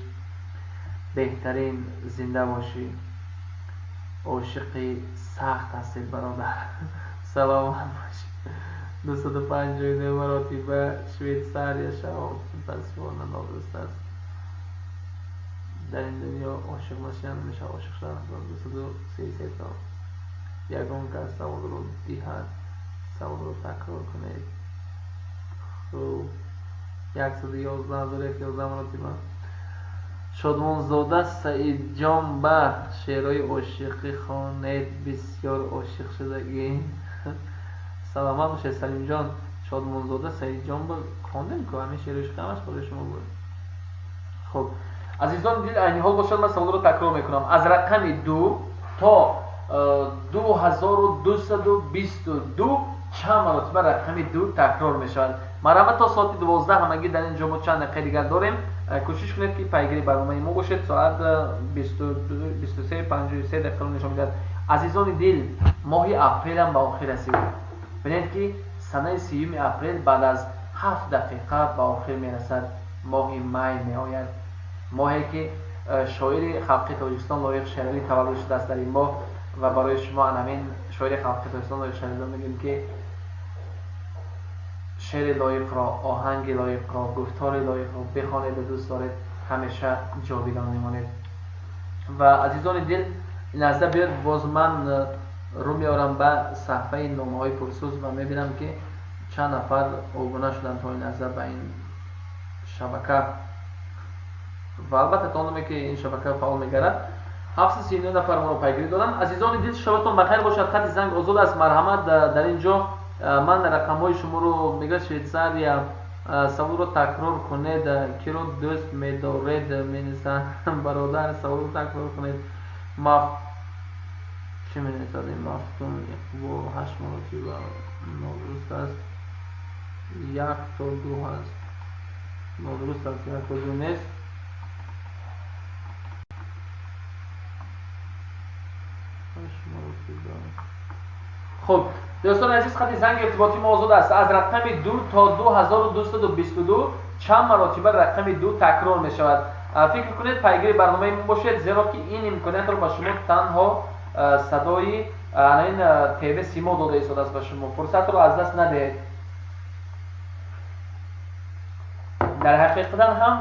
беҳтарин, зинда бошӣ. Ошиқи сахт ҳастед, бародар, саломат бошӣ. 259 маротиба Швейтсария шавоб. Мутаассифона, нодуруст аст. Дар ин дунё ошиқ нашидан намешавад, ошиқ шудан. 233 то. Ягон кас саволро диҳад. Саволро такрор кунед. Хуб, 111 111 маротиба. Шодмонзода Саидҷон, ба шеърҳои ошиқӣ хонед, бисёр ошиқ шудагӣ. Саломат бошед, Салимҷон. Шодмонзода Саидҷон, ба хондем ку ҳамин шеъри ошиқӣ, ҳамаш барои шумо буд. Хуб, азизони дил, айни ҳол бошад, ман саволро такрор мекунам. Аз рақами 2 то 2222 чанд маротиба рақами 2 такрор мешавад? Марҳамат, то соати 12 ҳамагӣ дар ин ҷо мо чанд дақиқаи дигар дорем. Кӯшиш кунед, ки пайгири барномаи мо бошед. Соат 23:53 дақиқаро нишон медиҳад. Азизони дил, моҳи апрелам ба охир расид. Бинед, ки санаи 30-юми апрел баъд аз 7 дақиқа ба охир мерасад. Моҳи май меояд, моҳе ки шоири халқи Тоҷикистон Лоиқ Шералӣ таваллуд шудааст дар ин моҳ. Ва барои шумо ҳамин шоири халқи Тоҷикистон Лоиқ Шералиро мегӯем, ки шеъри Лоиқро, оҳанги Лоиқро, гуфтори Лоиқро бихонеду дӯст доред, ҳамеша ҷовидон мемонед. Ва азизони дил, ин лаҳза биёд, боз ман рӯ меорам ба саҳфаи номаҳои пурсӯз ва мебинам, ки чанд нафар обуна шуданд то ин лаҳза ба ин шабака. Ва албатта, то ондаме ки ин шабака фаъол мегардад, 739 нафар моро пайгирӣ доранд. Азизони дил, шабатон бахайр бошад. Хати занг озод аст, марҳамат. Дар ин ҷо ман рақамҳои шуморо мегӯяд. Швейтсария, саволро такрор кунед. Киро дӯст медоред, менависанд. Бародар, саволро такрор кунед. Маф чӣ менависад ин? Мафтун Иқбол, ҳашт маротиба нодуруст аст. Як то ду ҳаст, нодуруст аст, як то ду нест. Ҳашт маротиба. Хуб, дӯстони азиз, хати занги иртиботии мо озод аст. Аз рақами 2 то 2222 чанд маротиба рақами 2 такрор мешавад? Фикр кунед, пайгири барномаи мо бошед, зеро ки ин имкониятро ба шумо танҳо садои ин ТВ Симо дода истодааст ба шумо. Фурсатро аз даст надиҳед. Дар ҳақиқатан ҳам,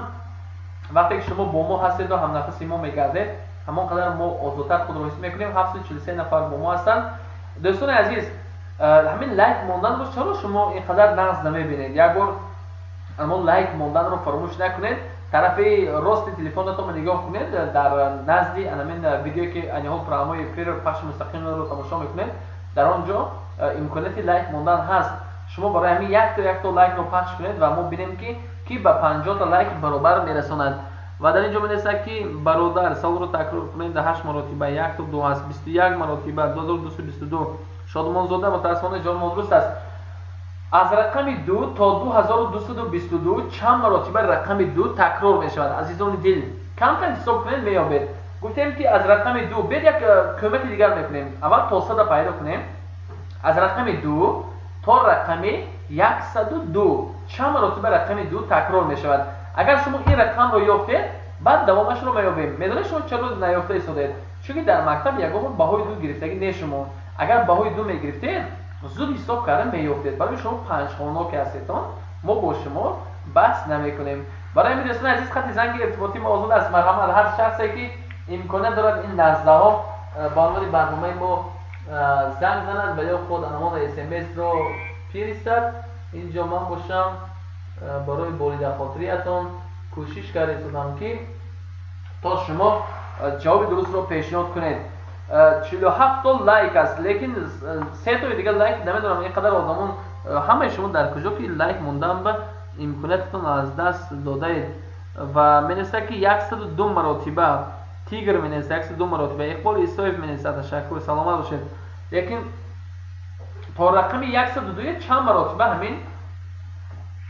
вақте ки шумо бо мо ҳастеду ҳамнафаси мо мегардед, ҳамон қадар мо озодтар худро ҳис мекунем. 743 нафар бо мо ҳастанд. Дӯстони азиз, ҳамин лайк монданро чаро шумо ин қадар нағз намебинед? Як бор аммо лайк монданро фаромӯш накунед. Тарафи рости телефонатонро нигоҳ кунед, дар назди анамин видеое ки айни ҳол прямой эфир, пахши мустақимро тамошо мекунед, дар он ҷо имконияти лайк мондан ҳаст. Шумо барои ҳамин якто якто лайкро пахш кунед ва мо бинем, ки ки ба 50-та лайк баробар мерасонад. Ва дар ин ҷо менависад, ки бародар, саволро такрор кунед. Ҳашт маротиба, як то ду ҳаст, 21 маротиба, 2222. Шодмонзода, мутаассифона, ҷавоб нодуруст аст. Аз рақами 2 то 2222 чанд маротиба рақами 2 такрор мешавад? Азизони дил, камтар ҳисоб кунед, меёбед. Гуфтем, ки аз рақами 2. Бед, як кӯмаки дигар мекунем. Аввал то сада пайдо кунем. Аз рақами 2 то рақами 102 чанд маротиба рақами 2 такрор мешавад? Агар шумо ин рақамро ёфтед, баъд давомашро меёбем. Медонед, шумо чаро наёфта истодаед? Чунки дар мактаб ягон бор баҳои 2 гирифтагӣ не шумо. Агар баҳои 2 мегирифтед, зуд ҳисоб карда меёфтед. Барои шумо панҷхоно ки ҳастедон, мо бо шумо баҳс намекунем. Барои ҳамин, дӯстони азиз, хати занги иртиботии мо озод аст. Марҳамат, ҳар шахсе ки имконият дорад, ин лаҳзаҳо ба унвони барномаи мо занг занад ва ё худ анамон смсро фиристад. Инҷо ман бошам, барои болидахотириятон кӯшиш карда истодам, ки то шумо ҷавоби дурустро пешниҳод кунед. 47 то лайк аст, лекин се тои дигар лайк. Намедонам, ин қадар одамон ҳамаи шумо дар куҷо, ки лайк мондан ба имкониятатон аз даст додаед? Ва менависад, ки 102 маротиба. Тигр менависад 102 маротиба. Иқбол Исоев менависад, ташаккур, саломат бошед. Лекин то рақами 102 чанд маротиба ҳамин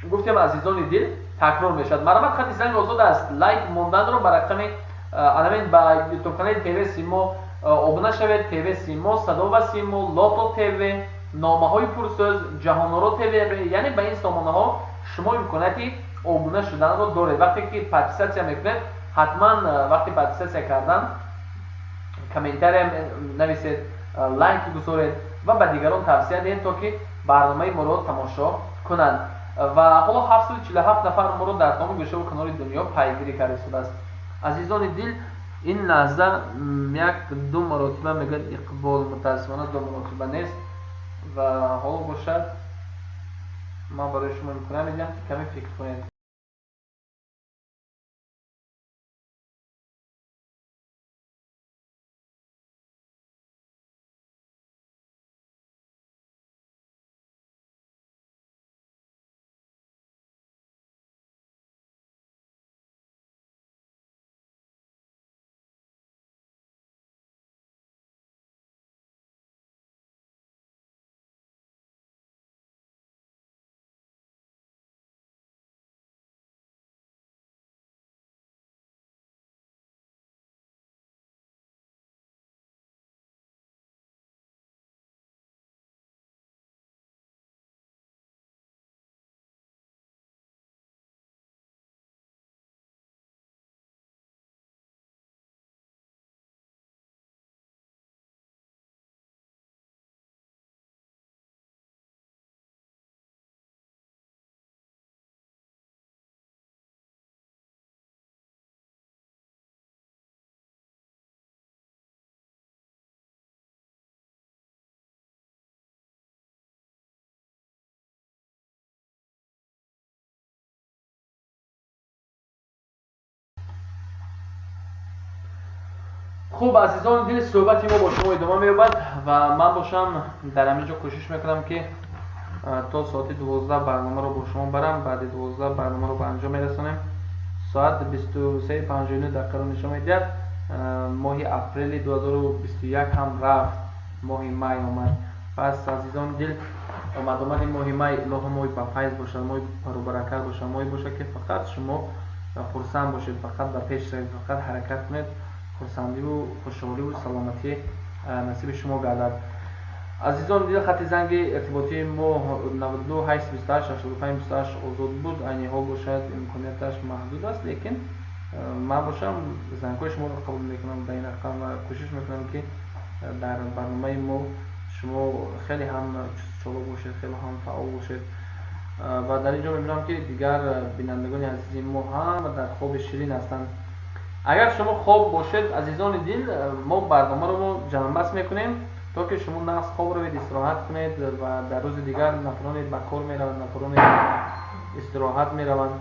гуфтем, азизони дил, такрор мешавад. Марҳамат, хати занг озод аст. Лайк монданро ба рақами анамин ба ютуб канали ТВ Симо обуна шавед. ТВ Симо, Садо ва Симо, Лото ТВ, Номаҳои пурсӯз, Ҷаҳоноро ТВ, яъне ба ин сомонаҳо шумо имконияти обуна шуданро доред. Вақте ки подписаться мекунед, ҳатман вақти подписаться кардан комментария нависед, лайк гузоред ва ба дигарон тавсия диҳед, то ки барномаи моро тамошо кунанд. Ва ҳоло 747 нафар моро дар тамоми гӯшаву канори дунё пайгирӣ карда истодааст. Азизони дил, ин лаҳза як ду маротиба мегӯяд Иқбол, мутаассифона, ду маротиба нест. Ва ҳоло бошад, ман барои шумо имконият медиҳам, ки каме фикр кунед. Хуб, азизони дил, суҳбати мо бо шумо идома меёбад ва ман бошам дар ҳамин ҷо кӯшиш мекунам, ки то соати 12 барномаро бо шумо барам. Баъди 12 барномаро ба анҷом мерасонем. Соат 23:59 дақиқаро нишон медиҳад. Моҳи апрели 2021 ҳам рафт, моҳи май омад. Пас, азизони дил, омадомади моҳи май илоҳо моҳи ба файз бошад, моҳи парубаракат бошад, моҳе бошад, ки фақат шумо хурсанд бошед, фақат ба пеш равед, фақат ҳаракат кунед, хурсандиву хушҳоливу саломатӣ насиби шумо гардад. Азизон дил, хати занги иртиботии мо 92 828 85 28 озод буд. Айни ҳол бошад, имконияташ маҳдуд аст, лекин ман бошам зангҳои шуморо қабул мекунам ба ин рақам ва кӯшиш мекунам, ки дар барномаи мо шумо хеле ҳам чустучолок бошед, хеле ҳам фаъол бошед. Ва дар ин ҷо мебинам, ки дигар бинандагони азизи мо ҳама дар хоби ширин ҳастанд. Агар шумо хоб бошед, азизони дил, мо барномаро мо ҷамъбаст мекунем, то ки шумо нағз хоб равед, истироҳат кунед ва дар рӯзи дигар нафароне ба кор мераванд, нафароне истироҳат мераванд.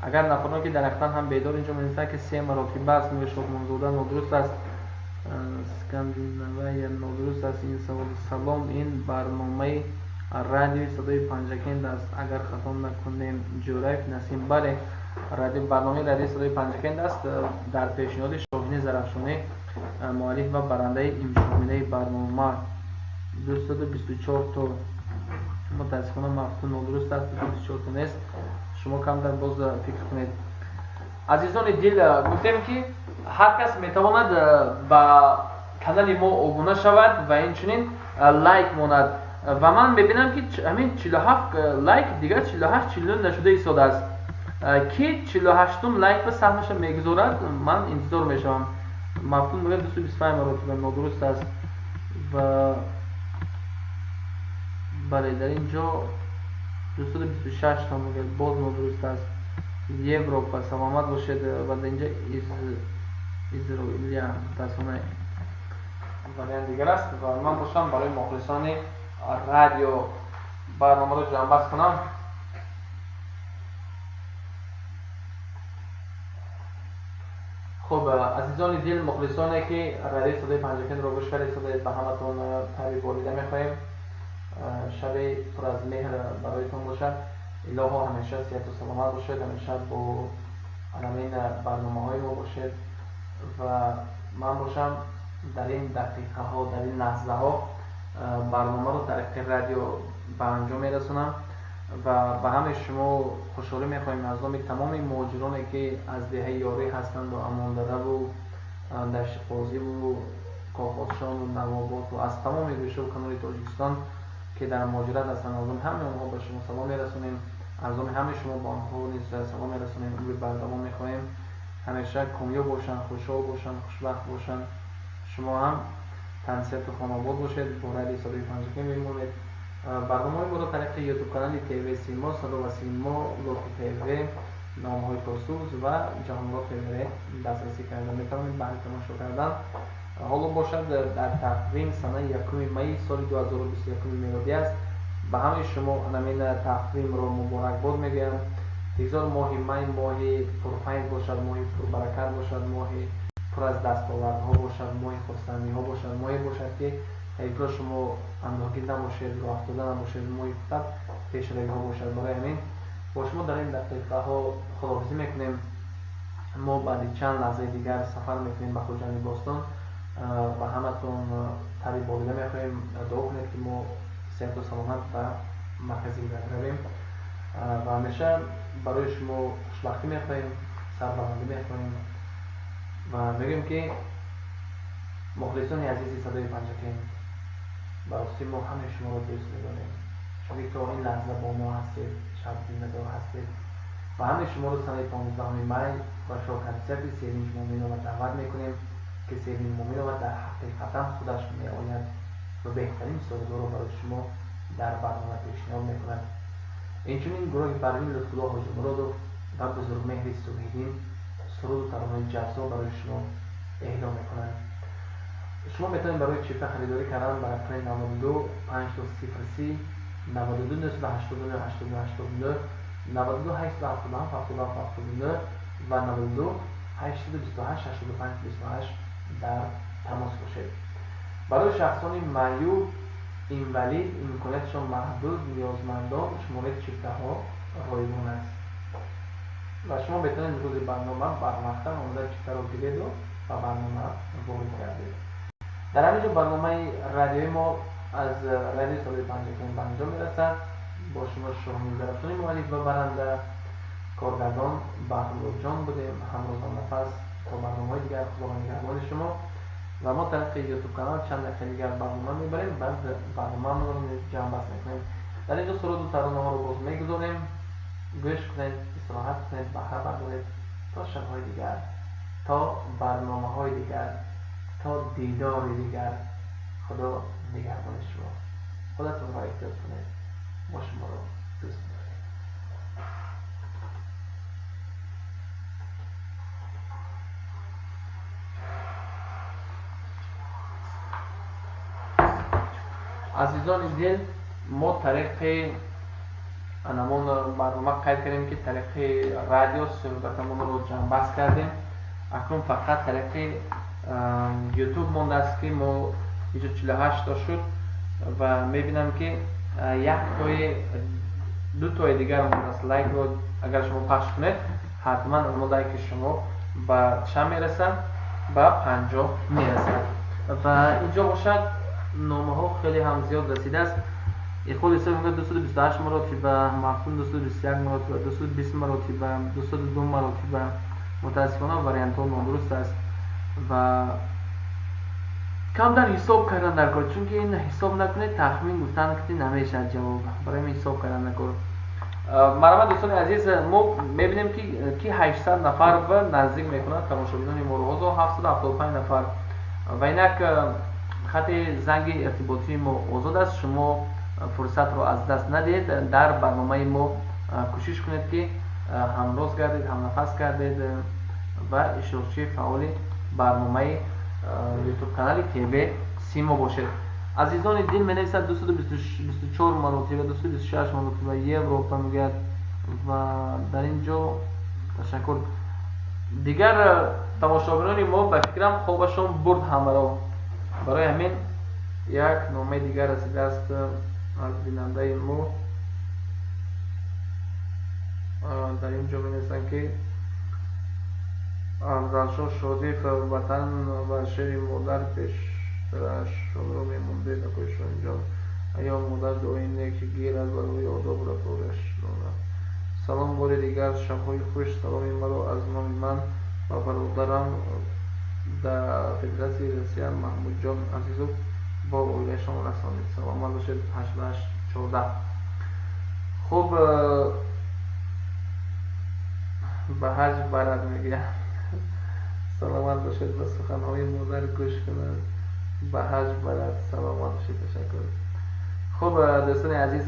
Агар нафароне, ки дар ҳақиқатан ҳам бедор, инҷо менависанд, ки се маротиба аст, мегӯяд Шодмонзода, нодуруст аст. Скандинавия нодуруст аст ин савол. Салом, ин барномаи радиои Садои Панҷакент аст, агар хато накунем. Ҷӯраев Насим, бале, барномаи радиои Садои Панҷакент аст дар пешниҳоди Шоҳини Зарафшонӣ, муаллиф ва барандаи имшоминаи барнома. 224 то, мутаассифона, Мафтун, нодуруст аст, 224 то нест. Шумо камтар боз фикр кунед. Азизони дил, гуфтем, ки ҳар кас метавонад ба канали мо обуна шавад ва инчунин лайк монад. Ва ман мебинам, ки ҳамин 47 лайк, дигар 48, 49 нашуда истодааст. Ки 48-ум лайк ба саҳмаша мегузорад, ман интизор мешавам. Мафтун мегӯяд 225 маротиба, нодуруст аст. Ва бале, дар ин ҷо 226 то мегӯяд, боз нодуруст аст. Европа, саломат бошед. Ва дар инҷа Изроилия, мутаассифона, вариант дигар аст. Ва ман бошам барои мухлисони радио барномаро ҷамъбаст кунам. Хуб, азизони дил, мухлисоне, ки радиои Садои Панҷакентро гӯш карда истодаед, ба ҳаматон табри болида мехоҳем. Шаби пур аз меҳр бароятон бошад. Илоҳо ҳамеша сиҳату саломат бошед, ҳамеша бо ҳамин барномаҳои мо бошед ва Ман бошам дар ин дақиқаҳо, дар ин лаҳзаҳо барномаро тариқи радио ба анҷом мерасонам ва ба ҳамаи шумо хушҳолӣ мехоҳем аз номи тамоми муҳоҷироне, ки аз деҳаи Ёрӣ ҳастанду Амондараву Даштиқозиву Коҳбозшону Навоботу аз тамоми гӯшаву канори Тоҷикистон, ки дар муҳоҷират ҳастанд, аз номи ҳамаи онҳо ба шумо салом мерасонем. Аз номи ҳамаи шумо ба онҳо низ салом мерасонем. Умри бардавом мехоҳем, ҳамеша комёб бошанд, хушҳол бошанд, хушбахт бошанд. Шумо ҳам тансиҳату хонобод бошед, бо радиои Садои Панҷакент бимонед. Барномаҳои моро тариқи ютуб канали ТВ Симо, Садо ва Симо, Лоти ТВ, номҳои Тосуз ва Ҷаҳонро ТВ дастрасӣ карда метавонед баҳри тамошо кардан. Ҳоло бошад дар тақвим санаи 1 майи соли 2021 мелодӣ аст. Ба ҳамаи шумо ҳамин тақвимро муборакбод мегӯям. Бигзор моҳи май моҳи пурфайз бошад, моҳи пурбаракат бошад, моҳи пур аз дастовардҳо бошад, моҳи хурсандиҳо бошад, моҳе бошад, ки ҳеҷгоҳ шумо андӯҳгин набошед, роҳафтода набошед, моҳи фақат пешравиҳо бошад. Барои ҳамин бо шумо дар ин дақиқаҳо худоҳофизӣ мекунем. Мо баъди чанд лаҳзаи дигар сафар мекунем ба Хуҷанди Бостон. Ба ҳаматон таби болида мехоҳем. Дуо кунед, ки мо сеҳату саломат ба маркази вилоят равем ва ҳамеша барои шумо хушбахтӣ мехоҳем, сарбаландӣ мехоҳем ва мегӯем, ки мухлисони азизи Садои Панҷакент, ба ростӣ мо ҳамаи шуморо дӯст медорем, чунки то ин лаҳза бо мо ҳастед, шабзиндадор ҳастед ва ҳамаи шуморо санаи 15 май ба шоу-консерти Севинҷ Муъминова даъват мекунем, ки Севинҷ Муъминова дар ҳақиқатан худаш меояд ва беҳтарин сурудҳоро барои шумо дар барнома пешниҳод мекунад. Инчунин гурӯҳи Парвин Лутфулло Ҳоҷимуродов ва Бузургмеҳри Субҳиддин суруду таронаҳои ҷаззоб барои шумо эҳдо мекунанд. Шумо метавонед барои чипта харидорӣ кардан ба рақами 92 5 0 30 92 989 89 89, 92 877 77 79 ва 92 828 85 28 дар тамос бошед. Барои шахсони маъюб, инвалид, имкониятшон маҳдуд, ниёзмандон шумораи чиптаҳо ройгон аст ва шумо метавонед рӯзи барнома барвақттар омода чиптаро гиреду ба барнома ворид гардед. Дар ҳамин ҷо барномаи радиои мо аз радиои Садои Панҷакент ба анҷом мерасад. Бо шумо Шоҳини Зарафшони, муаллиф ва баранда, коргардон Баҳруллоҷон будем, ҳамрозон нафас. То барномаҳои дигар Худованд нигаҳбони шумо ва мо тариқи ютуб канал чанд дақиқа дигар барнома мебарем, баъд барномаамонро низ ҷамъбаст мекунем. Дар ин ҷо суруду таронаҳоро боз мегузорем, гӯш кунед, истироҳат кунед, баҳра бардоред. То шабҳои дигар, то барномаҳои дигар, то дидори дигар, Худо нигаҳбони шумо. Худатонро эҳтиёт кунед, мо шуморо дӯст медорем. Азизони дил, мо тариқи анамон барнома қайд кардем, ки тариқи радио суҳбатамонро ҷамъбаст кардем. Акнун фақат тариқи ютуб мондааст, ки мо инҷо 48 то шуд ва мебинам, ки яктои дутои дигар мондааст. Лайкро агар шумо пахш кунед, ҳатман мо лайки шумо ба чанд мерасад? Ба 50 мерасад. Ва инҷо бошад, номаҳо хеле ҳам зиёд расидааст. Иқбол Исоев мегӯяд: 228 маротиба, Мафтун 221 маротиба, 220 маротиба, 202 маротиба. Мутаассифона, вариантҳо нодуруст аст ва камтар ҳисоб кардан дар кор, чунки ин ҳисоб накунед, тахмин гуфтан ки намешавад ҷавоб. Барои ҳамин ҳисоб кардан дар кор. Марҳамат, дӯстони азиз, мо мебинем, ки 800 нафар ба наздик мекунад тамошобинони моро, ҳозир 775 нафар. Ва инак хати занги иртиботии мо озод аст. Шумо фурсатро аз даст надиҳед, дар барномаи мо кӯшиш кунед, ки ҳамроз гардед, ҳамнафас гардед ва иштирокчии фаъоли барномаи ютуб канали ТВ Симо бошед. Азизони дил, менависад: 224 маротиба, 226 маротиба, Европа мегӯяд. Ва дар ин ҷо ташаккур. Дигар тамошобинони мо, ба фикрам, хобашон бурд ҳамаро. Барои ҳамин як номаи дигар расидааст аз бинандаи мо. Дар ин ҷо менависанд, ки Афзалшоҳ Шодиев, ватан ва шери модар пештарашонро мемондед, акои Шоҳинҷон. Аё модар дуои нек гирад барои одобу рафтораш дорад. Салом бори дигар, шабҳои хуш. Саломи маро аз номи ман ва бародарам дар Федератсияи Россия Маҳмудҷон Азизов бо оилаашон расонед. Саломат бошед. 8814. Хуб, ба ҳаҷ барад, мегӯяд. Саломат бошед. Ба суханҳои модар гӯш кунад, ба ҳаҷ барад. Саломат бошед, ташаккур. Хуб, дӯстони азиз,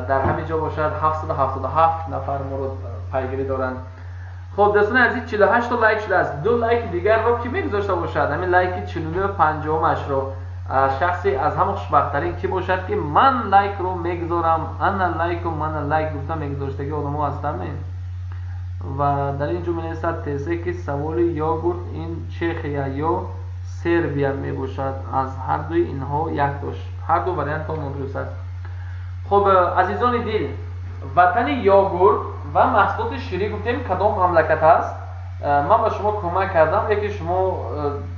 дар ҳамин ҷо бошад 777 нафар моро пайгирӣ доранд. Хуб, дӯстони азиз, 48 то лайк шудааст. Ду лайки дигарро ки мегузошта бошад, ҳамин лайки 49 50-умашро, шахсе аз ҳама хушбахттарин ки бошад, ки ман лайкро мегузорам, ана лайку мана лайк гуфта мегузоштаги одамо ҳастанд. Ва дар ин ҷо менависад тесе, ки саволи йогурт ин Чехия ё Сербия мебошад. Аз ҳардуи инҳо як дош, ҳарду вариантҳо нодуруст аст. Хуб, азизони дил, ватани йогурт ва маҳсулоти ширӣ гуфтем кадом мамлакат аст? Ман ба шумо кӯмак кардам, лекин шумо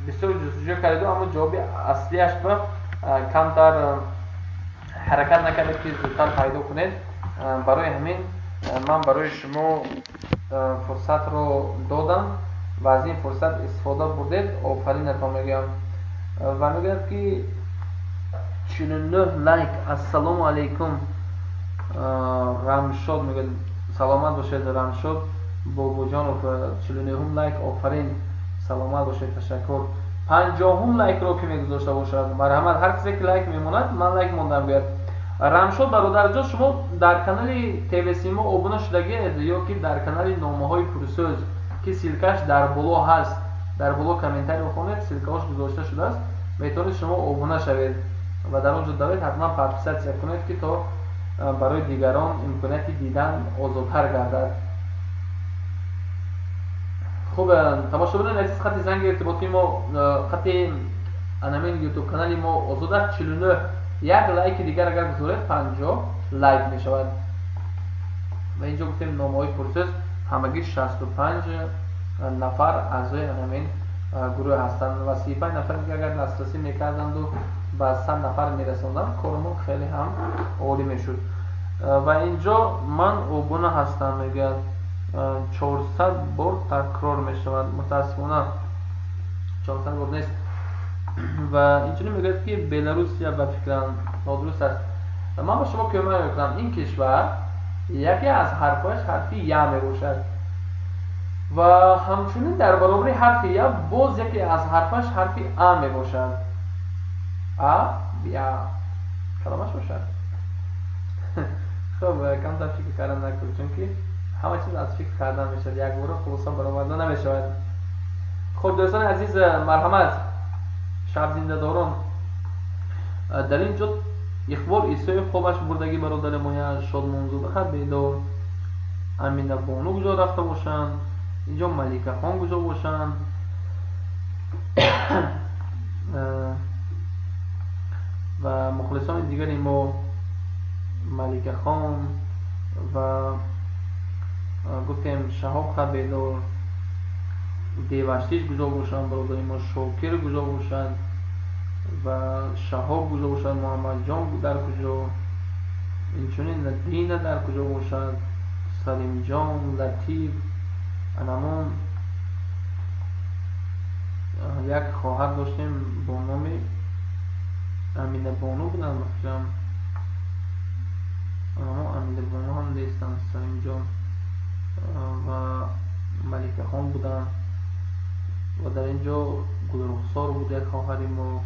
бисёр ҷустуҷӯ кардеду, аммо ҷавоби аслиаш ба камтар ҳаракат накардед, ки зудтар пайдо кунед. Барои ҳамин ман барои шумо фурсатро додам ва аз ин фурсат истифода бурдед, офаринатон мегӯям. Ва мегӯяд, ки 49 лайк. Ассалому алайкум, Рамшод мегӯяд. Саломат бошед, Рамшод Бобоҷонов, 49-ум лайк, офарин, саломат бошед, ташаккур. 50-ум лайкро ки мегузошта бошад, марҳамат. Ҳар касе ки лайк мемонад, ман лайк мондам, гӯяд. Рамшод бародарҷон, шумо дар канали ТВ Симо обуна шудагиед ё ки дар канали Номаҳои пурсӯз, ки ссылка ш дар боло ҳаст? Дар боло комментарий хонед, ссылка ҳош гузошта шудааст, метавонед шумо обуна шавед ва дар он ҷо давед, ҳатман подписаться кунед, ки то барои дигарон имконияти дидан озодтар гардад. Хуб, тамошобинони азиз, хати занги иртиботии мо, хати анамин Ютуб канали мо озод аст. 49, як лайки дигар агар гузоред, 50 лайк мешавад. Ва инҷо гуфтем, Номаҳои пурсӯз ҳамагӣ 65 нафар аъзои анамин гурӯҳ ҳастанд ва 35 нафар дига агар дастрасӣ мекарданду ба 100 нафар мерасонданд, кормон хеле ҳам олӣ мешуд. Ва инҷо ман обуна ҳастам, мегӯяд, 400 бор такрор мешавад. Мутаассифона, 400 бор нест. Ва инчунин мегӯяд, ки Беларусия, ба фикрам, нодуруст аст. Ман ба шумо кӯмак мекунам. Ин кишвар яке аз ҳарфҳояш ҳарфи я мебошад ва ҳамчунин дар баробари ҳарфи я боз яке аз ҳарфаш ҳарфи а мебошад. А, я каломаш бошад. Хуб, камтар фикр кардан накун, чунки ҳама чиз аз фикр кардан мешавад, якбора хулоса бароварда намешавад. Хуб, дӯстони азиз, марҳамат, шабзиндадорон. Дар ин ҷо Иқбол Исоев хобаш бурдагӣ, бародари моя Шодмонзода бедор, Аминабону куҷо рафта бошанд? Инҷо Маликахон куҷо бошанд? Ва мухлисони дигари мо, Маликахон ва гуфтем, Шаҳоб Хабедор, Деваштиш куҷо бошанд, бародари мо Шокир куҷо бошад ва Шаҳоб куҷо бошад, Муҳаммадҷон дар куҷо, инчунин Дина дар куҷо бошад, Салимҷон, Латиф. Анамон як хоҳар доштем бо номи Аминабону буданд, ба фикрам, анамо Аминабону ҳам нестанд. Салимҷон ва Маликахон буданд ва дар ин ҷо Гулрухсор буд, як хоҳари мо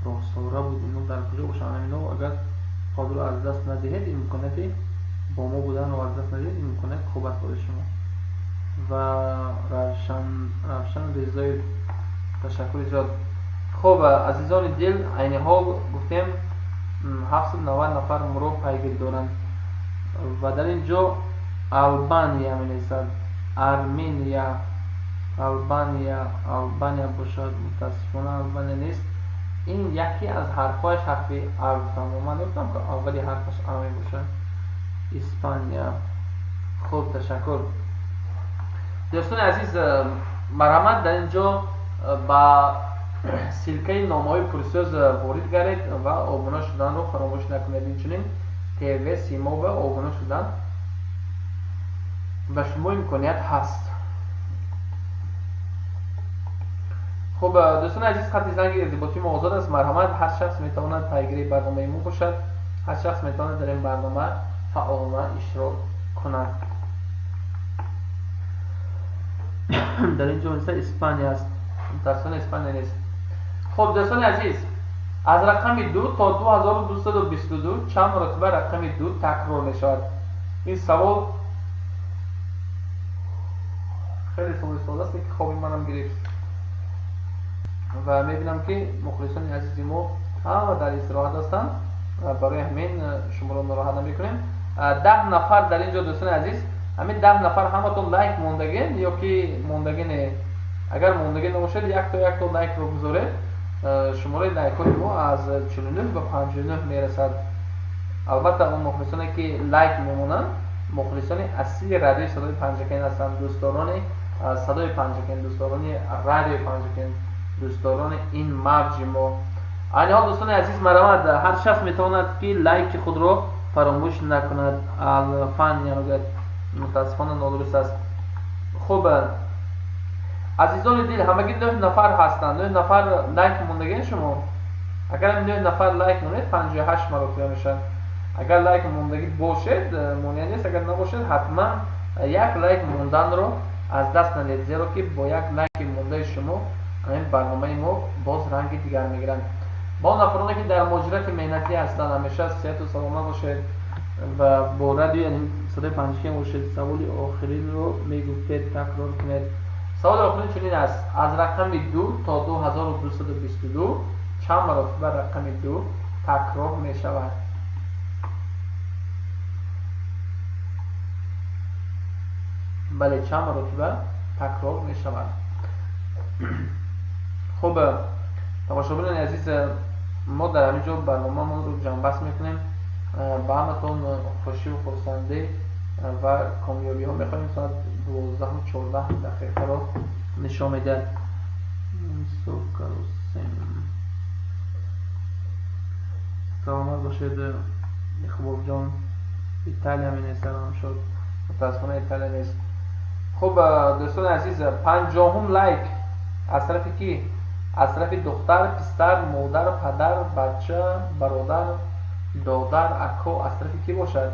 Рухсора буд. Ино дар куҷо бошанд? Ино агар худро аз даст надиҳед, имконияти бо мо буданро аз даст надиҳед, имконият хуб аст барои шумо. Ва Равшан Ризоев, ташаккури зиёд. Хуб, азизони дил, айни ҳол гуфтем, 790 нафар моро пайгирӣ доранд. Ва дар ин ҷо Албания менависад, Армения, Албания, Албания бошад. Мутаассифона, Албания нест. Ин яке аз ҳарфҳояш ҳарфи а гуфтам, ман гуфтам, ки аввали ҳарфаш а мебошад. Испания. Хуб, ташаккур. Дӯстони азиз, марҳамат, дар ин ҷо ба ссылкаи номаҳои пурсӯз ворид гардед ва обуна шуданро фаромӯш накунед. Инчунин ТВ Симо ва обуна шудан ба шумо имконият ҳаст. Хуб, дӯстони азиз, хати занги иртиботии мо озод аст. Марҳамат, ҳар шахс метавонад пайгирии барномаи мо бошад, ҳар шахс метавонад дар ин барнома фаъолона иштирок кунад. Дар ин ҷо Испания аст, мутаассифона Испания нест. Хуб, дӯстони азиз, аз рақами 2 то 2222 чанд маротиба рақами 2 такрор мешавад? Ин савол хеле саволи сода аст, лекин хоби манам гирифт ва мебинам, ки мухлисони азизи мо ҳама дар истироҳат ҳастанд. Барои ҳамин шуморо нороҳат намекунем. 10 нафар дар ин ҷо, дӯстони азиз, ҳамин 10 нафар ҳаматон лайк мондагин ё ки мондагӣ не? Агар мондагӣ набошад, якто якто лайкро гузоред. Шумораи лайкҳои мо аз 49 ба 59 мерасад. Албатта, он мухлисоне, ки лайк мемонанд, мухлисони аслии радиои садои Панҷакент ҳастанд, дӯстдорони садои Панҷакент, дӯстдорони радиои Панҷакент, дӯстдорони ин мавҷи мо. Айни ҳол, дӯстони азиз, марҳамат, ҳар шахс метавонад, ки лайки худро фаромӯш накунад. Алфан мегӯяд, мутаассифона нодуруст аст. Хуб, азизони дил, ҳамагӣ нӯҳ нафар ҳастанд. Нӯҳ нафар лайк мондагин шумо? Агар нӯҳ нафар лайк монед, 58 маротиба мешавад. Агар лайк мондагӣ бошед, монеа нест, агар набошед, ҳатман як лайк монданро аз даст надиҳед, зеро ки бо як лайки мондаи шумо ҳамин барномаи мо боз ранги дигар мегирад. Ба он нафароне, ки дар муҳоҷирати меҳнатӣ ҳастанд, ҳамеша сеҳату саломат бошед ва бо радио, яъне садои Панҷакент бошед. Саволи охиринро мегуфтед, такрор кунед. Саволи охирин чунин аст: аз рақами 2 то 2222 чанд маротиба рақами 2 такрор мешавад? Бале, чанд маротиба такрор мешавад? Хуб, тамошобинони азиз, мо дар ҳамин ҷо барномаамонро ҷамъбаст мекунем. Ба ҳаматон хушиву хурсандӣ ва комёбиҳо мехоҳем. Соат 12:14 дақиқаро нишон медиҳад. Саломат бошед, Иқболҷон. Италия менависад шуд, мутаассифона Италия нест. Хуб, дӯстони азиз, 50-ум лайк аз тарафи кӣ? Аз тарафи духтар, писар, модар, падар, бача, бародар, додар, ако, аз тарафи кӣ бошад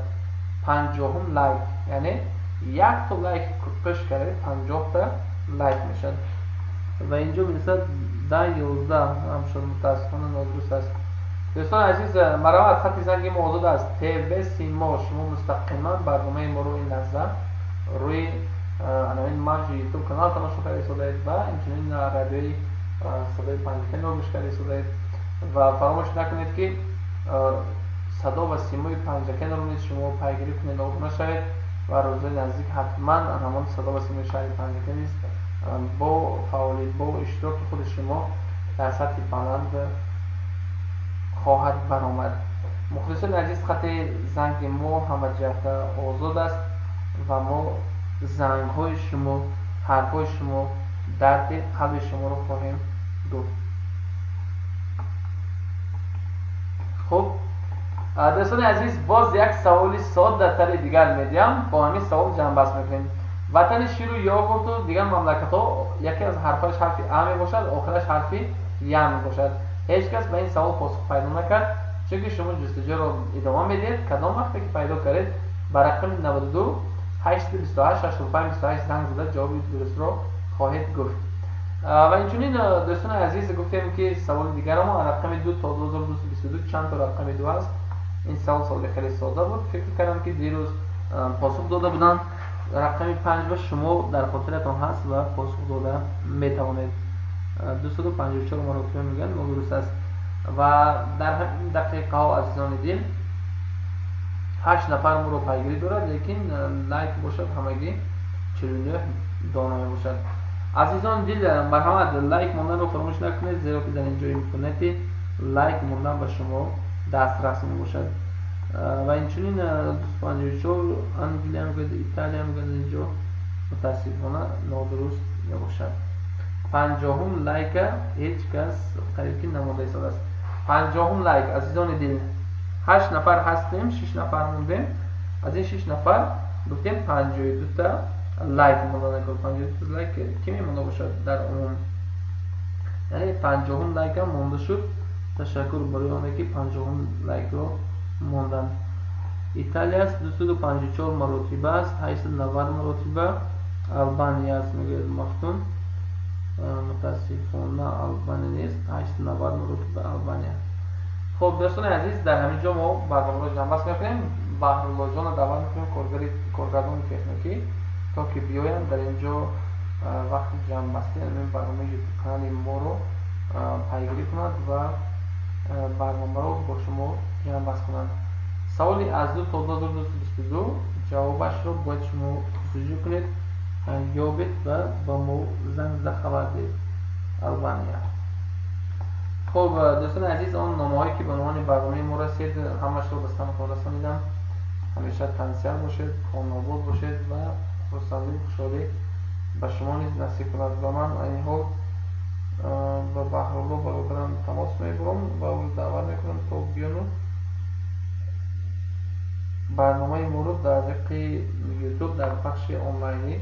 50-ум лайк? Яъне якто лайк пеш кардед, 50-та лайк мешавад. Ва инҷо менависад 10, 11 ҳам шуд, мутаассифона нодуруст аст. Дӯстони азиз, марҳамат, хати занги мо озод аст. ТВ Симо, шумо мустақиман барномаи моро ин лаҳза рӯи ҳамин мавҷи Ютуб канал тамошо карда истодаед ва инчунин радиои садои Панҷакентро гӯш карда истодаед. Ва фаромӯш накунед, ки садо ва симои Панҷакентро низ шумо пайгирӣ кунед, обуна шавед ва рӯзои наздик ҳатман ҳамон садо ва симои шаҳри Панҷакент низ бо фаъолият, бо иштироки худи шумо дар сатҳи баланд хоҳад баромад. Мухлисони азиз, хати занги мо ҳамаҷиҳата озод аст ва мо зангҳои шумо, ҳарфҳои шумо, дарди қалби шуморо хоҳем гуфт. Хуб, дӯстони азиз, боз як саволи соддатари дигар медиҳам, бо ҳамин савол ҷамъбаст мекунем. Ватани ширу йогурту дигар мамлакатҳо, яке аз ҳарфҳояш ҳарфи а мебошад, охираш ҳарфи я мебошад. Ҳеҷ кас ба ин савол посух пайдо накард, чунки шумо ҷустуҷӯро идома медиҳед. Кадом вақте ки пайдо кардед, ба рақами 92 828 65 28 занг зада ҷавоби дурустро хоҳед гуфт. Ва инчунин, дӯстони азиз, гуфтем, ки саволи дигарамо: рақами 2 то 2222 чанд то рақами 2 аст? Ин савол саволи хеле сода буд, фикр кардам, ки дирӯз посух дода буданд. Рақами 5 ба шумо дар хотиратон ҳаст ва посух дода метавонед. 254 маротиба мегӯянд, нодуруст аст. Ва дар ҳамин дақиқаҳо, азизони дил, ҳашт нафар моро пайгирӣ дорад, лекин лайк бошад ҳамагӣ 49 дона мебошад. Азизони дил, марҳамат, лайк монданро фаромӯш накунед, зеро ки дар ин ҷо имконияти лайк мондан ба шумо дастрас мебошад. Ва инчунин 254 Англия мегӯяд, Италия мегӯяд инҷо. Мутаассифона нодуруст мебошад. 50-ум лайка ҳеҷ кас қариб ки намонда истодааст. 50-ум лайк, азизони дил, 8 нафар ҳастем, 6 нафар мондем. Аз ин 6 нафар гуфтем 52 та лайк монда накард. 52 та лайк ки мемонда бошад дар умум? Яъне 50-ум лайкам монда шуд. Ташаккур барои оне ки 50-ум лайкро монданд. Италия аст, 254 маротиба аст, 890 маротиба. Албания аст, мегӯяд Мафтун. Мутаассифона Албания нест, 890 маротиба Албания. Хуб, дӯстони азиз, дар ҳамин ҷо мо барномаро ҷамъбаст мекунем. Баҳруллоҷонро даъват мекунем, коргардони техникӣ, то ки биёянд дар ин ҷо вақти ҷамъбастӣ ҳамин барномаи ютуб канали моро пайгирӣ кунад ва барномаро бо шумо ҷамъбаст кунанд. Саволи аз 2 то 2222 ҷавобашро бояд шумо ҷустуҷӯ кунед, ёбед ва ба мо занг зада хабар диҳед. Албания. Хуб, дӯстони азиз, он номаҳое ки ба унвони барномаи мо расид, ҳамашро ба самтон расонидам. Ҳамеша тансиҳат бошед, хонобод бошед ва хурсандию хушҳолӣ ба шумо низ насиб кунад. Ва ман айни ҳол ба Баҳрулло бародарам тамос мебурам ва ӯро даъват мекунам, то биёну барномаи моро дар тариқи ютуб дар пахши онлайнӣ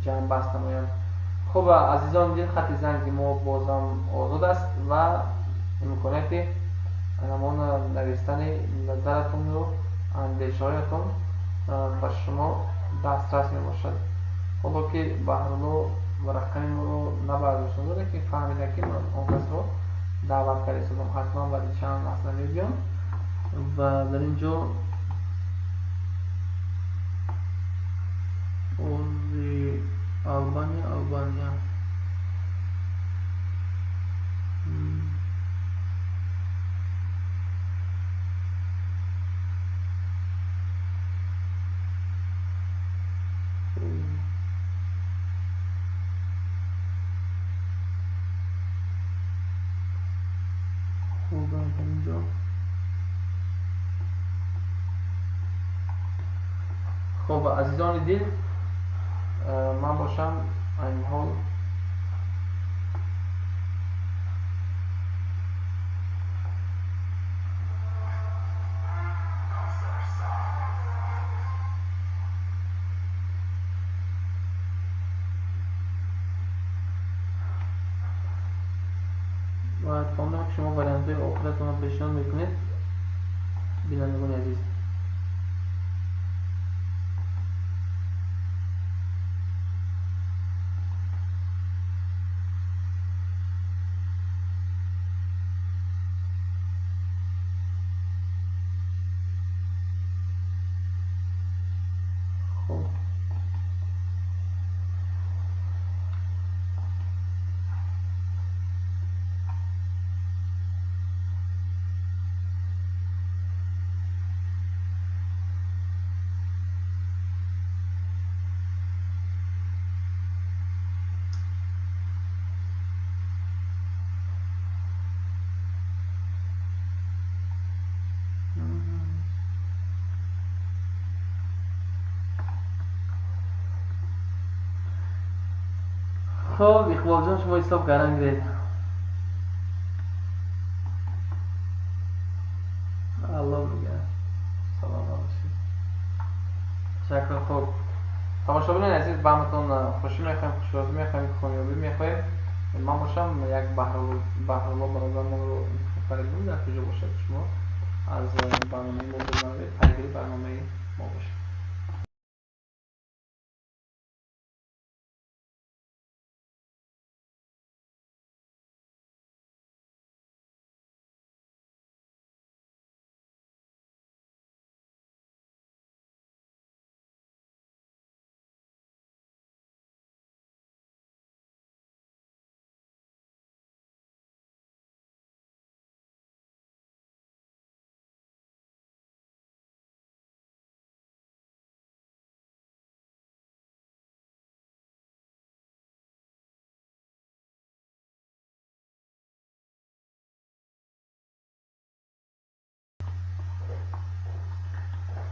ҷамъбаст намоянд. Хуб, азизон дил, хати занги мо бозам озод аст ва имконияти ҳамон навистани назаратонро, андешаҳоятон ба шумо дастрас мебошад. Ҳоло ки Баҳрулло рақами моро набардоштанд, лекин фаҳмида ки ман он касро даъват карда истодам, ҳатман баъди чанд лаҳза мебиём ва дар ин ҷо ози Албания, Албания. Хуб, дар ин ҷо. Хуб, азизони дил, ман бошам айни ҳол ва то он ки шумо вариантҳои охиратонро пешниҳод мекунед, бинандагони азиз. Хуб, Иқболҷон, шумо ҳисоб кардан гиред. Алло мегӯяд. Саломат бошед. Ташаккур. Хуб, тамошобинони азиз, ба ҳаматон хушӣ мехоҳем, хушрозӣ мехоҳем, комёбӣ мехоҳем. Ман бошам як Баҳрулло бародармонро интихоб карда будем, дар куҷо бошад шумо аз барномаи мо бинавед, пайгири барномаи мо бошед.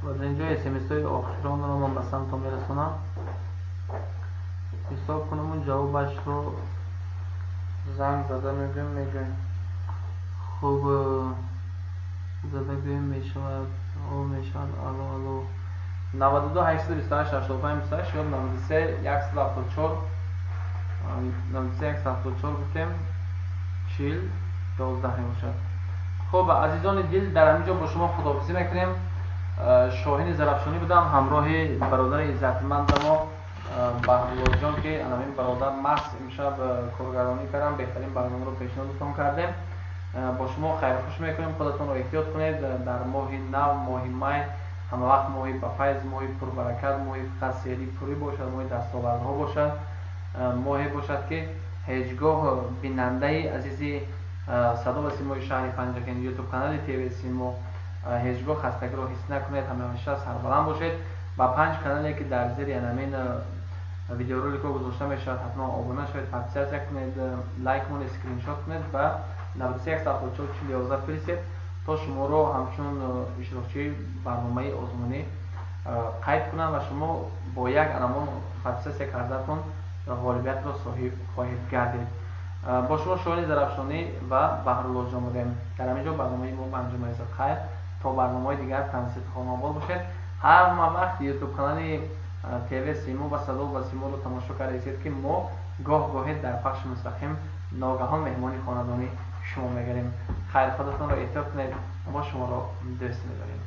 Ва дар ин ҷо смсҳои охиронро ман ба самтон мерасонам. Ҷавобашро занг зада мегӯем, мегӯем. Хуб, зада гӯем, мешавад, о, мешавад. Алло, алло, 92 828 85 28 ё 93 174, 93 174 гуфтем, 40 11 мебошад. Хуб, азизони дил, дар ҳамин ҷо бо шумо худоҳофизӣ мекунем. Шоҳини Зарафшонӣ будам ҳамроҳи бародари иззатмандамо Баҳруллоҷон, ки ҳамин бародар маҳз имшаб коргаронӣ кардам, беҳтарин барномаро пешниҳодатон кардем. Бо шумо хайрхуш мекунем. Худатонро эҳтиёт кунед. Дар моҳи нав, моҳи май, ҳамавақт моҳи бафайз, моҳи пурбаракат, моҳи фақат сери пурӣ бошад, моҳи дастовардҳо бошад, моҳе бошад, ки ҳеҷ гоҳ бинандаи азизи Садо ва Симои шаҳри Панҷакент, Ютуб канали ТВ Симо, ҳеҷ гоҳ хастагиро ҳис накунед, ҳамеша сарбаланд бошед. Ба панҷ канале, ки дар зери ҳамин видеороликҳо гузошта мешавад, ҳатман обуна шавед, подписаться кунед, лайк монед, скриншот кунед, ба 93 174 40 11 фиристед, то шуморо ҳамчун иштирокчии барномаи озмунӣ қайд кунанд ва шумо бо як анамон подписаться кардатон ғолибиятро соҳиб хоҳед гардид. Бо шумо Шоҳини Зарафшонӣ ва Баҳруллоҷон будем. Дар ҳамин ҷо барномаи мо ба анҷом мерасад. Хайр, то барномаҳои дигар тансиҳату хонобод бошед. Ҳама вақт Ютуб канали ТВ Симо ва Садо ва Симоро тамошо кардаистед, ки мо гоҳ гоҳе дар пахши мустақим ногаҳон меҳмони хонадонӣ шумо мегардем. Хайр, худатонро эҳтиёт кунед, мо шуморо дӯст медорем.